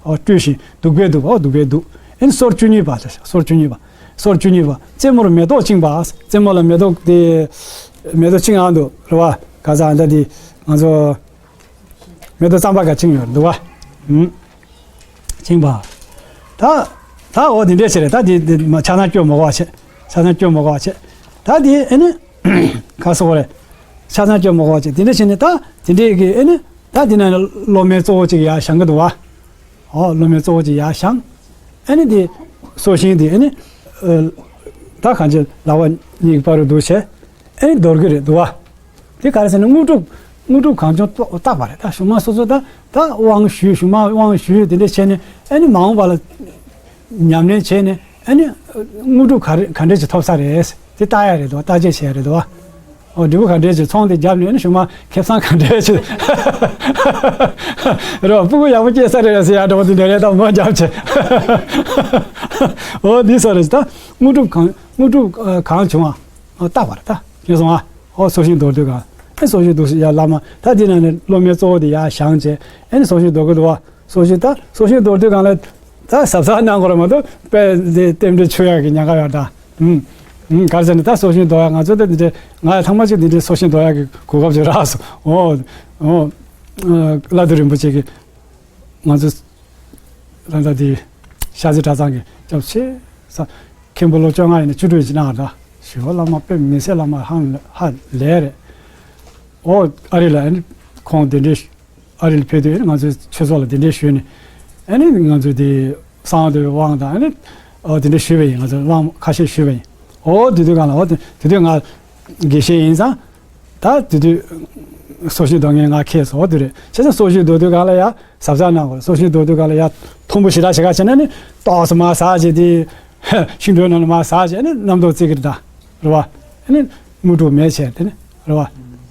ཨོ་བཀྲུས་ཤིང་བདུག་པས་བདུག་པ། ཨོ་བདུག་པས་བདུག་ཨེ་ནི་སོར་བཅུ་གཉིས་པ། སོར་བཅུ་གཉིས་པ། སོར་བཅུ་གཉིས་པ། རྩེ་མོར་མེ་ཏོག་བཅིངས་པ། རྩེ་མོ་ལ་མེ་ཏོག་དེ། མེ་ཏོག་བཅིངས་ཨ་འདུག་རེད་བ། ག་ས་ཨ་འདྲ་དེ་ང་ཚོ། མེ་ཏོག་རྩམ་པ་ག་བཅིངས་ཡོད་འདུག་བ། ཨུམ། བཅིངས་པ། ད། ད་འོ་དེ་འདྲས་བྱས་རེད། ད་དེ་དེ་མ་ཆ་ཚང་སྐྱོན་མ་གོ་བ་བྱས། ཆ་ཚང་སྐྱོན་མ་གོ་བ་བྱས། ད་དེ་ཨེ་ནི། ག་སོགས་རེད། ཆ་ཚང་སྐྱོན་མ་གོ་བ་བྱས། དེ་འདྲས་བྱས་ནས་ད་དེ་འདྲས་ཀྱི་ཨེ་ནི། ད་དེ་ན་སློབ་མའི་གཙོ་བོ་གཅིག་ཡར་བཞེངས་ཀྱི་འདུག་བ། ཨོ་སློབ་མའི་གཙོ་བོ་གཅིག་ཡར་བཞེངས། ཨེ་ནི་དེ། སྲོག་ཤིང་དེ་ཨེ་ནི། ཨ། ད་གང་ཅི་ལག་པ་གཉིས་ཀྱི་བར་དུ་འདུག་བྱས། ཨེ་ནི་དོར་གྱི་རེད་འདུག་བ། དེ་ག་རེ་ཟེར་ན་དངོས་གྲུབ། དངོས་གྲུབ་གང་བྱུང་བཏགས་པ་རེད། ད་གཞུག་མ་སོ་སོ་ད་ད་དབང་ཞུས། གཞུག་མ་དབང་ཞུས་དེ་འདྲ་བྱས་ནས་ཨ་ནི་མ་འོངས་པ་ལ་ཉམས་ལེན་བྱས་ནས་ཨ་ནི་དངོས་གྲུབ་ག་རེ་ག་འདྲས་ཅིག་ཐོབ་ས་རེད། དེ་བལྟ་ཡ་རེད་འདུག་བ། བརྟག་དཔྱད་བྱེད་ཡ་རེད་འདུག་བ། འོ་འབྲས་བུ་ག་འདྲས་ཅིག་ཚོང་དེ་བརྒྱབ་ནས་ཨ་ནི་གཞུག་མ་ཁེ་བཟང་ག་འདྲས་ཅིག་རེད་བ། སྤུ་གུ་ཡག་པོ་སྐྱེས་ས་རེད་ཟེར་ཡ་འདྲ་བོ་དེ་འདྲ་རེད། ད་མ་བརྒྱབ་བྱས། འོ་འདི་ས་རེད། ད་དངོས་གྲུབ་གང་། དངོས་གྲུབ་ཨ་གང་བྱུང་ཨ། ཨ་བཏགས་པ་རེད་ད། མཁྱེན་སོང་ཨ། ཨོ་སྲོག་ཤིང་དོར་དུས་གང་། ཨེ་སྲོག་ཤིང་དོར་སྲིད་ཡ་བླ་མ་ད་འདི་ན་ནི་སློབ་མའི་གཙོ་བོ་དེ་ཡར་བཞེངས་བྱས་ཨེ་ནི་སྲོག་ཤིང་དོར་གི་འདུག་བ། སྲོག་ཤིང་ད་སྲོག་ཤིང་དོར་དུས་གང་ལ་ད་གཟབ་གཟབ་གནང་དགོས་རེད་མ་གཏོགས་དཔེ་འདི་རྟེན་འབྲེལ་འཆུ་ཡག་གི་ཉེན་ཁ་ཡོད་ད། ཨུམ། ཨུམ་ག་རེ་ཟེར་ན་ད་སྲོག་ཤིང་དོར་ཡག་ང་ཚོ་ད་འདི་འདྲའི་ང་ཡང་ཐང་མ་ཅིག་འདི་འདྲའི་སྲོག་ཤིང་དོར་ཡག་གི་གོ་སྐབས་ཅིག་རག་སོང་། ཨོ་ཨོ་ཨ་བླ་རྡོ་རིན་པོ་ཆེ་གིས་ང་ཚོ་རང་ད་དེ་ཤར་རྩེ་གྲྭ་ཚང་གི་སྐྱབས་ཆེ་ས་མཁན་པོ་ལོ་བཅོ་ལྔ་ཡིན་ན་བཅུ་དྲུག་ཡིན་ཅི་གནང་བ་ད། ཞི་བ་བླ་མ་དཔེ་མི་སྲིད་བླ་མ་ཧང་ཧ་ལས་རེད། ཨོ་ཨ་རི་ལ་ཨ་ནི་ཁོང་གདན་འདྲེན་ཨ་རི་ལ་ཕེབས་དུས་ཨ་ནི་ང་ཚོའི་ཆོས་ཚོགས་ལ་གདན་འདྲེན་ཞུས་ནས་ཨ་ནི་ང་ཚོའི་དེ་གསང་བ་འདུས་པའི་དབང་དང་ཨ་ནི་ཨོ་གདན་འདྲེན་ཞུས་པ་ཡིན། ང་ཚོ་དབང་ཁ་ཤས་ཞུས་པ་ཡིན། ཨོ་དེ་དུས་གང་ལ་ཨོ་དེ་དེ་དུས་ང་དགེ་བཤེས་ཡིན་ཙང་། ད་དེ་དུས་སྲོག་ཤིང་དོར་མཁན་ང་ཁེལ་སོང་དེ་རེད། བྱས་ཙང་སྲོག་ཤིང་དོར་དུས་གང་ལ་ཡ་གཟབ་གཟབ་གནང་དགོས། སྲོག་ཤིང་དོར་དུས་གང་ལ་ཡ་མཐོན་པོ་ཞེ་དྲག་ཞེ་དྲག་བྱས་ན་ནི་ཏོག་ཙམ་མར་ཟག་བྱས་དེ་ཤིང་དྲུང་ནང་ལ་མར་ཟག་བྱས་ནི་རྣམ་རྟོག་བརྩི་གི་རེད་ད། རེད་བ། ཨ་ནི་དངོས་གྲུབ་མེད་བྱས་དེ་ནི་རེད་བ།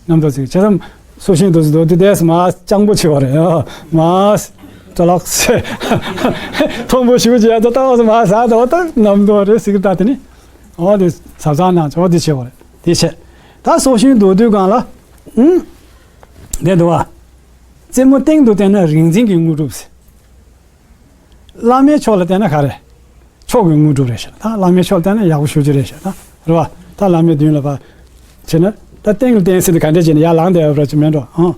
རྣམ་རྟོག་བརྩི་གི་བྱས་ཙང་སྲོག་ཤིང་དོར་དུས་དོར་དུས་དེས་མར་སྤྱང་པོ་བྱེད་པ་རེད་ཨ། མར་ཏྲ་ལག་སེ་མཐོན་པོ་ཞེ་པོ་ཅིག་ཡ་ད་ཏོག་ཙམ་མར་ཟག་ད་འོ་ད་རྣམ་རྟོག་རེད་ཟེར་གི་ད་དེ་ནི་འོ་དེ་གཟབ་གཟབ་གནང་བྱས་འོ་དེ་བྱེད་པ་རེད། དེ་བྱས། ད་སྲོག་ཤིང་དོར་དུས་གང་ལ། ཨུམ། དེ་འདུག་བ། རྩེ་མོ་སྟེང་དུ་བསྟན་ན་རིག་འཛིན་གྱི་དངོས་གྲུབ་ཟེར། བླ་མའི་ཕྱོགས་ལ་བསྟན་ན་ག་རེ། མཆོག་གི་དངོས་གྲུབ་རེད་ཤག་ད་བླ་མའི་ཕྱོགས་ལ་བསྟན་ན་ཡག་པོ་ཞེ་པོ་ཅིག་རེད་ཤག་ད་རེད་བ། ད་བླ་མའི་མདུན་ལ་ཕར་བྱས་ན་ད་སྟེང་ལ་བསྟན་ཟེར་དུས་ག་འདྲས་བྱས་ན་ཡར་ལངས་བསྡད་ཡོད་པ་ཅིག་མེད་འགྲོ་ཨང་།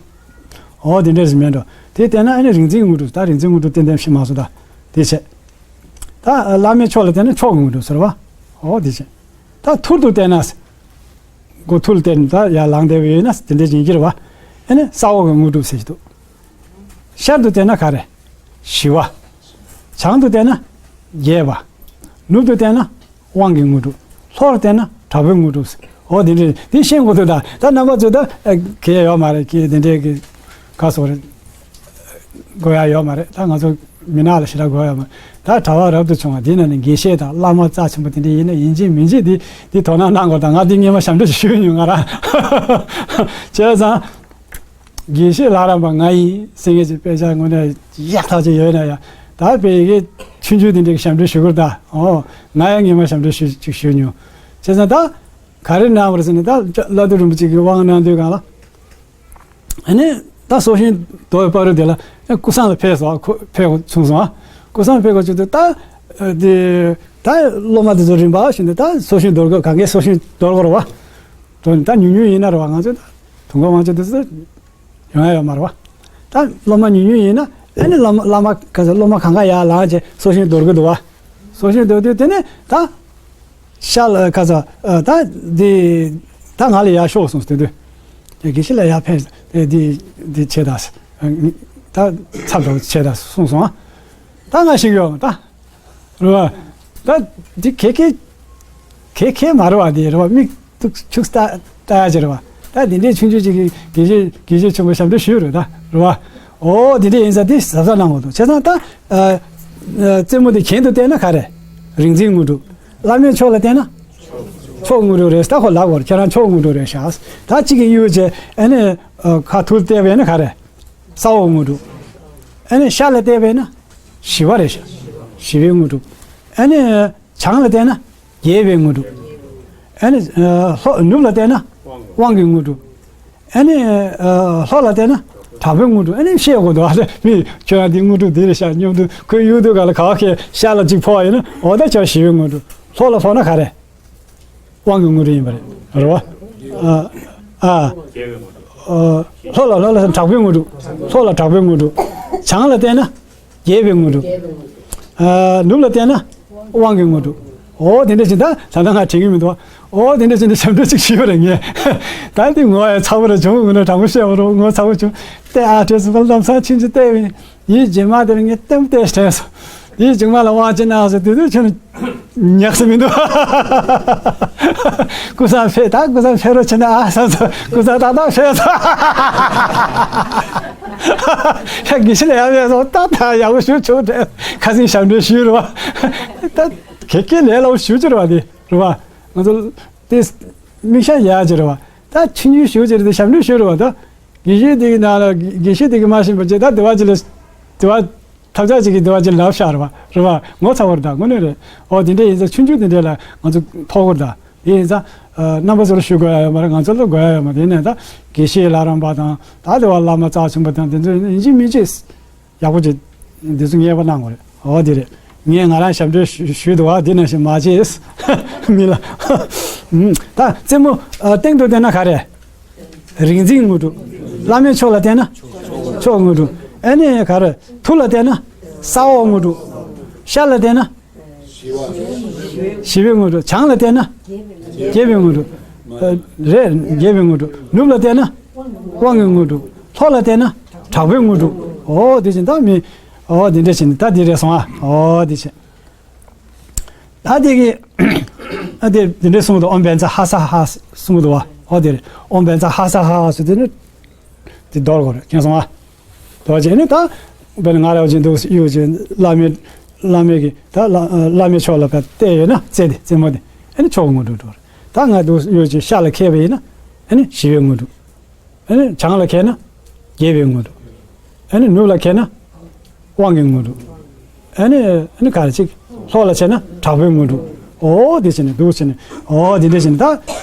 འོ་དེ་འདྲས་ཞིག་མེད་འགྲོ། དེ་བསྟན་ན་ཨ་ནི་རིག་འཛིན་གྱི་དངོས་གྲུབ་ད་རིག་འཛིན་དངོས་གྲུབ་ཏན་ཏན་ཞིག་མ་སོང་ད། དེ་བྱས། ད་བླ་མའི་ཕྱོགས་ལ་བསྟན་ན་མཆོག་གི་དངོས་གྲུབ་ཟེར་བ། འོ་དེ་བྱས། ད་ཐུར་དུ་བསྟན་ན། སྒོ་ཐུར་ལ་བསྟན་ད་ཡར་ལངས་བསྡད་པ་ཡིན་ན་དེ་འདྲས་ཡིན་གྱི་རེད་བ། ཨ་ནི་ས་འོག་གི་དངོས་གྲུབ་ཟེར་གྱི་འདུག་ཤར་དུ་བསྟན་ན་ག་རེ། ཞི་བ། བྱང་དུ་བསྟན་ན་རྒྱས་པ། ནུབ་ཏུ་བསྟན་ན་དབང་གི་དངོས་གྲུབ། ལྷོར་བསྟན་ན་དྲག་པོའི་དངོས་གྲུབ། འོ་དེ་འདྲས་དེ་ཤེས་དགོས་འདུག་ད་ད་རྣམ་པ་ཚོས་ད་ཨ་གལ་ཡོད་མ་རེད་ཀྱི་དེ་འདྲས་ཀྱི་ག་སོགས་རེད། དགོས་ཡ་ཡོད་མ་རེད། ད་ང་ཚོ་མི་ནག་ལ་ཞེ་དྲག་དགོས་ཡ་མ་རེད། ད་གྲྭ་པ་རབ་ཏུ་བྱུང་བ་དེ་ན་ནི་དགེ་བཤེས་དང་བླ་མ་རྩ་ཆེན་པོ་དེ་འདྲས་ཡིན་ན་ཡིན་གཅིག་མིན་གཅིག་དེ་དེ་དོ་སྣང་གནང་དགོས། ད་ང་དེ་སྔོན་མ་ཞབས་འདྲེན་ཞུས་མྱོང་ང་རང་བྱས་ཙང་། དགེ་བཤེས་ལྷ་རམས་པ་ང་ཡིན་ཟེར་མཁན་ཅིག་དཔེ་ཆ་དངོས་གནས་ཡག་ཐག་ཆོད་ཡོད་ན་ཡང་ད་དཔེ་ཡི་གེ་ཆུང་ཆུང་དེ་འདྲའི་ཞབས་འདྲེན་ཞུ་དགོས་ད། ཨོ། ང་ཡང་སྔོན་མ་ཞབས་འདྲེན་ཞུ་ཅིག་ཞུས་མྱོང་། བྱས་ཙང་ད་ག་རེ་གནང་བ་རེད་ཟེར་ན་ད་བླ་རྡོ་རིན་པོ་ཆེ་གི་དབང་གནང་དུས་གང་ལ། ཨ་ནི་ད་སྲོག་ཤིང་དོར་བའི་བར་དུ་དེ་ལ་ཨ་ཀུ་སང་ལ་ཕེབས་སོང་ཁོ་ཕེབས་སོང་ཨ། ཀུ་སང་ཕེབས་དགོས་བྱུང་དུས་ད་དེ་ད་སློབ་མ་དེ་ཚོ་རིམ་པ་བཞིན་དུ་ད་སྲོག་ཤིང་དོར་དགོས་གང་གའི་སྲོག་ཤིང་དོར་དགོས་རེད་བ། དོན་ད་ཉུང་ཉུང་ཡིན་ན་རེད་བ། ང་ཚོ་ད་དུང་ག་དབང་ཆ་དེ་ཚོ་ཡོང་ཡ་ཡོད་མ་རེད་བ། ད་སློབ་མ་ཉུང་ཉུང་ཡིན་ན་ཨ་ནི་བླ་མ་བླ་མ་ག་ཚོད་སློབ་མ་གང་ག་ཡར་ལངས་བྱས་སྲོག་ཤིང་དོར་གི་འདུག་བ། སྲོག་ཤིང་དོར་དུས་དེ་ནས་ད་ཤར་ལ་ག་ཚོད་ད་འདི་ད་ང་ལ་ཡར་ཤོག་གསུངས་དེ་དུས་དགེ་བཤེས་ལ་ཡར་ཕེབས་འདི་འདི་བྱེད་ད་ད་ཚབ་ཏུ་བྱེད་ད་གསུངས་སོང་། ད་ང་ཞིག་ཡོང་ད། རེད་བ། ད་འདི་ཁེ་ཁེ་ཁེ་ཁེ་མ་རེད་བ། འདི་རེད་བ། མིག་ཏུ་ཆུག་ལྟ་ལྟ་ཡ་ཅིག་རེད་བ། ད་འདི་འདྲའི་ཆུང་ཆུང་ཅིག་གི་དགེ་བཤེས་དགེ་བཤེས་ཆེན་པོ་ཞབས་འདྲེན་ཞུས་རེད་ད། རེད་བ། ཨོ་འདི་འདྲའི་ཡིན་ས་འདི་གཟབ་གཟབ་གནང་དགོས་འདུག་བྱས་ཙང་ད་ཨ་ཨ་རྩེ་མོ་འདི་གྱེན་དུ་བལྟས་ན་ག་རེ། རིག་འཛིན་དངོས་གྲུབ། བླ་མའི་ཕྱོགས་ལ་བལྟས་ན་མཆོག་དངོས་གྲུབ་རེད། ད་ཁོ་ལབ་དགོས་རེད། ཁྱེད་རང་མཆོག་དངོས་གྲུབ་རེད་ཤག་ད་གཅིག་གི་གཡུག་བྱས་ཨ་ནི་ཨ་ཁ་ཐུར་བལྟས་པས་ན་ག་རེ། ས་འོག་དངོས་གྲུབ། ཨ་ནི་ཤར་ལ་བལྟས་པས་ན་ཞི་བ་རེད་ཤག་ཞི་བའི་དངོས་གྲུབ། ཨ་ནི་བྱང་ལ་བལྟས་ན་རྒྱས་པའི་དངོས་གྲུབ། ཨ་ནི་ཨ་ལྷོ་ནུབ་ལ་བལྟས་ན་དབང་གི་དངོས་གྲུབ། ཨ་ནི་ཨ་ལྷོ་ལ་བལྟས་ན་དྲག་པོའི་དངོས་གྲུབ། ཨ་ནི་ཤེས་དགོས་འདུག་ཨ་ནི་མི་ཁྱོད་རང་འདི་དངོས་གྲུབ་འདི་རེད་ཤག་སྙམ་དུས་ཁོའི་གཡུག་དུས་ག་ལ་ག་བ་ཁའི་ཤར་ལ་གཅིག་ཕོག་ཡིན་ན་འོ་ད་ཁྱོད་ཞི་བའི་དངོས་གྲུབ། ལྷོ་ལ་ཕོག་ན་ག་རེ། དབང་གི་དངོས་གྲུབ་ཡིན་པ་རེད། རེད་བ། ཨ། ཨ། ཨ། ལྷོ་ལ་ལྷོ་ལ་དྲག་པོའི་དངོས་གྲུབ། ལྷོ་ལ་དྲག་པོའི་དངོས་གྲུབ། བྱང་ལ་བལྟས་ན། རྒྱས་པའི་དངོས་གྲུབ། ཨ། ནུབ་ལ་བལྟས་ན། དབང་གི་དངོས་གྲུབ། འོ་དེ་འདྲ་ཞིག་ད་ད་ལྟ་ང་དྲན་གྱི་མི་འདུག་འོ་དེ་འདྲ་ཞིག་འདི་ཞབས་འདྲེན་ཅིག་ཞུས་པ་རེད་ངས། ད་འདི་ངོ་ཡ་ཚ་པོ་རེད། བྱུང་ངོ་ན་དྲང་པོ་བཤད་པ་རོགས། ངོ་ཚ་པོ་བྱུང་། ལྟས་ཨ་བྲེལ་སོང་བ་ལམ་སང་ཕྱིན་ཅི་ལྟས་བས། ཡིན་རྗེས་མ་དེར་ངས་ལྟད་མོ་ལྟས་དྲན་སོང་། ཡིན་རྗེས་མ་ལ་དབང་ཆེན་གནང་སོང་། དེ་དུས་ཁྱོད་ཉག་སེ་མི་འདུག་ཀུ་སང་ཕེབས་ད་ཀུ་སང་ཕེབས་རོགས་བྱེད་ན་ཨ་བསམ་སོང་། ཀུ་སང་ཏག་ཏག་ཕེབས་སོང་། ཡ་དགེ་བཤེས་ལ་ཡ་ཕེབས་སོང་ཏག་ཏག་ཡག་པོ་ཞུ་ཆོག་དྲན། ཁ་སང་ཞབས་འདྲེན་ཞུས་རེད་བ། ད་གེ་གེ་ལས་སླ་པོ་ཞུ་ཅི་རེད་བ། དེ་རེད་བ། ང་ཚོ་དེ་མིག་ཤ་ཡག་ཅི་རེད་བ། ད་ཆུང་ཆུང་ཞུ་ཅི་རེད། དེ་ཞབས་འདྲེན་ཞུས་རེད་བ། ད་དགེ་བཤེས་དེ་གི་ནང་ལ་དགེ་བཤེས་དེ་གི་མ་ཤེས་པ་ཅི་ད་དེ་བ་ཅི་ལ་དེ་བ། ཐབས་ཆག་ཅིག་གིས་འདི་བ་ཅིག་ལབ་ཤག་རེད་བ། རེད་བ། ངོ་ཚ་བོར་ད་དངོས་གནས་རེད། ཨོ་དེ་འདྲ་ཡིན་ཙང་ཆུང་ཆུང་དེ་འདྲ་ལ་ང་ཚོ་ཐོགས་བོར་ད། དེ་ཡིན་ཙང་། རྣམ་པ་ཚོར་ཞུ་དགོས་ཡ་ཡོད་མ་རེད། ང་ཚོ་ལ་དགོས་ཡ་ཡོད་མ་རེད། ཡིན་ནའི་ད་དགེ་བཤེས་ལྷ་རམས་པ་དང་ད་དེ་བ་བླ་མ་རྩ་ཆེན་པོ་དང་དེ་ཚོ་ཡིན་གཅིག་མིན་གཅིག་ཡག་པོ་ཅིག་འདི་ཚོ་ངེས་པ་གནང་དགོས་རེད། ཨོ་དེ་རེད། ངས་ང་རང་ཞབས་འདྲེན་ཞུ་ཞུས་འདུག་བ། འདི་ནང་བཞིན་མ་བྱེད། མི་ལ། ད་རྩེ་མོ་སྟེང་དུ་བསྟན་ན་ག་རེ། རིག་འཛིན་དངོས་གྲུབ། བླ་མའི་མཆོག་ལ་བསྟན་ན། མཆོག་དངོས་གྲུབ། ཨ་ནི་ག་རེ། ཐུགས་ལ་བསྟན་ན། ས་འོག་དངོས་གྲུབ། ཤར་ལ་བསྟན་ན། ཞི་བའི་དངོས་གྲུབ། བྱང་ལ་བལྟས་ན། རྒྱས་པའི་དངོས་གྲུབ། ཨ། རེད། རྒྱས་པའི་དངོས་གྲུབ། ནུབ་ལ་བལྟས་ན། དབང་གི་དངོས་གྲུབ། ལྷོ་ལ་བལྟས་ན། དྲག་པོའི་དངོས་གྲུབ། ཨོ་དེ་བཞིན་ད་མི། ཨོ་དེ་འདྲ་བྱས་ནས་ད་དེ་རེད་སོང་ཨ། ཨོ་དེ་བྱས། ད་དེ་གི། ཨ་དེ་དེ་འདྲ་གསུངས་འདུག་ཨོཾ་བཛྲ་ཧ་ས་ཧ་གསུངས་འདུག་བ། ཨོ་དེ་རེད། ཨོཾ་བཛྲ་ཧ་ས་ཧ་ཟེར་དེ་ནི། དེ་མདོར་གོ་རེད། མཁྱེན་སོང་ཨ། དོ་རྗེ་ནི་ད། དཔེར་ན་ང་ར་བ་ཅན་འདུག་གཡུག་ཅིང་བླ་མའི། བླ་མའི་གི་ད་བླ་བླ་མའི་ཕྱོགས་ལ་ཕར་བལྟས་ཡོད་ན་རྩེ་དེ་རྩེ་མོ་དེ། ཨ་ནི་མཆོག་གི་དངོས་གྲུབ་འགྲོ་རེད། ད་ང་འདུག་གཡུག་ཅིང་ཤར་ལ་ཁད་པ་ཡིན་ན། ཨ་ནི་ཞི་བའི་དངོས་གྲུབ། ཨ་ནི་བྱང་ལ་ཁད་ན། རྒྱས་པའི་དངོས་གྲུབ། ཨ་ནི་ནུབ་ལ་ཁད་ན། དབང་གི་དངོས་གྲུབ། ཨ་ནི་ཨ་ནི་ག་རེ་ཅིག་ལྷོ་ལ་ཁད་ན་དྲག་པོའི་དངོས་གྲུབ། ཨོ་དེ་བྱས་ནས་འདུག་བྱས་ནས་ཨོ་དེ་འདྲ་བྱས་ནས་ད།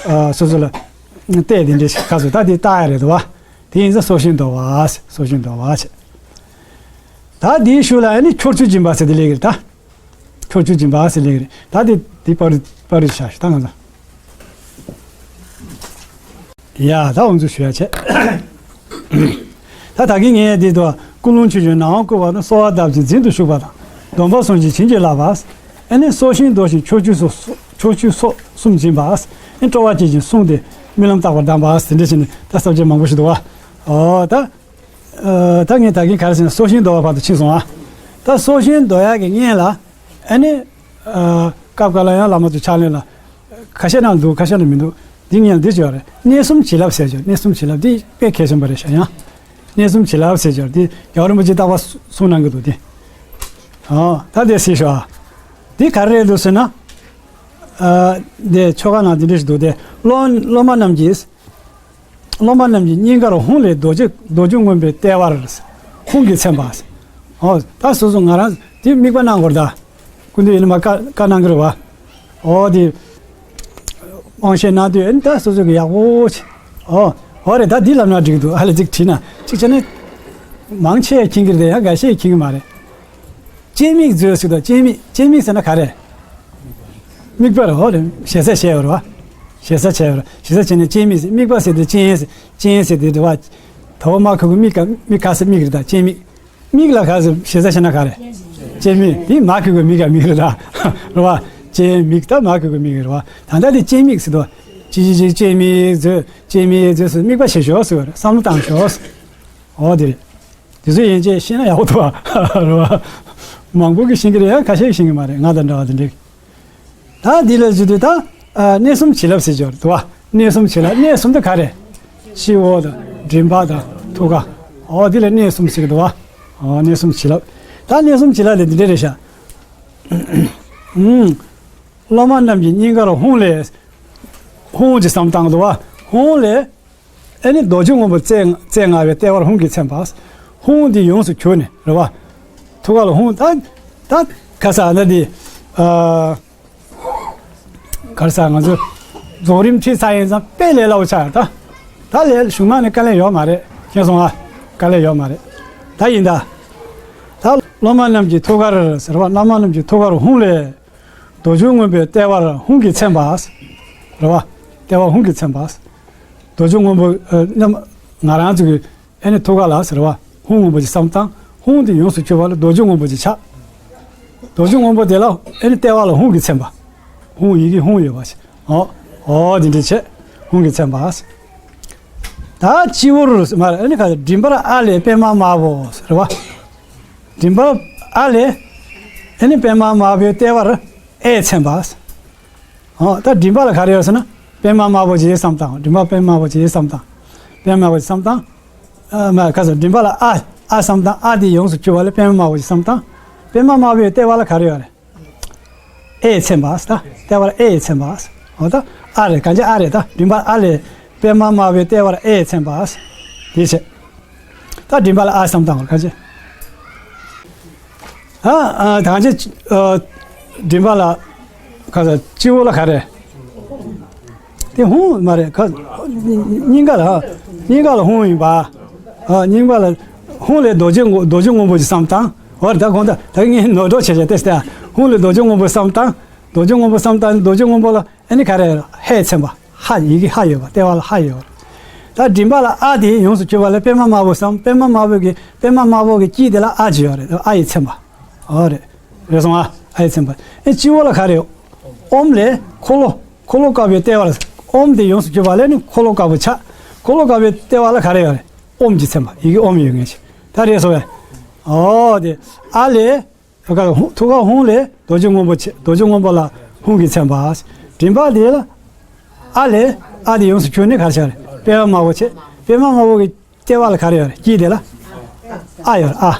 སོ་སོ་ལ། བལྟས་དེ་འདྲ་ཞིག་ག་ཚོད་ད་དེ་ལྟ་ཡ་རེད་དོ་བ། དེ་ཡིན་ཙང་སྲོག་ཤིང་བདོ་བ། སྲོག་ཤིང་བདོ་བ་བྱས། ད་དེའི་ཤུལ་ལ་ཨ་ནི་ཁྱོར་ཆུ་སྦྱིན་པ་ཟེར་དེ་ལས་ཀྱི་རེད་ད། ཁྱོར་ཆུ་སྦྱིན་པ་ཟེར་ལས་ཀྱི་རེད་ད། དེ་དེ་པར་པར་རིས་བཞག་ཤིག་ད་ང་ཚོ། ཡ་ད་འོ་ཚོ་ཞུ་ཡ་བྱས། ད་ད་གིན་ངས་འདི་དུ་ཀུན་སློང་ཆོས་ཀྱི་ནང་བཀོད་པ་དང་། གསོལ་བ་བཏབ་ཅིང་འཛིན་དུ་ཞུགས་པ་དང་། སྡོམ་པ་སྲུང་ཞིང་བྱིན་གྱིས་བརླབ་པ། ཨ་ནི་སྲོག་ཤིང་བདོ་ཞིང་ཁྱོར་ཆུ་སོ། ཁྱོར་ཆུ་སོགས་གསུམ་སྦྱིན་པ། ཨ་ནི་སྤྲོ་བ་བསྐྱེད་ཅིང་བསྲུངས་ཏེ་སྨོན་ལམ་རྟག་པར་གདམས་པ། དེ་འདྲ་བྱས་ནས་ད་ས་བཅད་མང་པོ་ཞིག་འདུག་བ། ཨོ་ད། ཨ་ད་ངས་ད་གིན་ག་རེ་ཟེར་ན་སྲོག་ཤིང་བདོ་བ་བར་དུ་ཕྱིན་སོང་ཨ། ད་སྲོག་ཤིང་བདོ་ཡག་གི་སྔོན་ལ། ཨ་ནི། ཨ་སྐབས་འགའ་ལ་ཡང་བླ་མ་ཚོ་ཕྱག་ལེན་ལ། ཁ་ཤས་ན་འདུག་ཁ་ཤས་ན་མི་འདུག་འདི་ངས་འདི་བརྗོད་རེད། གནས་གསུམ་བྱིན་རླབས་ཟེར་བརྗོད། གནས་གསུམ་བྱིན་རླབས་འདི་དཔེ་གལ་ཆེན་པོ་རེད་ཤག་ཡང་། གནས་གསུམ་བྱིན་རླབས་ཟེར་བརྗོད་འདི་རྒྱལ་བ་རིན་པོ་ཆེ་རྟག་པར་གསུང་གནང་གི་འདུག་འདི། ཨོ་ད་དེ་སྲིད་ཤོག་འདི་ག་རེ་རེད་འདུག་ཟེར་ན། ཨ་འདི་ཆོ་ག་ནང་འདི་འདྲ་ཞིག་འདུག་སྟེ། སློབ་སློབ་མ་རྣམས་ཀྱིས། སློབ་མ་རྣམས་ཀྱི་སྙིང་གར་ཧཱུྃ་ལས་རྡོ་རྗེ་རྡོ་རྗེ་སྔོན་པོའི་ལྟེ་བར་ཧཱུྃ་གིས་མཚན་པ། ཨོ་ད་སོ་སོ་ང་རང་དེ་དམིགས་པ་གནང་དགོས་རེད་ད། སྐུ་མདུན་ཡིན་ན་མ་བཀའ་བཀའ་གནང་གི་རེད་བ། ཨོ་དེ་དབང་བཤད་གནང་དུས་ཨེ་ད་སོ་སོ་གི་ཡག་པོ་བྱེད། ཨོ་ཨོ་རེད་ད། འདི་ལབ་ན་འགྲིག་འདུག་ཨ་ལས་ཅིག་བྲིས་ན་ཅིག་བྱས་ན། མང་ཆེ་མཁྱེན་གི་རེད། ཡང་འགའ་ཤས་མཁྱེན་གི་མ་རེད། སྤྱན་མིག་མཛོད་ཟེར་དང་། སྤྱན་མིག་སྤྱན་མིག་ཟེར་ན་ག་རེ། དམིགས་པ་རེད། ཧོ་རེད། ཞེ་ས་བྱས་ཡོད་རེད་བ། ཞེ་ས་བྱས་ཡོད་རེད། ཞེ་ས་བྱས་ནས་སྤྱན་མིག་ཟེར། དམིགས་པ་ཟེར་དུས་སྤྱན་ཟེར། སྤྱན་ཟེར་དུས་རེད་བ། དོ་མ་ཁུ་གུ་མིག་ག་མིག་ག་ཟེར་མིག་རེད་ད། སྤྱན་མིག་མིག་ལ་ག་ཟེར་ཞེ་ས་བྱས་ན་ག་རེ། སྤྱན་མིག་དེ་མ་ཁུ་གུ་མིག་ག་མིག་རེད་ད། རེད་བ། སྤྱན་མིག་ད་མ་ཁུ་གུ་མིག་རེད་བ། ད་ལྟ་དེ་སྤྱན་མིག་ཟེར་དུས། ཅི་ཅི་ཅི་སྤྱན་མིག་མཛོད། སྤྱན་མིག་མཛོད་ཟེར་དམིགས་པ་བྱེད་ཤོག་ཟེར་བ་རེད། བསམ་བློ་བཏང་ཤོག་ཟེར། འོ་དེ་རེད། དེ་ཚོ་ཡན་ཆད་ཤེས་ན་ཡག་པོ་འདུག་ཨ། རེད་བ། མང་པོ་གིས་ཤེས་ཀྱི་རེད། ཡང་ཁ་ཤས་ཤེས་ཀྱི་མ་རེད། ང་དང་འདྲ་བ་དེ་འདྲས། ད་འདི་ལ་བརྗོད་དུས་ད། ཨ་གནས་གསུམ་བྱིན་རླབས་ཟེར་གྱི་ཡོད་རེད་དོ། གནས་གསུམ་བྱིན་རླབས། གནས་གསུམ་དེ་ག་རེ། སྤྱི་བོ་དང་མགྲིན་པ་དང་ཐུགས་ཀ། འོ་འདི་ལ་གནས་གསུམ་ཟེར་གྱི་འདུག་བ། འོ་གནས་གསུམ་བྱིན་རླབས། ད་གནས་གསུམ་བྱིན་རླབས་དེ་འདི་འདྲས་རེད་ཤག་ཨུམ། སློབ་མ་རྣམས་ཀྱི་སྙིང་གར་ཧཱུྃ་ལས། ཧཱུྃ་གི་བསམ་བཏང་འདུག་བ། ཧཱུྃ་ལས། ཨེ་ནི་རྡོ་རྗེ་སྔོན་པོ་རྩེ་རྩེ་ལྔ་པའི་ལྟེ་བར་ཧཱུྃ་གིས་མཚན་པ། ཧཱུྃ་འདི་ཡོངས་སུ་གྱུར་ནས་རེད་བ། ཐུགས་ཀ་ལ་ཧཱུྃ་ད་ད་ག་ས་ན་འདི། ཨ་ག་རེ་ཟ། ང་ཚོ་རྫོགས་རིམ་ཁྲིད་ཚར་ཡིན་ཙང་དཔེ་ལས་སླ་བོ་ཆགས་ཡོད་ད། ད་ལས་གཞུང་མང་ནས་དཀའ་ལས་ཡོད་མ་རེད། མཁྱེན་སོང་ཨ། དཀའ་ལས་ཡོད་མ་རེད། ད་ཡིན་ད། ད་སློབ་མ་རྣམས་ཀྱི་ཐུགས་ཀར་ཟེར་བ། བླ་མ་རྣམས་ཀྱི་ཐུགས་ཀར་ཧཱུྃ་ལས། རྡོ་རྗེ་སྔོན་པོའི་ལྟེ་བར་ཧཱུྃ་གིས་མཚན་པ། རེད་བ། ལྟེ་བར་ཧཱུྃ་གིས་མཚན་པ། རྡོ་རྗེ་སྔོན་པོ་ཨ་རྣམ་ང་རང་ཚོ་གི་ཨེ་ནི་ཐུགས་ཀ་ལ་ཟེར་བ། ཧཱུྃ་སྔོན་པོ་ཅིག་བསམ་བཏང་། ཧཱུྃ་དེ་ཡོངས་སུ་གྱུར་པ་ལ་རྡོ་རྗེ་སྔོན་པོ་ཅིག་ཆགས། རྡོ་རྗེ་སྔོན་པོ་དེ་ལ་ཨེ་ནི་ལྟེ་བ་ལ་ཧཱུྃ་གིས་མཚན་པ། ཧཱུྃ་ཡི་གེ་ཧཱུྃ་ཡོད་པ་ཞིག་ཨོ། ཨོ་དེ་འདྲ་བྱས། ཧཱུྃ་གིས་མཚན་པ། ད་སྤྱི་བོར་མར་ཨེ་ནི་ག་མགྲིན་པར་ཨ་ལས་པདྨ་དམར་པོ་ཟེར་བ། མགྲིན་པར་ཨ་ལས། ཨེ་ནི་པདྨ་དམར་པོའི་ལྟེ་བར་ཨེ་མཚན་པ། ཨོ་ད་མགྲིན་པ་ལ་ག་རེ་ཡོད་ཟེར་ན། པདྨ་དམར་པོ་ཅིག་བསམ་བཏང་། མགྲིན་པ་པདྨ་དམར་པོ་ཅིག་བསམ་བཏང་། པདྨ་དམར་པོ་ཅིག་བསམ་བཏང་། ཨ་མ་ག་ཟེར། མགྲིན་པ་ལ་ཨ་ཨ་བསམ་བཏང་། ཨ་དེ་ཡོངས་སུ་གྱུར་པ་ལ་པདྨ་དམར་པོ་ཅིག་བསམ་བཏང་། པདྨ་དམར་པོའི་ལྟེ་བ་ལ་ག་རེ་ཡོད་རེད། ཨེ་མཚན་པ་ཟེར་ད། ལྟེ་བར་ཨེ་མཚན་པ་ཟེར། འོ་ད་ཨ་རེད། གང་ཅི་ཨ་རེད་ད། མགྲིན་པ་ཨ་ལས་པདྨ་དམར་པོའི་ལྟེ་བར་ཨེ་མཚན་པ་ཟེར། དེ་བྱས། ད་མགྲིན་པ་ལ་ཨ་བསམ་བཏང་བར་གང་ཅི། ཨ་ཨ་ད་ཅི་ཨ་མགྲིན་པ་ལ་ཁ་ས་སྤྱི་བོ་ལ་ག་རེ། དེ་ཧཱུྃ་མ་རེད་ཁ། སྙིང་ག་ལ་སྙིང་ག་ལ་ཧཱུྃ་ཡིན་པ། ཨ་སྙིང་ག་ལ་ཧཱུྃ་ལས་རྡོ་རྗེ་སྔོ་རྡོ་རྗེ་སྔོན་པོ་ཞིག་བསམ་བཏང་། འོ་རེད། ད་གོང་ད་ད་ངས་ནོར་འགྲོ་བྱས་བྱས་ཏེ་སྟེ། ཧཱུྃ་ལས་རྡོ་རྗེ་སྔོན་པོ་བསམ་བཏང་། རྡོ་རྗེ་སྔོན་པོ་བསམ་བཏང་རྡོ་རྗེ་སྔོན་པོ་ལ་ཨ་ནི་ག་རེ་ཧས་མཚན་པ། ཧ་ཡི་གེ་ཧ་ཡོད་པ། ལྟེ་བ་ལ་ཧ་ཡོད་པ་རེད། ད་མགྲིན་པ་ལ་ཨ་དེ་ཡོངས་སུ་གྱུར་པ་ལ་པད་མ་དམར་པོ་བསམ། པད་མ་དམར་པོ་གི་པད་མ་དམར་པོ་གི་དཀྱིལ་དེ་ལ་ཨ་ཅིག་ཡོད་རེད། ཨ་ཡི་མཚན་པ། ཨོ་རེད། རེད་སོང་ཨ། ཨ་ཡི་མཚན་པ། ཨེ་སྤྱི་བོ་ལ་ག་རེ་ཡོད། ཨོམ་ལས་འཁོར་ལོ། འཁོར་ལོ་དཀར་པོའི་ལྟེ་བ་ལ། ཨོམ་དེ་ཡོངས་སུ་གྱུར་པ་ལས་ནི་འཁོར་ལོ་དཀར་པོ་ཆགས། འཁོར་ལོ་དཀར་པོའི་ལྟེ་བ་ལ་ག་རེ་ཡོད་རེད། ཨོམ་གྱི་མཚན་པ། ཡི་གེ་ཨོམ་ཡོད་མཁན་ཞིག་ད་རེད་སོང་བས། ཨོ་དེ་ཨ་ལས། ཐུགས་ཀ་ཧཱུྃ་ཐུགས་ཀ་ཧཱུྃ་ལས་རྡོ་རྗེ་སྔོན་པོ་ཆེ། རྡོ་རྗེ་སྔོན་པོ་ལ་ཧཱུྃ་གི་མཚན་པ། མགྲིན་པ་དེ་ལ་ཨ་ལས། ཨ་དེ་ཡོངས་སུ་གྱུར་ནི་ག་རེ་ཆགས་རེད། པད་མ་དམར་པོ་ཆེ། པད་མ་དམར་པོ་གི་ལྟེ་བ་ལ་ག་རེ་ཡོད་རེད། དཀྱིལ་དེ་ལ་ཨ་ཡོད་རེད། ཨ་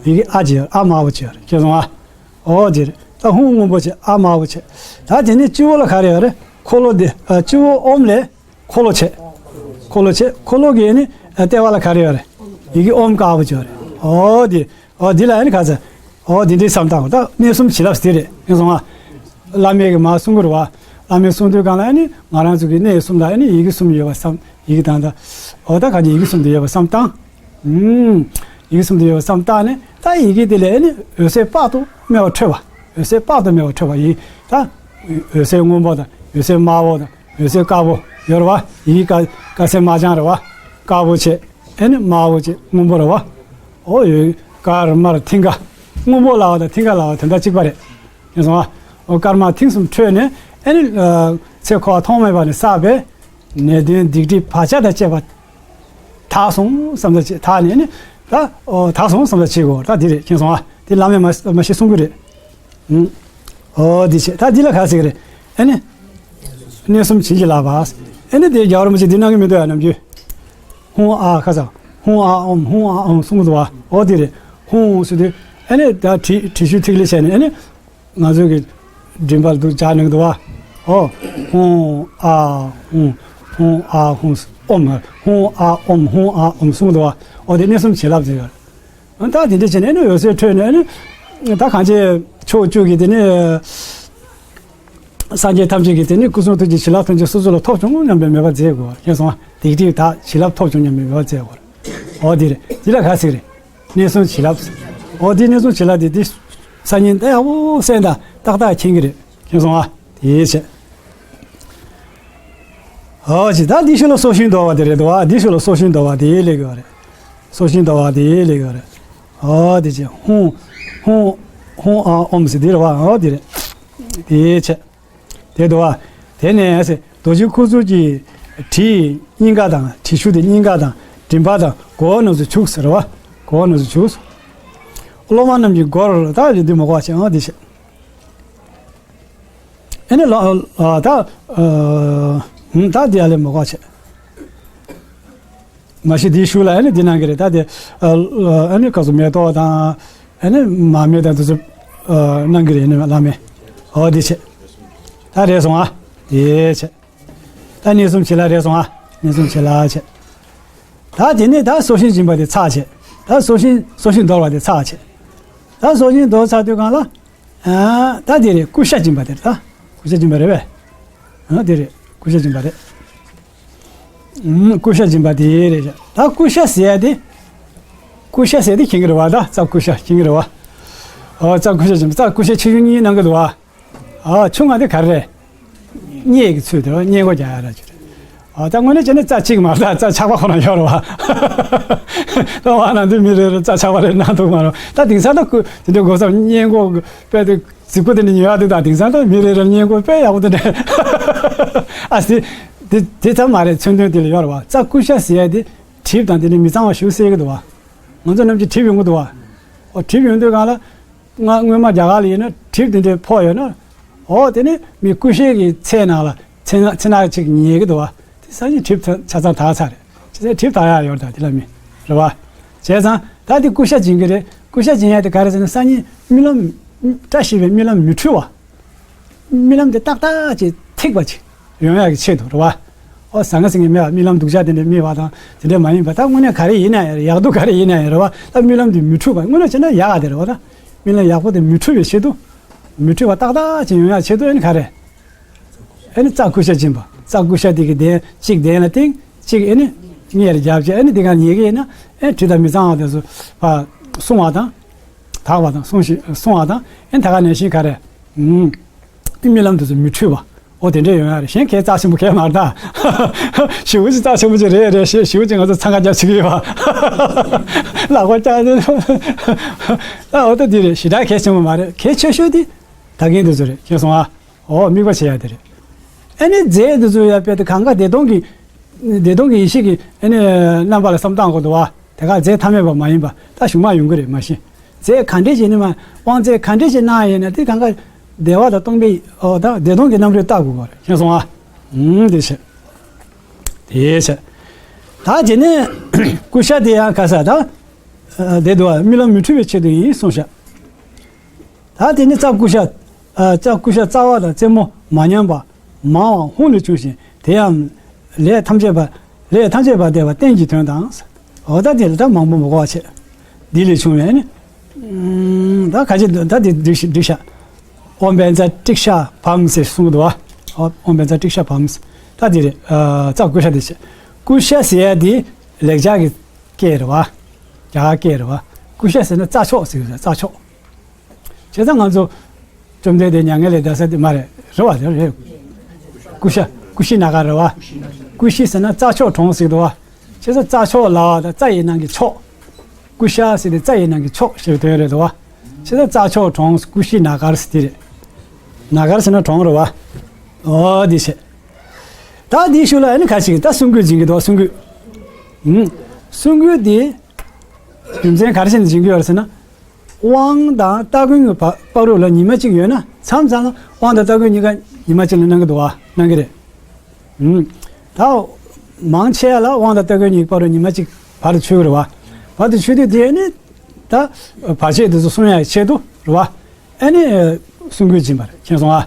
ཡི་གེ་ཨ་ཅིག་ཡོད་རེད། ཨ་དམར་པོ་ཅིག་ཡོད་རེད། ཤེས་སོང་ཨ། ཨོ་དེ་རེད། ད་ཧཱུྃ་སྔོན་པོ་ཆེ། ཨ་དམར་པོ་ཆེ། ད་དེ་ནས་སྤྱི་བོ་ལ་ག་རེ་ཡོད་རེད། འཁོར་ལོ་དེ་ཨ་སྤྱི་བོ་ཨོམ་ལས། འཁོར་ལོ་ཆེ། འཁོར་ལོ་ཆེ། འཁོར་ལོ་གི་ནི་ལྟེ་བ་ལ་ག་རེ་ཡོད་རེད། ཡི་གེ་ཨོམ་དཀར་པོ་ཅིག་ཡོད་རེད། ཨོ་དེ། ཨོ་འདི་ལ་ཡང་ཁ་ཚ། ཨོ་འདི་འདྲའི་བསམ་སྟངས་ད་གནས་གསུམ་བྱིན་རླབས་དེ་རེད། ཡིན་སོང་ཨ། བླ་མས་གི་མ་གསུང་གི་རེད་བ། བླ་མས་གསུང་དུས་གང་ལ་ཨ་ནི་ང་རང་ཚོ་གི་གནས་གསུམ་ལ་ཨ་ནི་ཡི་གེ་གསུམ་ཡོད་པ་བསམ། ཡི་གེ་དང་ད། ཨོ་ད་གང་ཅི་ཡི་གེ་གསུམ་དུ་ཡོད་པ་བསམ་སྟངས། ཨུམ། ཡི་གེ་གསུམ་དུ་ཡོད་པ་བསམ་སྟངས་ནི་ད་ཡི་གེ་དེ་ལས་ཨ་ནི་འོད་ཟེར་དཔག་ཏུ་མེད་པ་འཕྲོས་པ། འོད་ཟེར་དཔག་ཏུ་མེད་པ་འཕྲོས་པ་ཡིན་ད། འོད་ཟེར་སྔོན་པོ་དང་འོད་ཟེར་དམར་པོ་དང་། འོད་ཟེར་དཀར་པོ་ཡོད་རེད་བ། ཡི་གེ་དཀར་སེར་དམར་ལྗང་རེད་བ། དཀར་པོ་བྱས། ཨེ་ནི་དམར་པོ་བྱས་སྔོན་པོ་རེད་བ། ཨོ་ཡོད། དཀར་དམར་མཐིང་ག། སྔོན་པོ་ལ་བ་དང་མཐིང་ག་ལ་བ་དེ་འདྲ་གཅིག་པ་རེད། ཡིན་སོང་ཨ། ཨོ་དཀར་དམར་མཐིང་གསུམ་འཕྲོས་ནས་ཨེ་ནི་ཚེ་འཁོར་བ་ཐོག་མེད་པ་ནས་བསགས་པའི་ནད་གདོན་སྡིག་སྒྲིབ་བག་ཆགས་དང་བཅས་པ་དག་སོང་བསམ་ས་བྱེད། དག་ནས་ནི་ད་ཨོ་དག་སོང་བསམ་ས་བྱེད་དགོས་ད་འདི་རེད། ཡིན་སོང་ཨ། དེ་བླ་མས་མ་མ་ཤེས་གསུང་གི་རེད། ཨོ་འདི་བྱས་ད་འདི་ལ་ག་ཟེར་གི་རེད། ཨེ་ནི། གནས་གསུམ་བྱིན་གྱིས་བརླབས་པ། ཨེ་ནི་དེ་རྒྱལ་བ་རིན་པོ་ཆེ་འདི་གནང་གི་མི་འདུག་ཡ་ནམ་རྒྱུན། ཧཱུྃ་ཨཱཿ་ཁ་ས། ཧཱུྃ་ཨཱཿ་ཨོཾ། ཧཱུྃ་ཨཱཿ་ཨོཾ་གསུང་གི་འདུག་བ། ཨོ་དེ་རེད། ཧཱུྃ་ཟེར་དུས་ཨེ་ནི་ད་དྲི་དྲི་ཤུལ་ཐིག་ལེ་བྱས་ནས་ཨེ་ནི། ང་ཚོའི་གི་མགྲིན་པར་འདུག་སྦྱར་གནང་གི་འདུག་བ། ཨོ། ཧཱུྃ་ཨཱཿ་ཧཱུྃ། ཧཱུྃ་ཨཱཿ་ཧཱུྃ་ཨོཾ། ཧཱུྃ་ཨཱཿ་ཨོཾ། ཧཱུྃ་ཨཱཿ་ཨོཾ་གསུང་གི་འདུག་བ། ཨོ་དེ་གནས་གསུམ་བྱིན་རླབས་ཟེར་ཡོད། ད་དེ་འདྲ་བྱས་ནས་ཨ་ནི་འོད་ཟེར་འཕྲོས་ནས་ཨ་ནི་ད་གང་ཅི་ཕྱོགས་བཅུ་གི་དེ་ནི་སངས་རྒྱས་ཐམས་ཅད་ཀྱིས་དེ་ནི་སྐུ་གསུང་ཐུགས་ཀྱི་བྱིན་རླབས་ཐམས་ཅད་སོ་སོ་ལ་ཐོབ་བྱུང་སྙམ་པའི་མོས་པ་མཛད་དགོས། ཤེས་སོང་ང་། དེ་དུས་ད་བྱིན་རླབས་ཐོབ་བྱུང་སྙམ་པའི་མོས་པ་མཛད་དགོས། འོ་དེ་རེད། དེ་ལ་ག་ཟེར་རེད། གནས་གསུམ་བྱིན་རླབས། འོ་དེ་གནས་གསུམ་བྱིན་རླབས་དེ་དེ་སང་ཉིན་ད་ཡག་པོ་གསན་དང་ཏག་ཏག་མཁྱེན་གི་རེད། ཤེས་སོང་ང་། དེའི་ཕྱིར། ཨོ་ཅི་ད་འདི་ཤུ་ལ་སོ་ཤིང་དོར་བ་དེ་རེད་དོ། འདི་ཤུ་ལ་སོ་ཤིང་དོར་བ་དེ་ལས་གི་བ་རེད། སོ་ཤིང་དོར་བ་དེ་ལས་གི་བ་རེད། ཨོ་དེ་ཅི་ཧཱུྃ་ཧཱུྃ་ཧཱུྃ་ཨཱཿ་ཨོཾ་ཟེར་དེ་རེད་བ། ཨོ་དེ་རེད། དེ་ཆེ། དེ་དོ་བ། དེ་ནས་རྡོ་རྗེ་ཁུ་ཚུར་གྱི་དྲི་སྙིང་ག་དང་དྲི་ཤུལ་དེ་སྙིང་ག་དང་མགྲིན་པ་དང་མགོ་བོ་རྣམས་སུ་བྱུགས་ཟེར་བ། མགོ་བོ་རྣམས་སུ་བྱུགས། སློབ་མ་རྣམས་ཀྱི་མགོར་ད་ལས་དུས་མ་གོ་བ་ཆེ། ཨོ་དེ་ཆེ། ཨེ་ནི་ལ་ཨ་ད་ཨ་ཧུམ་ད་དེ་ཡ་ལས་མ་གོ་ཆེ། མ་གཞི་དེའི་ཤུལ་ལ་ཨེ་ནི་དེ་གནང་གི་རེད། ད་དེ་ཨ་ཨེ་ནི་སྐབས་སུ་མེ་ཏོག་དང་ཨེ་ནི་མར་མེ་དང་དེ་ཚོ་ཨ་གནང་གི་རེད། ཨེ་ནི་བླ་མས། ཨོ་དེ་ཆེ། ད་རེད་སོང་ཨ། དེ་ཆེ། ད་གནས་གསུམ་བྱིན་རླབས་རེད་སོང་ཨ། གནས་གསུམ་བྱིན་རླབས་ཆེ། ད་དེ་ནས་ད་སོ་ཤིང་སྦྱིན་པ་དེ་ཚར་ཆེ། ད་སོ་ཤིང་སོ་ཤིང་དོར་བ་དེ་ཚར་ཆེ། ད་སོ་ཤིང་དོར་ཚར་དུས་གང་ལ། ཨ་ད་དེ་རེད། ཀུ་ཤ་སྦྱིན་པ་དེ་རེད། ད་ཀུ་ཤ་སྦྱིན་པ་རེད་པས། ཨ་དེ་རེད། ཀུ་ཤ་སྦྱིན་པ་རེད། ཨུམ་ཀུ་ཤ་སྦྱིན་པ་དེ་རེད། ད་ཀུ་ཤ་ཟེར་ཡ་དེ། ཀུ་ཤ་ཟེར་དེ་མཁྱེན་གི་རེད་བ། ད་རྩྭ་ཀུ་ཤ་མཁྱེན་གི་རེད་བ། ཨ་རྩྭ་ཀུ་ཤ་སྦྱིན་པ། རྩྭ་ཀུ་ཤ་ཆེ་ཆུང་གཉིས་གནང་གི་འདུག་བ། ཨ་ཆུང་ང་དེ་ག་རེ་རེད། མངལ་གྱི་ཚུལ་དེ་རེད་བ། མངལ་སྒོ་རྒྱག་ཡ་ར་ཅིག་རེད། ཨ་ད་དངོས་གནས་བྱས་ན་རྩྭ་གཅིག་མ་རེད། རྩྭ་ཆགས་པ་ཁོ་ན་ཡོད་རེད་བ། ད་བ་ན་འདི་མི་རེ་རེ་རྩྭ་ཆགས་པ་རེད་གནང་འདུག་མ་རེད། ད་དེང་སང་ད་ཀུ་དེ་འདྲ་སྒོ་སམ་མངལ་སྒོ་དཔེ་དེ་རྫིག་པོ་དེ་འདྲ་ཉོ་ཡ་དེ། ད་དེང་སང་ད་མི་རེ་རེ་མངལ་སྒོ་དཔེ་ཡག་པོ་དེ་འདྲ། ཨ་སི་དེ་དེ་ཙམ་མ་རེད། མཚོན་དོན་དེ་ལ་ཡོད་རེད་བ། རྩྭ་ཀུ་ཤ་ཟེར་ཡ་དེ་གྲིབ་དང་དེ་འདྲ་མི་གཙང་བ་ཞིག་སེལ་གི་འདུག་བ། ང་ཚོ་ནམ་རྒྱུན་གྲིབ་ཡོང་གི་འདུག་བ། ཨོ་གྲིབ་ཡོང་དུས་གང་ལ། ང་སྔོན་མ་རྒྱ་གར་ལ་ཡིན་ན་གྲིབ་དེ་འདྲའི་ཕོག་ཡོད་ན། ཨོ་དེ་ནི་མི་ཀུ་ཤའི་གི་ཚལ་ནང་ལ་ཚལ་ནག་ཚལ་ནག་ཅིག་ཉལ་གི་འདུག་བ། དེ་སང་ཉིན་གྲིབ་ཆ་ཆ་ཚང་དག་ཚར་རེད། ཅི་ཟེར་གྲིབ་དག་ཡག་ཡོད་རེད། ད་དེ་ལ་མི་རེད་བ། བྱས་ཙང་ད་དེ་ཀུ་ཤ་སྦྱིན་གི་རེད། ཀུ་ཤ་སྦྱིན་ཡ་དེ་ག་རེ་ཟེར་ན་སང་ཉིན་རྨི་ལམ་བཀྲ་ཤིས་པའི་རྨི་ལམ་མི་འཁྲུལ་བ། རྨི་ལམ་དེ་ཏག་ཏག་ཅིག་ཐིག་པ་ཅིག་ཡོང་ཡག་གི་ཆེད་དུ་རེད་བ། ཨོ་ཟང་ངེ་ཟིང་ངེ་མེད་པ། རྨི་ལམ་སྡུག་ཅག་དེ་འདྲ་རྨི་བ་དང་དེ་འདྲ་མ་ཡིན་པ། ད་དངོས་གནས་ག་རེ་ཡིན་ན་ཡང་ཡག་སྡུག་ག་རེ་ཡིན་ན་ཡང་རེད་བ། ད་རྨི་ལམ་དེ་མི་འཁྲུལ་བ། དངོས་གནས་བྱས་ན་ཡག་ག་དེ་རེད་བ། ད་ རྨི་ལམ་ཡག་པོ་དེ་མི་འཁྲུལ་བའི་ཆེད་དུ། མི་འཁྲུལ་བ་ཏག་ཏག་ཅིག་ཡོང་ཡག་ཆེད་དུ་ཨེ་ནི་ག་རེ། ཨེ་ནི་རྩ་ཀུ་ཤ་སྦྱིན་པ། རྩ་ཀུ་ཤ་དེ་གི་གདན་གཅིག་གདན་ལ་བཏིང་། གཅིག་ཨེ་ནི་གཉེར་རྒྱབ་བྱས། ཨེ་ནི་དེ་ག་ཉལ་གི་ཡིན་ན་ཨེ་དྲི་དང་མི་གཙང་བ་དེ་ཚོ་ཕར་སྲུང་བ་དང་། དག་པ་དང་སྲུང་ཞིང་སྲུང་བ་དང་། ཨེ་ནི་ད་ག་ནང་བཞིན་ག་རེ། ཨུམ། རྨི་ལམ་དེ་ཚོ་མི་འཁྲུལ་བ། འོ་དེ་འདྲས་ཡོང་ཡ་རེད། གཞན་གལ་རྩ་ཆེན་པོ་གལ་མ་རེད་ད། ཞེ་པོ་ཅིག་རྩ་ཆེན་པོ་ཅིག་རེད་རེད། ཞེ་ཞེ་པོ་ཅིག་ང་ཚོ་འཚང་ཁ་རྒྱག་བྱེད་ཀྱི་ཡོད་པ། ལག་པ་བཀྱག་ནས། ད་འོ་ད་འདི་རེད། ཞེ་དྲག་གལ་ཆེན་པོ་མ་རེད། གལ་ཆེ་ཤོས་དེ་ད་གིན་དེ་ཚོ་རེད། མཁྱེན་སོང་ཨ། འོ་དམིགས་པ་བྱེད་ཡ་དེ་རེད། ཨ་ནི་རྫས་དེ་ཚོ་ཡ་དཔེ་དེ་གང་ག་བདེ་སྟོང་གི། བདེ་སྟོང་གི་ཡེ་ཤེས་ཀྱི་ཨ་ནི་རྣམ་པ་ལ་བསམ་བཏང་དགོས་འདུག་བ། དེ་ག་རྫས་ཐ་མལ་པ་མ་ཡིན་པ་ད་གཞུང་མ་ཡོང་གི་རེད། མ་གཞི་རྫས་ག་འདྲས་ཞིག་ནི་མ། དབང་རྫས་ག་འདྲས་ཞིག་གནང་ཡིན་ན་དེ་གང་ག་བདེ་བ་དང་སྟོང་པའི་འོ་ད་བདེ་སྟོང་གི་རྣམ་རོལ་བལྟ་དགོས་པ་རེད། མཁྱེན་སོང་ཨ། ཨུམ་དེ་བྱས། དེ་བྱས། ད་དེ་ནས་ཀུ་ཤ་དེ་ཡང་ག་ས་ད། བདེ་འདུག་བ། རྨི་ལམ་མི་འཁྲུལ་བའི་ཆེད་དུ་ཡིན་གསུངས་ཤག་ད་དེ་ནི་རྩ་ཀུ་ཤ། ཨ། རྩ་ཀུ་ཤ་རྩ་བ་དང་རྩེ་མོ་མ་ཉམས་པ། མང་བ་ཧཱུྃ་ལས་བྱུང་ཞིང་། དེ་ཡང་ལས་ཐམས་ཅད་པ། ལས་ཐམས་ཅད་པ་བདེ་བ་རྟེན་གྱི་དོན་དང་། འོ་ད་དེ་ལ་ད་མང་པོ་མི་དགོས་པ་བྱས། འདི་ལས་བྱུང་བའི་ནི། ཨུམ། ད་ག་ཅི་ད་དེ་འགྲིག་ཤག་འགྲིག་ཤག་ཨོཾ་བཛྲ་ཏྲྱིག་ཤ་བྷཱུྃ་ཟེར་གསུང་གི་འདུག་བ། ཨོཾ་བཛྲ་ཏྲྱིག་ཤ་བྷཱུྃ་ཟེར། ད་དེ་རེད། ཨ། རྩ་ཀུ་ཤ་དེ་བྱས། ཀུ་ཤ་ཟེར་ཡ་དེ་ལེགས་སྦྱར་གྱི་སྐད་རེད་བ། རྒྱ་གར་སྐད་རེད་བ། ཀུ་ཤ་ཟེར་ན་རྩ་མཆོག་ཟེར་གི་རེད། རྩ་མཆོག་བྱས་ཙང་ང་ཚོ་བཅོམ་ལྡན་འདས་མྱ་ངན་ལས་འདས་ས་དེ་མ་རེད། རེད་བ། རེད་རེད། ཀུ་ཤ། ཀུ་ཤི་ན་ག་རེད་བ། ཀུ་ཤི་ཟེར་ན་རྩ་མཆོག་གྲོངས་ཟེར་གི་འདུག་བ། བྱས་ཙང་རྩ་མཆོག་ལབ་པ་དང་རྩ་ཡི་ནང་གི་མཆོག་ཀུ་ཤ་ཟེར་དེ་རྩ་ཡི་ནང་གི་མཆོག་ཞེས་པའི་དོན་རེད་འདུག་བ། བྱས་ཙང་རྩ་མཆོག་གྲོངས། ཀུ་ཤི་ན་ག་ར་ཟེར་དེ་རེད། ན་ག་ར་ཟེར་ན་གྲོངས་རེད་བ། འོ་དེ་བྱས། ད་དེའི་ཤུལ་ལ་ཨ་ནི་ཁ་ཅིག་ད་སྲུང་སྐུད་སྦྱིན་གི་འདུག་སྲུང་སྐུད། ཨུམ། སྲུང་སྐུད་དེ་རྒྱུ་མཚན་ག་རེ་བྱས་ནས་སྦྱིན་གི་ཡོད་རེད་ཟེར་ན། དབང་དང་སྟ་གོན་གྱི་བ་བར་དུ་ལ་ཉི་མ་གཅིག་ཡོད་ན། མཚམས་མཚམས་ལ་དབང་དང་སྟ་གོན་གཉིས་ཀ་ཉི་མ་གཅིག་ལ་གནང་གི་འདུག་བ། གནང་གི་རེད། ཨུམ། ད་མང་ཆེ་བ་ལ་དབང་དང་སྟ་གོན་གཉིས་བར་དུ་ཉི་མ་གཅིག་བར་དུ་ཆོད་གི་རེད་བ། བར་དུ་ཆོད་དུས་དེ་ནི་ད་བར་ཆད་དེ་ཚོ་སྲུང་ཡག་ཆེད་དུ་རེད་བ། ཨ་ནི་སྲུང་སྐུད་སྦྱིན་པ་རེད། མཁྱེན་སོང་ཨ།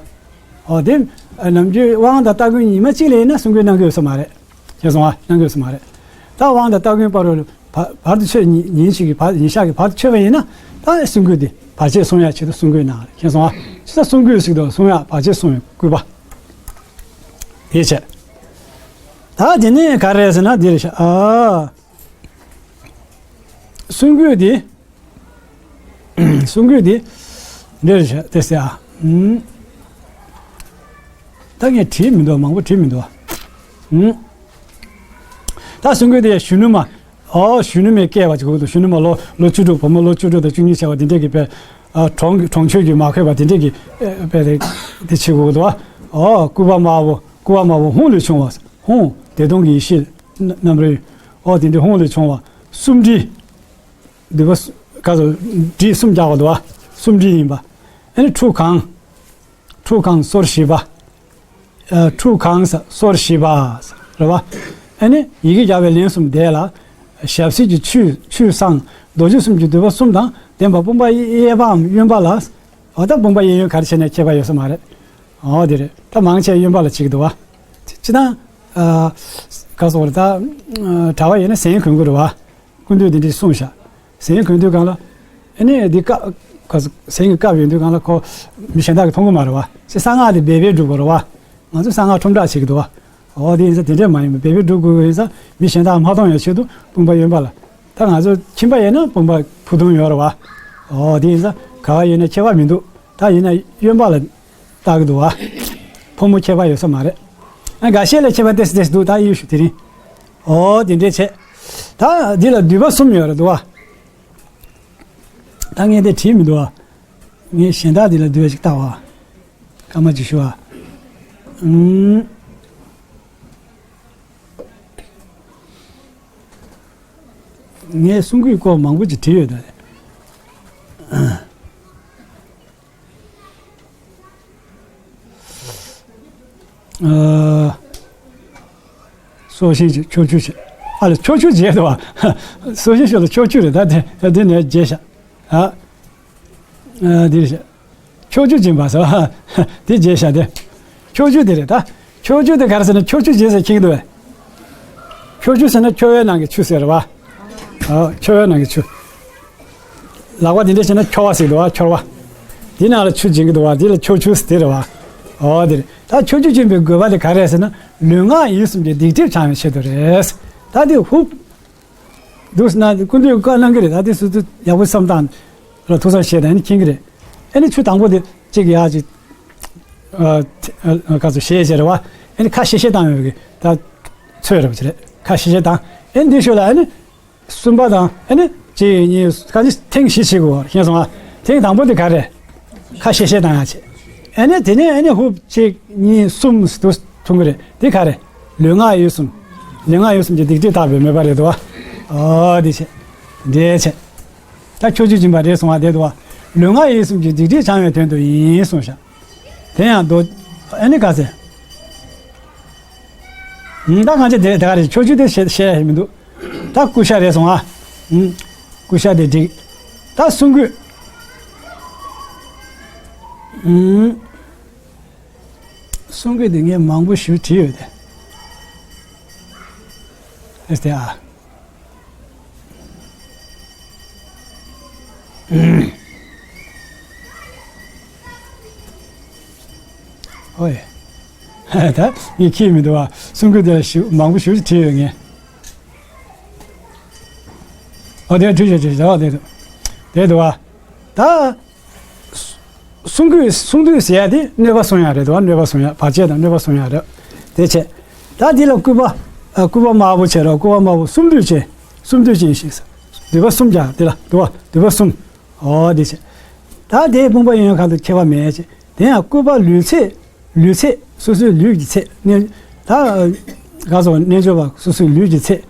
འོ་དེ་ནམ་རྒྱུན་དབང་དང་སྟ་གོན་ཉི་མ་གཅིག་ལ་ཡིན་ན་སྲུང་སྐུད་གནང་གི་ཡོད་ས་མ་རེད། མཁྱེན་སོང་ཨ། གནང་གི་ཡོད་ས་མ་རེད། ད་དབང་དང་སྟ་གོན་བར་དུ་བར་བར་དུ་ཆོད། ཉིན་ཉིན་ཞིག་གི་བར། ཉིན་ཞག་གི་བར་དུ་ཆོད་པ་ཡིན་ན་ད་སྲུང་སྐུད་དེ་བར་ཆད་སྲུང་ཡག་ཆེད་དུ་སྲུང་སྐུད་གནང་བ་རེད། མཁྱེན་སོང་ཨ། ཅི་ད་སྲུང་སྐུད་ཟེར་དུས་སྲུང་ཡག་བར་ཆད་སྲུང་བའི་སྐུད་པ། དེ་བྱས། ད་དེ་ནས་ག་རེ་ཟེར་ན་འདི་རེད་ཤག་ཨ། སྲུང་སྐུད་དེ། སྲུང་སྐུད་དེ་འདི་རེད་ཤག་དེ་ཟེར་ཨ། ཨུམ། ད་ངས་བྲིས་མི་འདུག་མང་པོ་བྲིས་མི་འདུག་ཨུམ། ད་སྲུང་སྐུད་དེ་གཞོན་ནུ་མ། ཨོ་གཞོན་ནུ་མའི་སྐྱེ་བ་ཅིག་གོ་གི་འདུག་གཞོན་ནུ་མ་ལོ་ལོ་བཅུ་དྲུག་བུ་མོ་ལོ་བཅུ་དྲུག་དང་བཅུ་གཉིས་བྱ་བ་འདི་འདྲས་ཀྱི་དཔེ། ཨ། གྲོང་གྲོང་ཆོད་ཀྱི་མ་འཁོད་པ་འདི་འདྲས་ཀྱི་ཨེ་དཔེ་དེ་དེ་བྱེད་དགོས་ཀྱི་འདུག་ཨོ་སྐུད་པ་དམར་པོ། སྐུད་པ་དམར་པོ་ཧཱུྃ་ལས་བྱུང་བ། ཧཱུྃ་བདེ་སྟོང་གི་ཡེ་ཤེས་རྣམ་རོལ། ཨོ་དེ་འདྲས་ཧཱུྃ་ལས་བྱུང་བ། སུམ་སྒྲིལ། འདུས་པ་སུ་ག་ཚོད་སྒྲིལ་སུམ་རྒྱག་པ་འདུག་བ། སུམ་སྒྲིལ་ཡིན་པ། ཨ་ནི་ཁྲུ་གང་། ཁྲུ་གང་སོར་བཞི་པ། ཨ། ཁྲུ་གང་ས་སོར་བཞི་པ་རེད་བ། ཨ་ནི་ཡི་གེ་བརྒྱ་པའི་ལན་གསུམ་བཟླས་ལ། ཞབས་བསིལ་གྱི་ཆུས་ཆུས་བསངས། རྡོ་རྗེ་གསུམ་གྱི་མདུད་པ་གསུམ་དང་ལྡན་པ་དཔུང་པ་གཡས་པའམ་གཡོན་པ་ལ། འོ་ད་དཔུང་པ་གཡས་གཡོན་ག་རེ་བྱས་ནས་ཁྱད་པར་ཡོད་ས་མ་རེད། འོ་དེ་རེད། ད་མང་ཆེ་གཡོན་པ་ལ་བྱེད་ཀྱི་འདུག་བ། སྤྱིར་བཏང་། ཨ། ག་སོགས་རེད་ད། ཨ། གྲྭ་པ་ཡིན་ན་ཟན་གོན་དགོས་རེད་བ། སྐུ་མདུན་དེ་འདྲས་གསུངས་ཤག་ཟན་གོན་དུས་སྒང་ལ། ཨ་ནི་འདི་བཀབ། ག་ཟན་གྱི་བཀབ་ཡོང་དུས་སྒང་ལ་ཁོ་མི་གཞན་དག་གིས་མཐོང་གི་མ་རེད་བ། ཅེས་གསང་སྔགས་དེ་འབད་པས་འགྲུབ་དགོས་རེད་བ། ང་ཚོས་གསང་སྔགས་ཁྲོམ་བསྒྲགས་བྱེད་ཀྱི་འདུག་བ། འོ་དེ་ཡིན་ཙང་དེ་འདྲས་མ་ཡིན་པ་འབད་པས་འགྲུབ་དགོས་ཀྱི་ཡིན་ཙང་མི་གཞན་དག་མ་མཐོང་ཡག་ཆེད་དུ་དཔུང་པ་གཡོན་པ་ལ། ད་ང་ཚོ་ཁྱིམ་པ་ཡིན་ན་དཔུང་པ་ཕུ་ཐུང་ཡོད་རེད་བ། འོ་དེ་ཡིན་ཙང་ག་བ་ཡིན་ན་ཁྱད་པར་མི་འདུག་ད་ཡིན་ན་གཡོན་པ་ལ་བཏགས་ཀྱི་འདུག་བ། ཕོ་མོ་ཁྱད་པར་ཡོད་ས་མ་རེད། ཨ། འགའ་ཤས་ལ་ཁྱད་པར་ཏོག་ཙམ་ཏོག་ཙམ་འདུག་ད་ཡིན་ཞུ་དེ་རིང་། འོ་དེ་འདྲས་བྱས། ད་འདི་ལ་མདུད་པ་གསུམ་ཡོད་རེད་འདུག་བ། ད་ངས་དེ་བྲིས་མི་འདུག་བ། ངས་གཞན་དག་འདི་ལ་མདུད་པ་ཞིག་བཏགས་པ། སྐར་མ་ཅིག་ཞུ་བ། ཨུམ། ངས་སྲུང་སྐུད་སྐོར་མང་པོ་ཅིག་བྲིས་ཡོད་ད། ཨ། སྲོག་ཤིང་ཕྱོགས་བཅུ་བྱས། ཨ་ལ་ཕྱོགས་བཅུ་བྱས་འདུག་བ། སྲོག་ཤིང་ཕྱོགས་ལ་ཕྱོགས་བཅུ་རེད་ད་དེ། ད་དེ་ནས་བརྗེད་ཤག་ཨ། ཨ། འདི་རེད་ཤག་ཕྱོགས་བཅུ་སྦྱིན་པ་ཟེར་བ། དེ་བརྗེད་བཞག་སྟེ། ཕྱོགས་བཅུ་དེ་རེད་ད། ཕྱོགས་བཅུ་དེ་ག་རེ་ཟེར་ན་ཕྱོགས་བཅུ་བརྗེད་ཟེར་ཁྱེར་གྱི་འདུག་བས། ཕྱོགས་བཅུ་ཟེར་ན་ཕྱོགས་བཅུའི་ནང་གི་བཅུ་ཟེར་བ། ཨ། ཕྱོགས་བཅུའི་ནང་གི་བཅུ། ལག་པ་དེ་འདྲ་བྱས་ན་ཁྱོར་བ་ཟེར་འདུག་བ། ཁྱོར་བ། དེ་ནང་ལ་ཆུ་སྦྱིན་གྱི་འདུག་བ། དེ་ལ་ཁྱོར་ཆུ་ཟེར་དེ་རེད་བ། འོ་དེ་རེད། ད་ཁྱོར་ཆུ་སྦྱིན་པའི་དགོས་པ་དེ་ག་རེ་རེད་ཟེར་ན། ལུས་ངག་ཡིད་གསུམ་གྱི་སྡིག་སྒྲིབ་བྱང་བའི་ཆེད་དུ་རེད། ད་དེ་ཧུབ། འདུག་ཟེར་ན་སྐུ་མདུན་བཀའ་གནང་གི་རེད། ད་དེ་སུ་སུ་ཡག་པོ་བསམ་སྟངས་ལ་ཐུགས་བསམ་བཞེས་དང་ནི་མཁྱེན་གྱི་རེད། ཨ་ནི་ཆུ་དང་པོ་དེ་གཅིག་ཡག་ཅིག་ཨ་ཨ་ག་ཚོད་བཞེས་བྱས་རེད་བ། ཨ་ནི་ཁ་ཤས་ཤས་བཏང་ཡོད་གི་ད་ཚོད་རེད་བ་ཅི་རེད། ཁ་ཤས་ཤས་བཏང་། ཨ་ནི་འདི་ཤོད་ལ་ཨ་ནི་གསུམ་པ་དང་ཨ་ནི་གཅིག་གཉིས་ག་ཚོད་ཐེངས་བཞི་བྱེད་དགོས་བ། ཤེས་སོང་ཨ། ཐེངས་དང་པོ་དེ་ག་རེད། ཁ་ཤས་ཤས་བཏང་ཡག་བྱེད། ཨ་ནི་དེ་ནས་ཨ་ནི་ཧུབ་གཅིག་གཉིས་གསུམ་དུ་ཐུང་གི་རེད། དེ་ག་རེད། ལུས་ངག་ཡིད་གསུམ། ལུས་ངག་ཡིད་གསུམ་གྱི་སྡིག་སྒྲིབ་དག་པའི་མོས་པ་རེད་དོ། ཨོ་དེ་བྱེད། འདྲེ་བྱེད། ད་ཁྱོད་ཆོས་སྦྱིན་པ་རེད་སོང་བ་དེ་དུ་བ། ལུས་ངག་ཡིད་གསུམ་གྱི་སྡིག་སྒྲིབ་བྱང་བའི་དོན་དུ་ཡིན་གསུངས་ཤག་དེ་ཡང་མདོ། ཨ་ནི་ག་ཚད། ད་གང་ཅི་དེ་དེ་ག་རེད། ཁྱོད་ཆོས་དེ་བཤད་བཤད་ཡ་མི་འདུག་ད་ཀུ་ཤ་རེད་སོང་ཨ། ཀུ་ཤ་དེ་འགྲིག་ད་སྲུང་སྐུད། སྲུང་སྐུད་དེ་ངས་མང་པོ་ཞུ་བྲིས་ཡོད་དེ། དེ་སྟེ་ཨ། ཨོའི། ད་ངས་ཁྱེད་མི་འདུག་བ། སྲུང་སྐུད་དེ་ལ་ཞུ་མང་པོ་ཞུ་བྲིས་ཡོད་ངས། ཨོ་དེ་བྲིས་བྱས་བྲིས་བྱས་ཨོ་དེ་འདུག་དེ་འདུག་བ། ད། གསུང་དུས་གསུང་དུས་ཟེར་ཡ་དེ་གནོད་པ་གསུང་ཡ་རེད་དོ། གནོད་པ་གསུང་ཡ་བར་ཆད་དང་གནོད་པ་གསུང་ཡ་རེད། དེ་བྱས། ད་འདི་ལ་སྐུད་པ། ཨ་སྐུད་པ་དམར་པོ་བྱས་རོགས། སྐུད་པ་དམར་པོ་གསུམ་འདུས་བྱས། གསུམ་འདུས་བྱས་ཤིག་མདུད་པ་གསུམ་རྒྱག་དེ་ལ་འདུ་བ་མདུད་པ་གསུམ། ཨོ་དེ་བྱས། ད་དེའི་དཔུང་པ་ཡོན་གང་དུ་ཁྱད་པར་མེད་ཅེས་དེ་ཡང་སྐུད་པ་ལུས་ཚད། ལུས་ཚད་སོ་སོའི་ལུས་ཀྱི་ཚད་ནི། ད་ག་སོགས་རྣལ་འབྱོར་པ་སོ་སོའི་ལུས་ཀྱི་ཚད།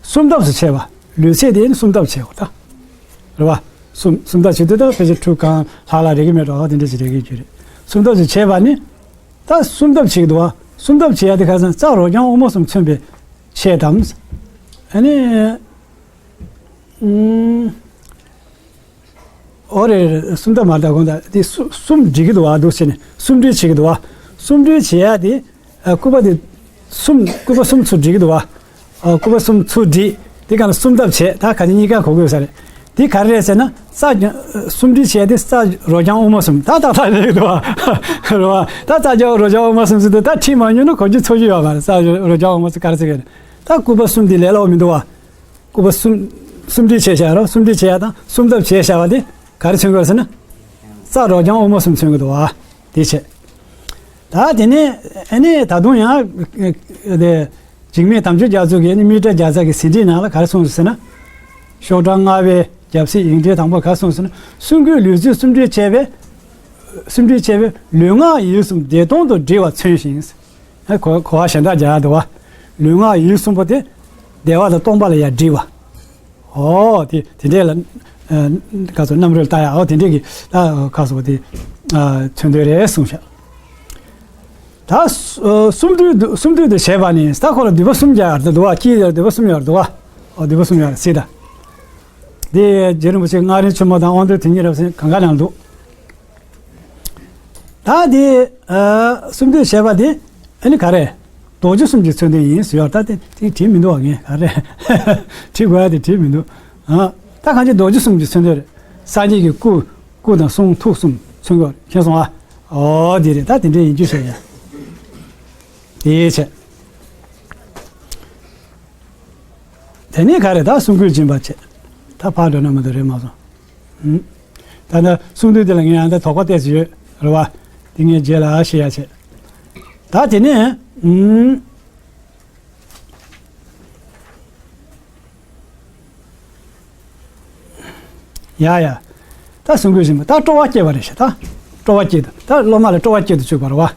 གསུམ་ལྡབ་སུ་ཕྱེ་བ། ལུས་ཚད་དེ་ནི་གསུམ་ལྡབ་ཕྱེ་བ་ད། རེད་བ། གསུམ་གསུམ་ལྡབ་བྱེད་དུས་ད་ཕལ་ཆེར་ཁྲུ་གང་ལྷག་ལྷག་རེག་གི་མེད་འགྲོ། དེ་འདྲ་ཞིག་རེག་གི་རྒྱུ་རེད། གསུམ་ལྡབ་ཅིག་བྱས་པ་ནི། ད་གསུམ་ལྡབ་བྱེད་ཀྱི་འདུག་བ། གསུམ་ལྡབ་བྱེད་ཡ་དེ་ཁ་སང་རྩ་རོ་རྐྱང་དབུ་མ་གསུམ་མཚོན་པའི་ཆེད་དམ། ཨ་ནི། ཨུམ། ཨོ་རེད་རེད། གསུམ་ལྡབ་མ་ལྡབ་གོང་ད་དེ་གསུ་གསུམ་སྒྲིལ་གྱི་འདུག་བ། འདུག་ཟེར་ནས་གསུམ་སྒྲིལ་བྱེད་ཀྱི་འདུག་བ། གསུམ་སྒྲིལ་བྱེད་ཡ་དེ། ཨ་སྐུད་པ་དེ། གསུམ་སྐུད་པ་གསུམ་ཚུར་སྒྲིལ་གྱི་འདུག་བ། ཨ་སྐུད་པ་གསུམ་ཚུར་སྒྲིལ། དེ་ག་ལ་གསུམ་ལྡབ་བྱས། ད་ག་ཅི་གཉིས་ཀ་གོ་དགོས་ས་རེད། དེ་ག་རེ་རེད་ཟེར་ན་རྩ་གསུམ་སྒྲིལ་བྱས་ཏེ་རྩ་རོ་རྐྱང་དབུ་མ་གསུམ་ད་ཏག་ཏག་རེད་འདུག་བ། རེད་བ། ད་རྩ་རྐྱང་རོ་རྐྱང་དབུ་མ་གསུམ་ཟེར་དུས་ད་ཁྲིད་མ་ཉོས་ན་གོ་རྒྱུ་ཚོར་རྒྱུ་ཡོད་མ་རེད། རྩ་རོ་རྐྱང་དབུ་མ་གསུམ་ག་རེ་ཟེར་གི་རེད། ད་སྐུད་པ་གསུམ་དེ་ལས་སླ་པོ་མི་འདུག་བ། སྐུད་པ་གསུམ། གསུམ་སྒྲིལ་བྱས་བཞག་རོ། གསུམ་སྒྲིལ་བྱས་ཡ་དང་གསུམ་ལྡབ་བྱས་བཞག་པ་དེ་ག་རེ་མཚོན་གྱི་ཡོད་ཟེར་ན། རྩ་རོ་རྐྱང་དབུ་མ་གསུམ་མཚོན་གྱི་འདུག་བ། དེ་བྱས། ད་དེ་ནས་ཨ་ནི་ད་དུང་ཡང་། དེ། འཇིགས་མེད་དམ་ཆོས་རྒྱ་མཚོ་གིས་ཨ་ནི་མི་ཏྲ་རྒྱ་ཚ་གི་ཟིན་བྲིས་ནང་ལ་ག་རེ་གསུངས་ཟེར་ན། ཤོག་གྲངས་ལྔ་པའི་རྒྱབ་གཟིགས་ཡིག་འབྲེལ་དང་པོ་ག་རེ་གསུངས་ཟེར་ན། གསུང་སྐུད་ལུས་ཚད་གསུམ་སྒྲིལ་བྱས་པས། གསུམ་སྒྲིལ་བྱས་པས་ལུས་ངག་ཡིད་གསུམ་བདེ་སྟོང་དུ་སྒྲིལ་བ་མཚོན་ཞིང་། ཨ་གོ་གོ་བ་གཞན་དག་རྒྱག་ཡ་འདུག་བ། ལུས་ངག་ཡིད་གསུམ་པོ་དེ། བདེ་བ་དང་སྟོང་པ་ལ་ཡར་སྒྲིལ་བ། ཨོ་དེ་དེ་འདྲས་ལ། ཨ་ག་ཚོད་རྣམ་རོལ་ལྟ་ཡ་ཨོ་དེ་འདྲས་ཀྱི་ད་ག་ཚོད་དེ། ཨ་མཚོན་དོན་རེད་གསུངས་ཤག་ད་གསུམ་དུས་དུ་གསུམ་དུས་དུ་བྱས་པ་ནི་ད་ཁོ་ལ་མདུད་པ་གསུམ་རྒྱག་ཡ་འདུག་བ། དཀྱིལ་ལ་མདུད་པ་གསུམ་ཡོད་འདུག་བ། ཨོ་མདུད་པ་གསུམ་ཡོད་སྲིད་ད། དེ་རྗེ་རིན་པོ་ཆེ་མངའ་རིས་ཆེན་མོ་དང་དབང་འདུས་དོན་གཉིས་རབ་གསལ་གང་ག་ནང་འདུག་ད་དེ་ཨ་གསུམ་དུས་བྱས་པ་དེ་ཨ་ནི་ག་རེ། རྡོ་རྗེ་གསུམ་གྱི་མཚོན་དོན་ཡིན་ཟེར་ཡོད། ད་དེ་དེ་བྲིས་མི་འདུག་བ་ངས་ག་རེ། བྲིས་དགོས་ཡ་དེ་བྲིས་མི་འདུག་ཨ་ད་གང་ཅི་རྡོ་རྗེ་གསུམ་གྱི་མཚོན་དོན་རེད། སངས་རྒྱས་ཀྱི་སྐུ་སྐུ་དང་གསུང་ཐུགས་གསུམ་མཚོན་གྱི་ཡོད་རེད། མཁྱེན་སོང་ཨ། ཨོ་དེ་རེད། ད་དེ་འདྲའི་ཡིན་རྒྱུ་བཤད་ཡ། དེ་བྱས། དེ་ནས་ག་རེ་ད་གསུང་སྐུད་སྦྱིན་པ་བྱས། ད་ཕར་འགྲོ་ན་མི་འདུག་རེད་མ་སོང་། ད་ལྟ་གསུང་དུས་དེ་ལ་ངས་ཡང་ད་དོགས་པ་བལྟས་སུ་ཡོད་རེད་བ། དེ་ངས་རྗེས་ལ་ཤེས་ཡ་བྱེད། ད་དེ་ནས་ཡ་ཡ། ད་གསུང་སྐུད་སྦྱིན་པ་ད་སྤྲོ་བ་སྐྱེས་པ་རེད་ཤག་ད་སྤྲོ་བ་སྐྱེས་དུ་ད་སློབ་མ་ལ་སྤྲོ་བ་སྐྱེས་དུ་བཅུག་པ་རེད་བ།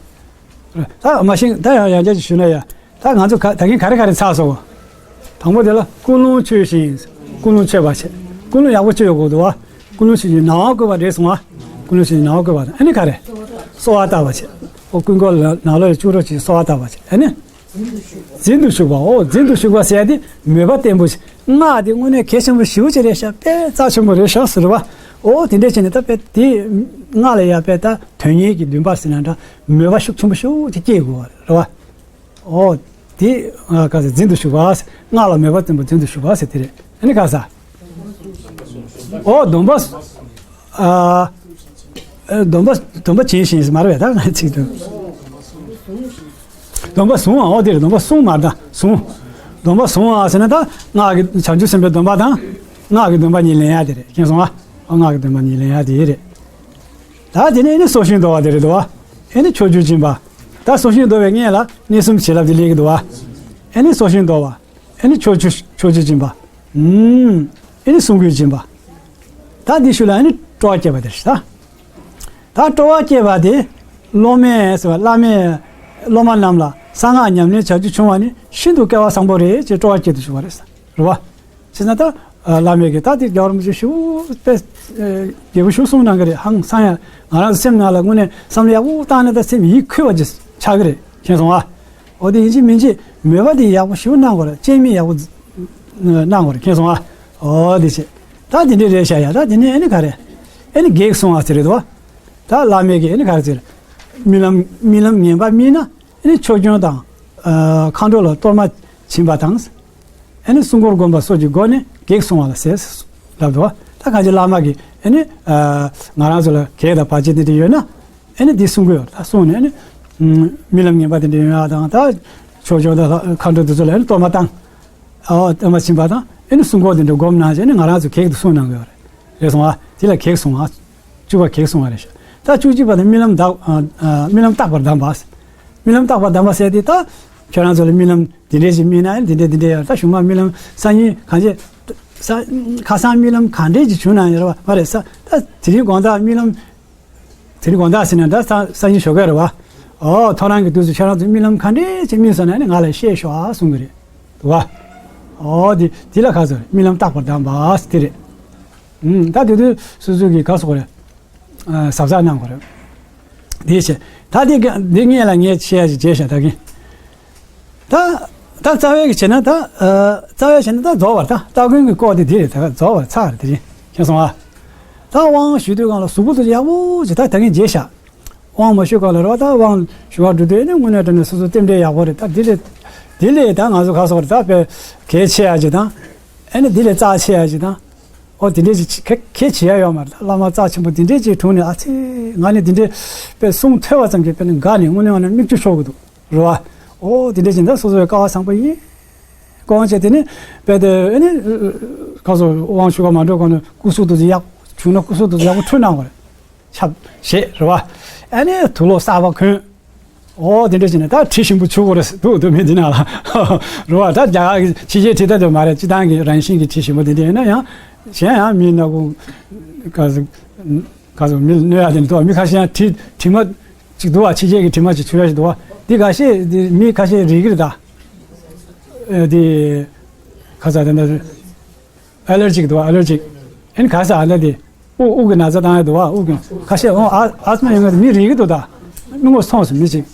ད་མ་ཤེས་ད་ཡང་ཡང་བསྐྱར་ཞུ་ན་ཡ། ད་ང་ཚོ་ག་ད་གིན་ག་རེ་ག་རེ་ཚར་སོང་། དང་པོ་དེ་ལ་ཀུན་སློང་ཆོས་བཞིན། ཀུན་སློང་ཆོས་པ་བྱས། ཀུན་སློང་ཡག་པོ་ཆོས་ཡོད་དགོས་འདུག་བ། ཀུན་སློང་ཆོས་བཞིན་ནང་བ་བཀོད་པ་རེད་སོང་བ། ཀུན་སློང་ཆོས་བཞིན་ནང་བ་བཀོད་པ་དང་ཨ་ནི་ག་རེ། གསོལ་བ་བཏབ་པ་བྱས། ཨོ་ཀུན་འཁོར་ལ་ནང་ལོགས་ལ་བཅུག་རོགས་བྱས་གསོལ་བ་བཏབ་པ་བྱས་ཨ་ནི། འཛིན་དུ་གཞུག་པ་ཨོ་འཛིན་དུ་གཞུག་པ་ཟེར་ཡ་དེ་མོས་པ་བརྟན་པོ་ཞིག་སྔགས་དེ་དངོས་གནས་གལ་ཆེན་པོ་ཞེ་པོ་ཅིག་རེད་ཤག་དཔེ་རྩ་ཆེན་པོ་རེད་ཤག་ཟེར་བ། ཨོ་དེ་འདྲས་བྱས་ནས་ད་དཔེ་དེ་སྔགས་ལ་ཡ་དཔེ་ད་དོན་གཉེར་གྱི་འདུན་པ་ཟེར་ན་འདྲ་མོས་པ་ཤུགས་ཆེན་པོ་ཞེ་པོ་ཅིག་སྐྱེ་དགོས་པ་རེད་བ། ཨོ། དེ། ཨ་ག་ཟེར་འཛིན་དུ་གཞུག་པ། སྔགས་ལ་མོས་པ་བརྟན་པོ་འཛིན་དུ་གཞུག་པ་ཟེར་དེ་རེད། ཨ་ནི་ག་ཟེར། ཨོ་སྡོམ་པ། ཨ། སྡོམ་པ་སྡོམ་པ་བྱིན་ཞིང་ཟེར་མ་རེད་པས། ད་ང་ཚིག་དོན། སྡོམ་པ་བཟུང་བ། ཨོ་དེ་རེད། སྡོམ་པ་བསྲུང་མ་རེད་ད། བཟུང་། སྡོམ་པ་བཟུང་བ་ཟེར་ན་ད་སྔགས་ཀྱི་བྱང་ཆུབ་སེམས་དཔའི་སྡོམ་པ་དང་། སྔགས་ཀྱི་སྡོམ་པ་གཉིས་ལེན་ཡ་དེ་རེད། མཁྱེན་སོང་ཨ། ཨོ་སྔགས་ཀྱི་སྡོམ་པ་གཉིས་ལེན་ཡ་དེ་རེད། ད་དེ་ནས་ཨེ་ནི་སྲོག་ཤིང་འདོར་བ་དེ་རེད་འདུག་བ། ཨེ་ནི་ཕྱོགས་བཅུར་སྦྱིན་པ། ད་སྲོག་ཤིང་འདོར་བའི་སྔོན་ལ་གནས་གསུམ་བྱིན་རླབས་དེ་སླེབས་ཀྱི་འདུག་བ། ཨེ་ནི་སྲོག་ཤིང་འདོར་བ། ཨེ་ནི་ཕྱོགས་བཅུར་ཕྱོགས་བཅུར་སྦྱིན་པ། ཨུམ། ཨེ་ནི་གསུང་སྐུར་སྦྱིན་པ། ད་འདི་ཤུལ་ལ་ཨེ་ནི་སྤྲོ་བ་བསྐྱེད་པ་དེ་རེད་ད། ད་སྤྲོ་བ་བསྐྱེད་པ་དེ། སློབ་མས་ཟེར་བ། བླ་མས་སློབ་མ་རྣམས་ལ་གསང་སྔགས་ཉམས་ལེན་བྱ་རྒྱུ་བྱུང་བ་ནི་ཤིན་ཏུ་སྐལ་བ་བཟང་པོ་རེད་ཅེས་སྤྲོ་བ་བསྐྱེད་དུ་ཞུ་བ་རེད། རེད་བ། བྱས་ན་ད། བླ་མས་ཀྱིས་ད་དེ་རྒྱལ་བ་རིན་པོ་ཆེ་ཞེ་པོ་དཔེ། རྒྱལ་པོ་ཞེ་པོ་གསུང་གནང་གི་རེད། ཧང་སང་ཡ། ང་རང་ཚོ་སེམས་ནང་ལ་དངོས་གནས་བསམ་བློ་ཡག་པོ་བཏང་ན་ད་སེམས་ཡིད་འཁོལ་བ་ཅིག་ཆགས་ཀྱི་རེད། མཁྱེན་སོང་ཨ། འོ་དེ་ཡིན་གཅིག་མིན་གཅིག་མོས་པ་དེ་ཡག་པོ་ཞེ་པོ་གནང་དགོས་རེད། སྤྱན་མིག་ཡག་པོ་གནང་དགོས་རེད། མཁྱེན་སོང་ཨ། འོ་དེ་བྱས། ད་དེ་འདྲས་རེད་ཤག་ཡ། ད་དེ་ནས་ཨེ་ནི་ག་རེ། ཨེ་ནི་བགེགས་བསྲུང་བ་ཟེར་རེད་དོ། ད་བླ་མས་ཀྱིས་ཨེ་ནི་ག་རེ་ཟེར། རྨི་ལམ་རྨི་ལམ་ངན་པ་རྨིས་ན། ཨེ་ནི་ཆོས་སྐྱོང་དང་། ཨ། མཁའ་འགྲོ་ལ་གཏོར་མ་བྱིན་པ་དང་། ཨེ་ནི་སྲུང་འཁོར་བསྒོམ་པ་སོགས་ཀྱི་སྒོ་ནས་བགེགས་བསྲུང་བ་ལ་ཟེར། ལབ་འདུག་བ། ད་གང་ཅི་བླ་མ་གིས་ཨེ་ནི། ཨ། ང་རང་ཚོ་ལ་བགེགས་དང་བར་ཆད་དེ་འདྲ་ཡོད་ན། ཨེ་ནི་འདི་སྲུང་གི་ཡོད། ད་སྲུང་ནས་ཨེ་ནི། རྨི་ལམ་ངན་པ་དེ་འདྲ་ཡོད་ན་དང་། ད་ཆོས་སྐྱོང་དང་མཁའ་འགྲོ་དེ་ཚོ་ལ་ཨེ་ནི་གཏོར་མ་བཏང་། ཨོ། གཏོར་མ་བྱིན་པ་དང་། ཨེ་ནི་སྲུང་འཁོར་དེ་འདྲ་བསྒོམས་གནང་བྱས་ནས་ང་རང་ཚོ་བགེགས་དེ་སྲུང་གནང་གི་ཡོད་རེད། རེད་སོང་ཨ། དེ་ལ་བགེགས་སྲུང་བ། བཅུ་པ་བགེགས་སྲུང་བ་རེད་ཤག་ད་བཅུ་གཅིག་པ་དེ་རྨི་ལམ་དག་ཨ། ཨ། རྨི་ལམ་རྟག་པར་གདམས་པ། རྨི་ལམ་རྟག་པར་གདམས་པ་ཟེར་དེ་ད། ཁྱོད་རང་ཚོ་ལ་རྨི་ལམ་དེ་འདྲས་ཞིག་རྨིས་ན་དེ་འདྲས་དེ་འདྲས་ཡོད། ད་གཞུག་མ་རྨི་ལམ་སང་ཉིན་གང་བྱེད། ས། ཁ་སང་རྨི་ལམ་གང་འདྲས་ཅིག་བྱུང་ན་ཡོད་རེད་བ། མ་རེད་ས། ད་དེ་རིང་དགོང་དག་རྨི་ལམ། དེ་རིང་དགོང་དག་ཟེར་ན་ད་ས། སང་ཉིན་ཞོགས་ཀས་རེད་བ། ཨོ། ཐོ་རངས་ཀྱི་དུས་སུ་ཁྱོད་རང་ཚོ་རྨི་ལམ་གང་འདྲས་ཅིག་རྨིས་སོང་ན་ནི་ང་ལ་བཤད་ཤོག་ཨ་གསུང་གི་རེད། འདུག་བ། ཨོ་དེ་དེ་ལ་ག་ཚོད་རྨི་ལམ་རྟག་པར་གདམས་པ་དེ་རེད། ཨུམ། ད་དེ་དུས་སོ་སོ་གིས་ག་སོགས་རེད། ཨ། གཟབ་གཟབ་གནང་དགོས་རེད། དེ་བྱས། ད་དེ་ག་འདི་སྔས་ལ་ངས་བཤད་ཡ་ཞིག་བྱས་ཤག་ད་གིན། ད། ད་རྩ་བའི་གི་བྱས་ན་ད། ཨ། རྩ་བའི་བྱས་ན་ད་རྫོགས་པར་ད་སྟ་གོན་གྱི་སྐོར་དེ་དེ་རེད། ད་རྫོགས་པར་ཚར་རེད་དེ་རིང་། མཁྱེན་སོང་ཨ། ད་དབང་ཞུ་དུས་སྒང་ལ་གཟུགས་པོ་དེ་ཡག་པོ་ཅིག་ད་ད་གིན་བྱས་ཤག་དབང་མ་ཞུ་སྒང་ལ་རེད་བ། ད་དབང་ཞུ་བར་འགྲོ་དུས་ནི་དངོས་གནས་དྲང་གནས་སོ་སོ་རྟེན་འབྲེལ་ཡག་པོ་རེད། ད་དེ་ལས། དེ་ལས་ད་ང་ཚོ་ག་སོགས་རེད། ད་དཔེ་གལ་ཆེ་ཡ་ཅིག་དང་། ཨ་ནི་དེ་ལས་རྩ་ཆེ་ཡ་ཅིག་དང་། ཨོ་དེ་འདྲས་ཅིག་གལ་གལ་ཆེ་ཡ་ཡོད་མ་རེད། བླ་མ་རྩ་ཆེན་པོ་དེ་འདྲས་ཅིག་དྲུང་ནས་ཨ་ཙི། ང་ནི་དེ་འདྲས་དཔེ་གསུང་ཐོས་པ་ཙམ་གྱིས་དཔེ་ནི་དགའ་ནས་དངོས་གནས་ང་ནི་མིག་ཆུ་ཤོར་གི་འདུག་རེད་བ། ཨོ་དེ་འདྲས་ཅིག་ད་སོ་སོའི་སྐལ་བ་བཟང་པོ་ཡིན། དཀོན་ཆེ་དེ་ནི་དཔེ་དེ་ཨ་ནི་ཁ་སོ་དབང་ཞུ་ག་མ་འགྲོ་གོང་ནས་སྐུ་གཟུགས་དེ་ཚོ་ཡག་བྱུང་ན་སྐུ་གཟུགས་དེ་ཚོ་ཡག་པོ་འཁྲུད་གནང་དགོས་རེད། ཆབ་ཞེས་རེད་བ། ཨ་ནི་དུག་ལོག་གསར་པ་གོན། ཨོ་དེ་འདྲ་བྱས་ནས་ད་དྲི་ཞིམ་པོ་བྱུག་དགོས་རེད་འདུག་འདུག་མི་འདི་ནང་ལ། རེད་བ། ད་རྒྱ་གར་གྱི་ཕྱི་རྒྱལ་དྲི་ད་དུ་མ་རེད། སྤྱི་བཏང་གི་རང་བཞིན་གྱི་དྲི་ཞིམ་པོ་དེ་འདྲ་ཡོད་ན་ཡང་། གཞན་ཡང་མི་སྣ་ཁུང་ག་ཟུག་ག་ཟུག་མི་གནོད་ཡ་དེ་འདུག་མི་ཁ་ཤས་ཡང་དྲི་དྲི་མ་ཅིག་འདུག་བ། ཕྱི་རྒྱལ་གྱི་དྲི་མ་ཅིག་བྱུག་ཡ་ཞིག་འདུག་བ། འདི་འགའ་ཤས་འདི་མི་ཁ་ཤས་རིག་གི་རེད་ད། ཨེ་འདི་ཁ་ས་དེ་འདྲ། ཨ་ལར་ཇིག་འདུག་ཨ་ལར་ཇིག་ཨེ་ནི་ག་ས་ཨ་ལ་དེ། དབུགས་དབུགས་ཀྱི་ན་ཚ་བཏང་ཡ་འདུག་བ། དབུགས་ཀྱི་ཁ་ཤས་འོང་ཨ་ཨ་སི་མ་ཡོང་གི་མི་རིག་གི་འདུག་ད། མི་ངོ་མཐོང་སོང་མི་ཅིག་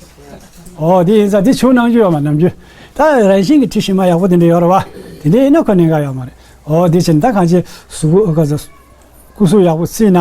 ཨོ་དེ་ཡིན་ཙང་དེ་བྱུག་གནང་རྒྱུ་ཡོད་མ་ནམ་རྒྱུན། ད་རང་བཞིན་གྱི་དྲི་ཞིམ་མ་ཡག་པོ་དེ་འདྲ་ཡོད་རེད་བ། དེ་འདྲ་ཡིན་ན་ཁོ་གནད་འགག་ཡོད་མ་རེད། ཨོ་དེ་བྱས་ན་ད་གང་ཅི་གཟུགས་པོ་ག་ཚོད་སྐུ་གཟུགས་ཡག་པོ་བརྩིས་ན།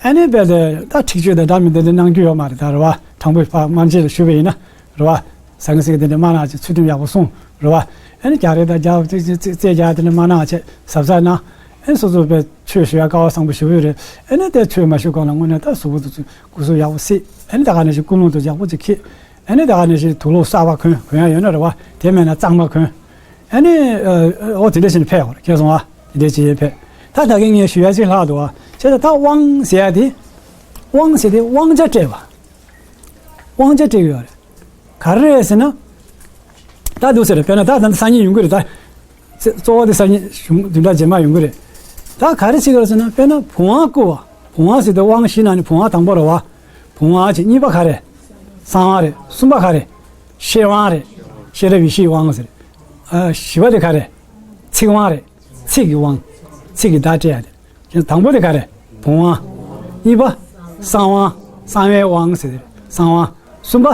ཨ་ནི་དཔེ་དེ་ད་འཁྲིག་སྤྱོད་དང་འདྲ་མི་འདྲ་དེ་གནང་རྒྱུ་ཡོད་མ་རེད་ད་རེད་བ། དྲང་པོ་ཕར་དམར་མཆོད་ལ་ཞུས་པ་ཡིན་ན། རེད་བ། ཟ་ཁང་ཟེར་གི་དེ་འདྲ་མ་གནང་བྱས་ཚུལ་ཁྲིམས་ཡག་པོ་སྲུང་། རེད་བ། ཨ་ནི་རྒྱག་རེས་དང་རྒྱག་རྩེད་རྩེད་རྒྱག་དེ་འདྲ་མ་གནང་བྱས་གཟབ་གཟབ་གནང་། ཨ་ནི་སོ་སོ་དཔེ་ཆོས་ཞུ་ཡ་སྐལ་བ་བཟང་པོ་ཞེ་པོ་ཡོད་རེད། ཨ་ནི་དེ་ཆོས་མ་ཞུ་གོང་ལ་དངོས་གནས་ད་གཟུགས་པོ་དེ་ཚོ་སྐུ་གཟུགས་ཡག་པོ་བརྩིས། ཨ་ནི་ད་ག་ནང་བཞིན་ཀུན་སློང་དེ་ཡག་པོ་ཅིག་འཁྱེར། ཨ་ནི་ད་ག་ནང་བཞིན་དུག་ལོག་གསར་པ་གོན་གོན་ཡ་ཡོད་ན་རེད་བ། དེ་མེད་ན་གཙང་མ་གོན། ཨ་ནི་ཨོ་དེ་འདྲ་བྱས་ནས་ཕེབས་ཡོད་རེད། མཁྱེན་སོང་ཨ། དེ་འདྲ་བྱས་ཕེབས། ད་ད་གིན་ངས་ཞུ་ཡ་ཅིག་ལྷག་འདུག་ཨ། བྱས་ཙང་ད་དབང་ཟེར་ཡ་དེ། དབང་ཟེར་དེ་དབང་ཆ་སྤྲད་པ། དབང་ཆ་སྤྲད་ཀྱི་ཡོད་རེད། ག་རེ་རེད་ཟེར་ན། ད་འདུག་ཟེར་དཔེར་ན་ད་ད་སང་ཉིན་ཡོང་གི་རེད་ད། གཙོ་བོ་དེ་སང་ཉིན་བདུན་ཕྲག་རྗེས་མ་ཡོང་གི་རེད། ད་ག་རེ་བྱེད་ཀྱི་རེད་ཟེར་ན་དཔེར་ན་བུམ་དབང་བསྐུར་བ། བུམ་དབང་ཟེར་དུས་དབང་བཞི་ནང་ནས་བུམ་དབང་དང་པོ་རེད་བ། བུམ་དབང་བྱས་གཉིས་པ་ག་རེ། གསང་དབང་རེད། གསུམ་པ་ག་རེ། ཤེར་དབང་རེད། ཤེས་རབ་ཡེ་ཤེས་དབང་ཟེར། ཨ་བཞི་པ་དེ་ག་རེ། ཚིག་དབང་རེད། ཚིག་གི་དབང་། ཚིག་གི་བརྡ་སྤྲད་ཡ་དེ། དང་པོ་དེ་ག་རེ། བུམ་དབང་། གཉིས་པ། གསང་དབང་། གསང་བའི་དབང་ཟེར། གསང་དབང་། གསུམ་པ།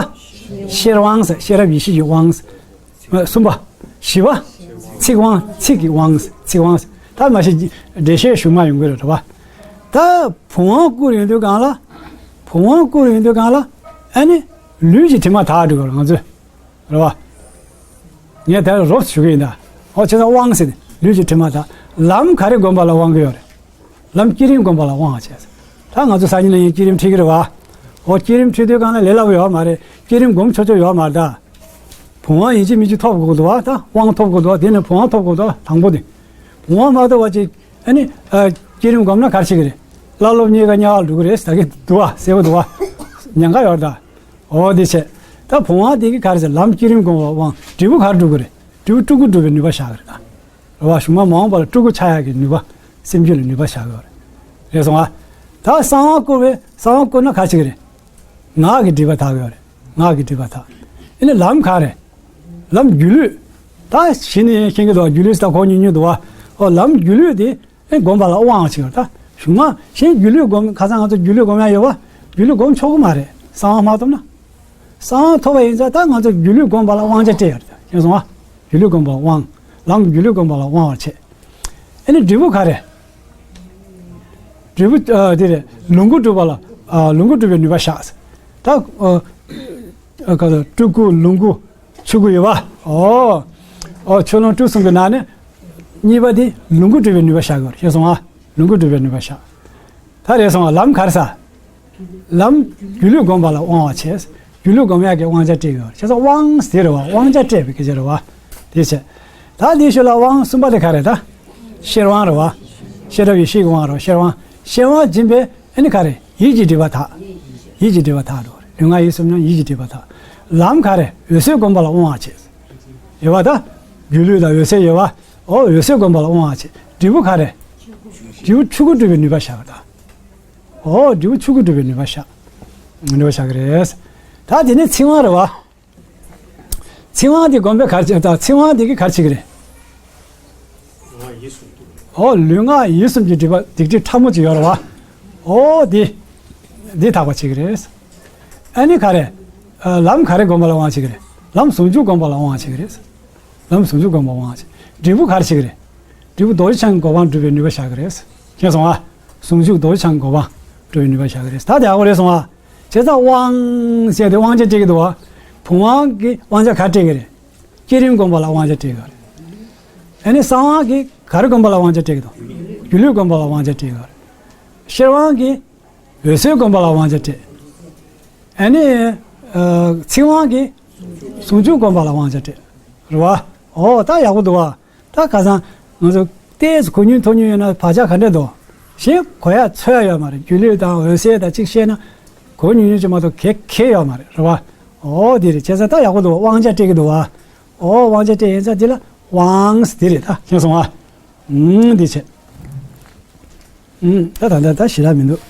ཤེར་དབང་ཟེར། ཤེས་རབ་ཡེ་ཤེས་ཀྱི་དབང་ཟེར། གསུམ་པ། བཞི་པ། ཚིག་དབང་། ཚིག་གི་དབང་ཟེར། ཚིག་དབང་ཟེར། ད་མ་གཞི་འགྲེལ་བཤད་ཞུ་མ་ཡོང་གི་རེད་བ། ད་བུམ་དབང་བསྐུར་ཡོང་དུས་སྒང་ལ། བུམ་དབང་བསྐུར་ཡོང་དུས་སྒང་ལ། ཨ་ནི། ལུས་ཀྱི་དྲི་མ་དག་འགྲོ་གི་རེད་ང་ཚོས། རེད་བ། ངས་དེར་རོབ་ཞུ་གི་ཡིན་ད། ཨོ་བྱས་ཙང་དབང་ཟེར་ནས་ལུས་ཀྱི་དྲི་མ་དག་ལམ་ག་རེ་བསྒོམ་པ་ལ་དབང་གི་ཡོད་རེད། ལམ་བསྐྱེད་རིམ་སྒོམ་པ་ལ་དབང་བ་བྱས། ད་ང་ཚོ་སང་ཉིན་གནངས་ཉིན་བསྐྱེད་རིམ་ཁྲིད་ཀྱི་རེད་བ། འོ་བསྐྱེད་རིམ་ཁྲིད་དུས་སྒང་ལ་ལས་སླ་པོ་ཡོད་མ་རེད། བསྐྱེད་རིམ་སྒོམ་ཆོག་ཆོག་ཡོད་མ་རེད་ད། བུམ་དབང་ཡིན་གཅིག་མིན་གཅིག་ཐོབ་དགོས་འདུག་བ། ད་དབང་ཐོབ་དགོས་འདུག་བ། དེ་ནས་བུམ་དབང་ཐོབ་དགོས་འདུག་བ། དང་པོ་དེ། བུམ་དབང་མ་ཐོབ་པ་ཅིག་ཨ་ནི། ཨ། བསྐྱེད་རིམ་སྒོམ་ན་ག་རེ་བྱེད་ཀྱི་རེད། བླ་སློབ་གཉིས་ཀ་དམྱལ་བར་འགྲོ་གི་རེད་ཟེར་གྱི་འདུག་བ། ཟེར་བ་འདུག་བ། ཉེན་ཁ་ཡོད་ད། འོ་དེ་བྱས། ད་བུམ་དབང་དེ་གིས་ག་རེ་ཟེར། ལམ་བསྐྱེད་རིམ་སྒོམ་པ་དབང་། འབྲས་བུ་ག་རེ་སྒྲུབ་ཀྱི་རེད། འབྲས་བུ་སྤྲུལ་སྐུ་སྒྲུབ་པའི་ནུས་པ་བཞག་གི་རེད་ད། རེད་བ། གཞུག་མ་མ་འོངས་པ་ལ་སྤྲུལ་སྐུ་ཆགས་ཡག་གི་ནུས་པ། སེམས་རྒྱུད་ལ་ནུས་པ་བཞག་གི་ཡོད་རེད། རེད་སོང་ང་། ད་གསང་བ་བསྐུར་བས། གསང་བ་བསྐུར་ན་ག་རེ་བྱེད་ཀྱི་རེད། ངག་གི་སྒྲིབ་པ་དག་གི་ཡོད་རེད། ངག་གི་སྒྲིབ་པ་དག་ཨ་ནི་ལམ་ག་རེ། ལམ་སྒྱུ་ལུས། ད་གཞི་ནས་མཁྱེན་གྱི་འདུག་བ། སྒྱུ་ལུས་ད་གོ་མྱོང་མྱོང་འདུག་བ། ཨོ་ལམ་སྒྱུ་ལུས་དེ། ཨེ་སྒོམ་པ་ལ་དབང་བྱེད་ཀྱི་ཡོད་རེད་ད། གཞུག་མ་གཞན་སྒྱུ་ལུས་སྒོམ། ཁ་སང་ང་ཚོ་སྒྱུ་ལུས་སྒོམ་ཡག་ཡོད་བ། སྒྱུ་ལུས་སྒོམ་ཆོག་གི་མ་རེད། གསང་བ་མ་ཐོབ་ན། གསང་བ་ཐོབ་པ་ཡིན་ཙང་ད་ང་ཚོ་སྒྱུ་ལུས་སྒོམ་པ་ལ་དབང་ཆ་སྤྲད་ཡོད་རེད། མཁྱེན་སོང་ང་། སྒྱུ་ལུས་སྒོམ་པ་དབང་། ལམ་སྒྱུ་ལུས་སྒོམ་པ་ལ་དབང་བར་བྱེད། ཨ་ནི་འབྲས་བུ་ག་རེ། འབྲས་བུ། ཨ། དེ་རེད། ལོངས་སྐུ་སྒྲུབ་པ་ལ། ཨ། ལོངས་སྐུ་སྒྲུབ་པའི་ནུས་པ་བཞག་ད། ཨ། ཨ། ག་ཚོད། སྤྲུལ་སྐུ། ལོངས་སྐུ། ཆོས་སྐུ་ཡོད་པ། ཨོ། ཨོ། ཆོས་ལོངས་སྤྲུལ་གསུམ་གྱི་ནང་ནས། གཉིས་པ་དེ་ལོངས་སྐུ་སྒྲུབ་པའི་ནུས་པ་བཞག་གི་ཡོད་རེད། ཤེས་སོང་ང་། ལོངས་སྐུ་སྒྲུབ་པའི་ནུས་པ་བཞག་ད་རེད་སོང་ང་། ལམ་ག་རེ་ཟེར། ལམ་སྒྱུ་ལུས་སྒོམ་པ་ལ་དབང་བ་བྱས། སྒྱུ་ལུས་སྒོམ་ཡག་གི་དབང་ཆ་སྤྲད་ཡོད་རེད། བྱས་ཙང་དབང་ཟེར་བ། དབང་ཆ་སྤྲད་པའི་སྐད་ཆ་རེད་བ། དེ་བྱས། ད་དེའི་ཤུལ་ལ་དབང་གསུམ་པ་དེ་ག་རེ་ད། ཤེར་དབང་རེད་བ། ཤེས་རབ་ཡེ་ཤེས་ཀྱི་དབང་རེད་བ། ཤེར་དབང་། ཤེར་དབང་སྦྱིན་པས། ཨ་ནི་ག་རེ། ཡིད་ཀྱི་སྒྲིབ་པ་དག་ཡིད་ཀྱི་སྒྲིབ་པ་དག་འགྲོ་རེད། ལུས་ངག་ཡིད་གསུམ་རྣམས་ཡིད་ཀྱི་སྒྲིབ་པ་དག་ལམ་ག་རེ། འོད་གསལ་སྒོམ་པ་ལ་དབང་བ་བྱས། རེད་བ་ད། སྒྱུ་ལུས་དང་འོད་གསལ་ཡོད་བ། ཨོ། འོད་གསལ་སྒོམ་པ་ལ་དབང་བ་བྱས། འབྲས་བུ་ག་རེ། འབྲས་བུ་ཆོས་སྐུ་སྒྲུབ་པའི་ནུས་པ་བཞག་པ་དང་། ཨོ། འབྲས་བུ་ཆོས་སྐུ་སྒྲུབ་པའི་ནུས་པ་བཞག་ནུས་པ་བཞག་གི་རེད། ད་དེ་ནས་ཚིག་དབང་རེད་བ། ཚིག་དབང་དེ་སྒོམ་པས་ག་རེ་བྱེད་ད། ཚིག་དབང་དེ་གིས་ག་རེ་བྱེད་ཀྱི་རེད། ཨོ། ལུས་ངག་ཡིད་གསུམ་གྱི་སྒྲིབ་པ་སྡིག་སྒྲིབ་ཕྲ་མོ་ཅིག་ཡོད་རེད་བ། ཨོ་དེ། འདི་དག་པ་བྱེད་ཀྱི་རེད། ཨ་ནི་ག་རེ། ཨ། ལམ་ག་རེ་སྒོམ་པ་ལ་དབང་བྱེད་ཀྱི་རེད། ལམ་ཟུང་འཇུག་སྒོམ་པ་ལ་དབང་བྱེད་ཀྱི་རེད། ལམ་ཟུང་འཇུག་སྒོམ་པ་དབང་བྱེད། འབྲས་བུ་ག་རེ་བྱེད་ཀྱི་རེད། འབྲས་བུ་རྡོ་རྗེ་འཆང་གི་གོ་འཕང་སྒྲུབ་པའི་ནུས་པ་བཞག་གི་རེད། མཁྱེན་སོང་ང་། ཟུང་འཇུག་རྡོ་རྗེ་འཆང་གི་གོ་འཕང་སྒྲུབ་པའི་ནུས་པ་བཞག་གི་རེད། ད་དེ་ཡག་པོ་རེད་སོང་ང་། བྱས་ཙང་དབང་ཟེར་དེ་དབང་ཆ་སྤྲད་ཀྱི་འདུག་བ། བུམ་དབང་གིས་དབང་ཆ་ག་རེ་སྤྲད་ཀྱི་རེད། བསྐྱེད་རིམ་སྒོམ་པ་ལ་དབང་ཆ་སྤྲད་ཀྱི་ཡོད་རེད། ཨ་ནི་གསང་དབང་གིས་ག་རེ་སྒོམ་པ་ལ་དབང་ཆ་སྤྲད་ཀྱི་འདུག་སྒྱུ་ལུས་སྒོམ་པ་ལ་དབང་ཆ་སྤྲད་ཀྱི་ཡོད་རེད། ཤེར་དབང་གིས་འོད་གསལ་སྒོམ་པ་ལ་དབང་ཆ་སྤྲད། ཨ་ནི། ཨ། ཚིག་དབང་གིས་ཟུང་འཇུག་སྒོམ་པ་ལ་དབང་ཆ་སྤྲད། རེད་བ། ཨོ་ད་ཡག་པོ་འདུག་བ། ད་ཁ་སང་ང་ཚོ་ཏོག་ཙམ་གོ་མྱོང་ཐོས་མྱོང་ཡོད་ན་བག་ཆགས་ག་འདྲ་འདུག་གཞན་གོ་ཡག་ཚོར་ཡག་ཡོད་མ་རེད། སྒྱུ་ལུས་དང་འོད་གསལ་དང་གཅིག་བཤད་ན་གོ་མྱོང་མྱོང་ཅིག་མ་གཏོགས་གལ་གལ་ཡོད་མ་རེད། རེད་བ། ཨོ་དེ་རེད། བྱས་ཙང་ད་ཡག་པོ་འདུག་དབང་ཆ་སྤྲད་ཀྱི་འདུག་བ། ཨོ་དབང་ཆ་སྤྲད་ཡིན་ཙང་དེ་ལ་དབང་དེ་རེད། ད་མཁྱེན་སོང་ང་། ཨུམ། འདི་བྱས། ཨུམ། ད་ད་ད་ད་ཞེ་དྲག་མི་འདུག་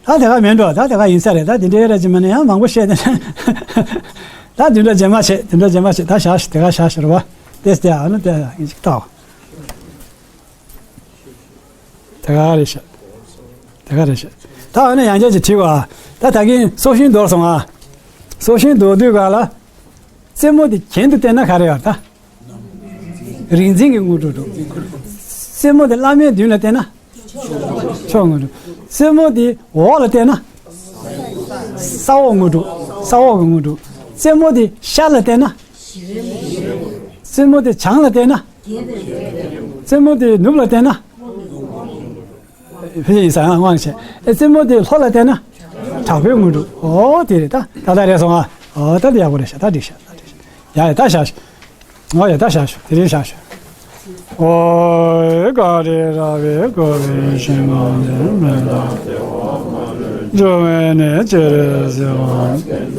ད་དེ་ག་མིན་འགྲོ། ད་དེ་ག་ཡིན་ས་རེད། ད་དེ་འདྲའི་ར་ཅིག་མིན་ན་ཡང་མང་པོ་བཤད་དེ། ད་དེ་འདྲ་རྗེས་མ་བྱེད། དེ་འདྲ་རྗེས་མ་བྱེད། ད་བཞག་ཤིག་དེ་ག་བཞག་ཤིག་རེད་བ། དེ་སྟེ་ཨ་ནི་དེ་ཡིན་ཅིག་ལྟ་བ། དེ་ག་རེད་ཤག་དེ་ག་རེད་ཤག་ད་ཨ་ནི་ཡང་བསྐྱར་ཅིག་དྲི་བ། ད་ད་གིན་སྲོག་ཤིང་འདོར་སོང་ང་། སྲོག་ཤིང་འདོར་དུས་ག་ལ། རྩེ་མོ་དེ་གྱེན་དུ་བསྟན་ན་ག་རེ་ཡོད་ད། རིག་འཛིན་གྱི་དངོས་གྲུབ་འགྲུབ། རྩེ་མོ་དེ་བླ་མའི་མདུན་ལ་བསྟན་ན། མཆོག་དངོས་གྲུབ། རྩེ་མོ་དེ་འོག་ལ་བསྟན་ན། ས་འོག་དངོས་གྲུབ། ས་འོག་གི་དངོས་གྲུབ། རྩེ་མོ་དེ་ཤར་ལ་བསྟན་ན། རྩེ་མོ་དེ་བྱང་ལ་བསྟན་ན། རྩེ་མོ་དེ་ནུབ་ལ་བསྟན་ན། ཕལ་ཆེར་ཡིན་ས་ཡང་དབང་ཆེ། ཨེ་རྩེ་མོ་དེ་ལྷོ་ལ་བལྟས་ན། དྲག་པོའི་དངོས་གྲུབ། ཨོ་དེ་རེད་ད། ད་ལྟ་རེད་སོང་ང་། ཨོ་ད་དེ་ཡག་པོ་རེད་ཤག་ད་འགྲིག་ཤག་ད་འགྲིག་ཤག་ཡ་ཡ་ད་བཞག་ཤོག་ཨོ་ཡ་ད་བཞག་ཤོག་དེ་རིང་བཞག་ཤོག་ཨོ་ག་རེ་ར་བའི་གོ་བའི་ཞིང་ཁམས་འདིར་མེ་ལྟར་འགྲོ་བའི་གནས་ཅི་རིགས་གཟིགས་པ།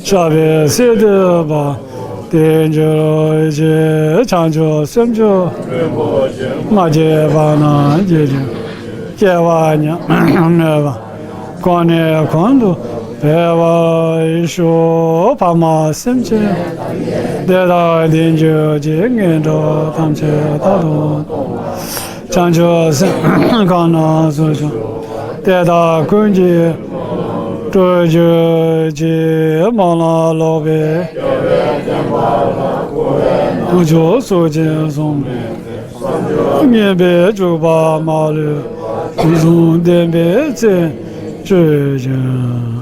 ཤར་པའི་སྲིད་མཐའི་བར། དེར་འབྱོར་ཞེས་བྱང་ཆུབ་སེམས་མཆོག་ལྔ་བརྒྱའི་བར་ན་སྐྱེ་ཞིང་སྐྱེ་བ་མྱ་མེད་པ། གོང་ནས་གོང་དུ་འཕེལ་བར་ཤོག་ཕ་མ་སེམས་ཅན་དེ་དག་དེར་འབྱོར་ཅིག་ངན་འགྲོ་ཐམས་ཅད་རྟག་ཏུ་སྟོངས་པ། བྱང་ཆུབ་སེམས་གང་ན་སུ་བྱུང་དེ་དག་ཀུན་གྱི་སྤྲུལ་གྱུར་ཅིག་སྨོན་ལམ་ལོག་པའི་ལོངས་སྤྱོད་ཚོགས་ཀྱིས་བཟུང་བའི་ངན་པའི་སྤྱོད་པ་མ་ལུས་དུས་གསུམ་བདེན་པའི་རྩེར་སྤྱོད་ཅིང་།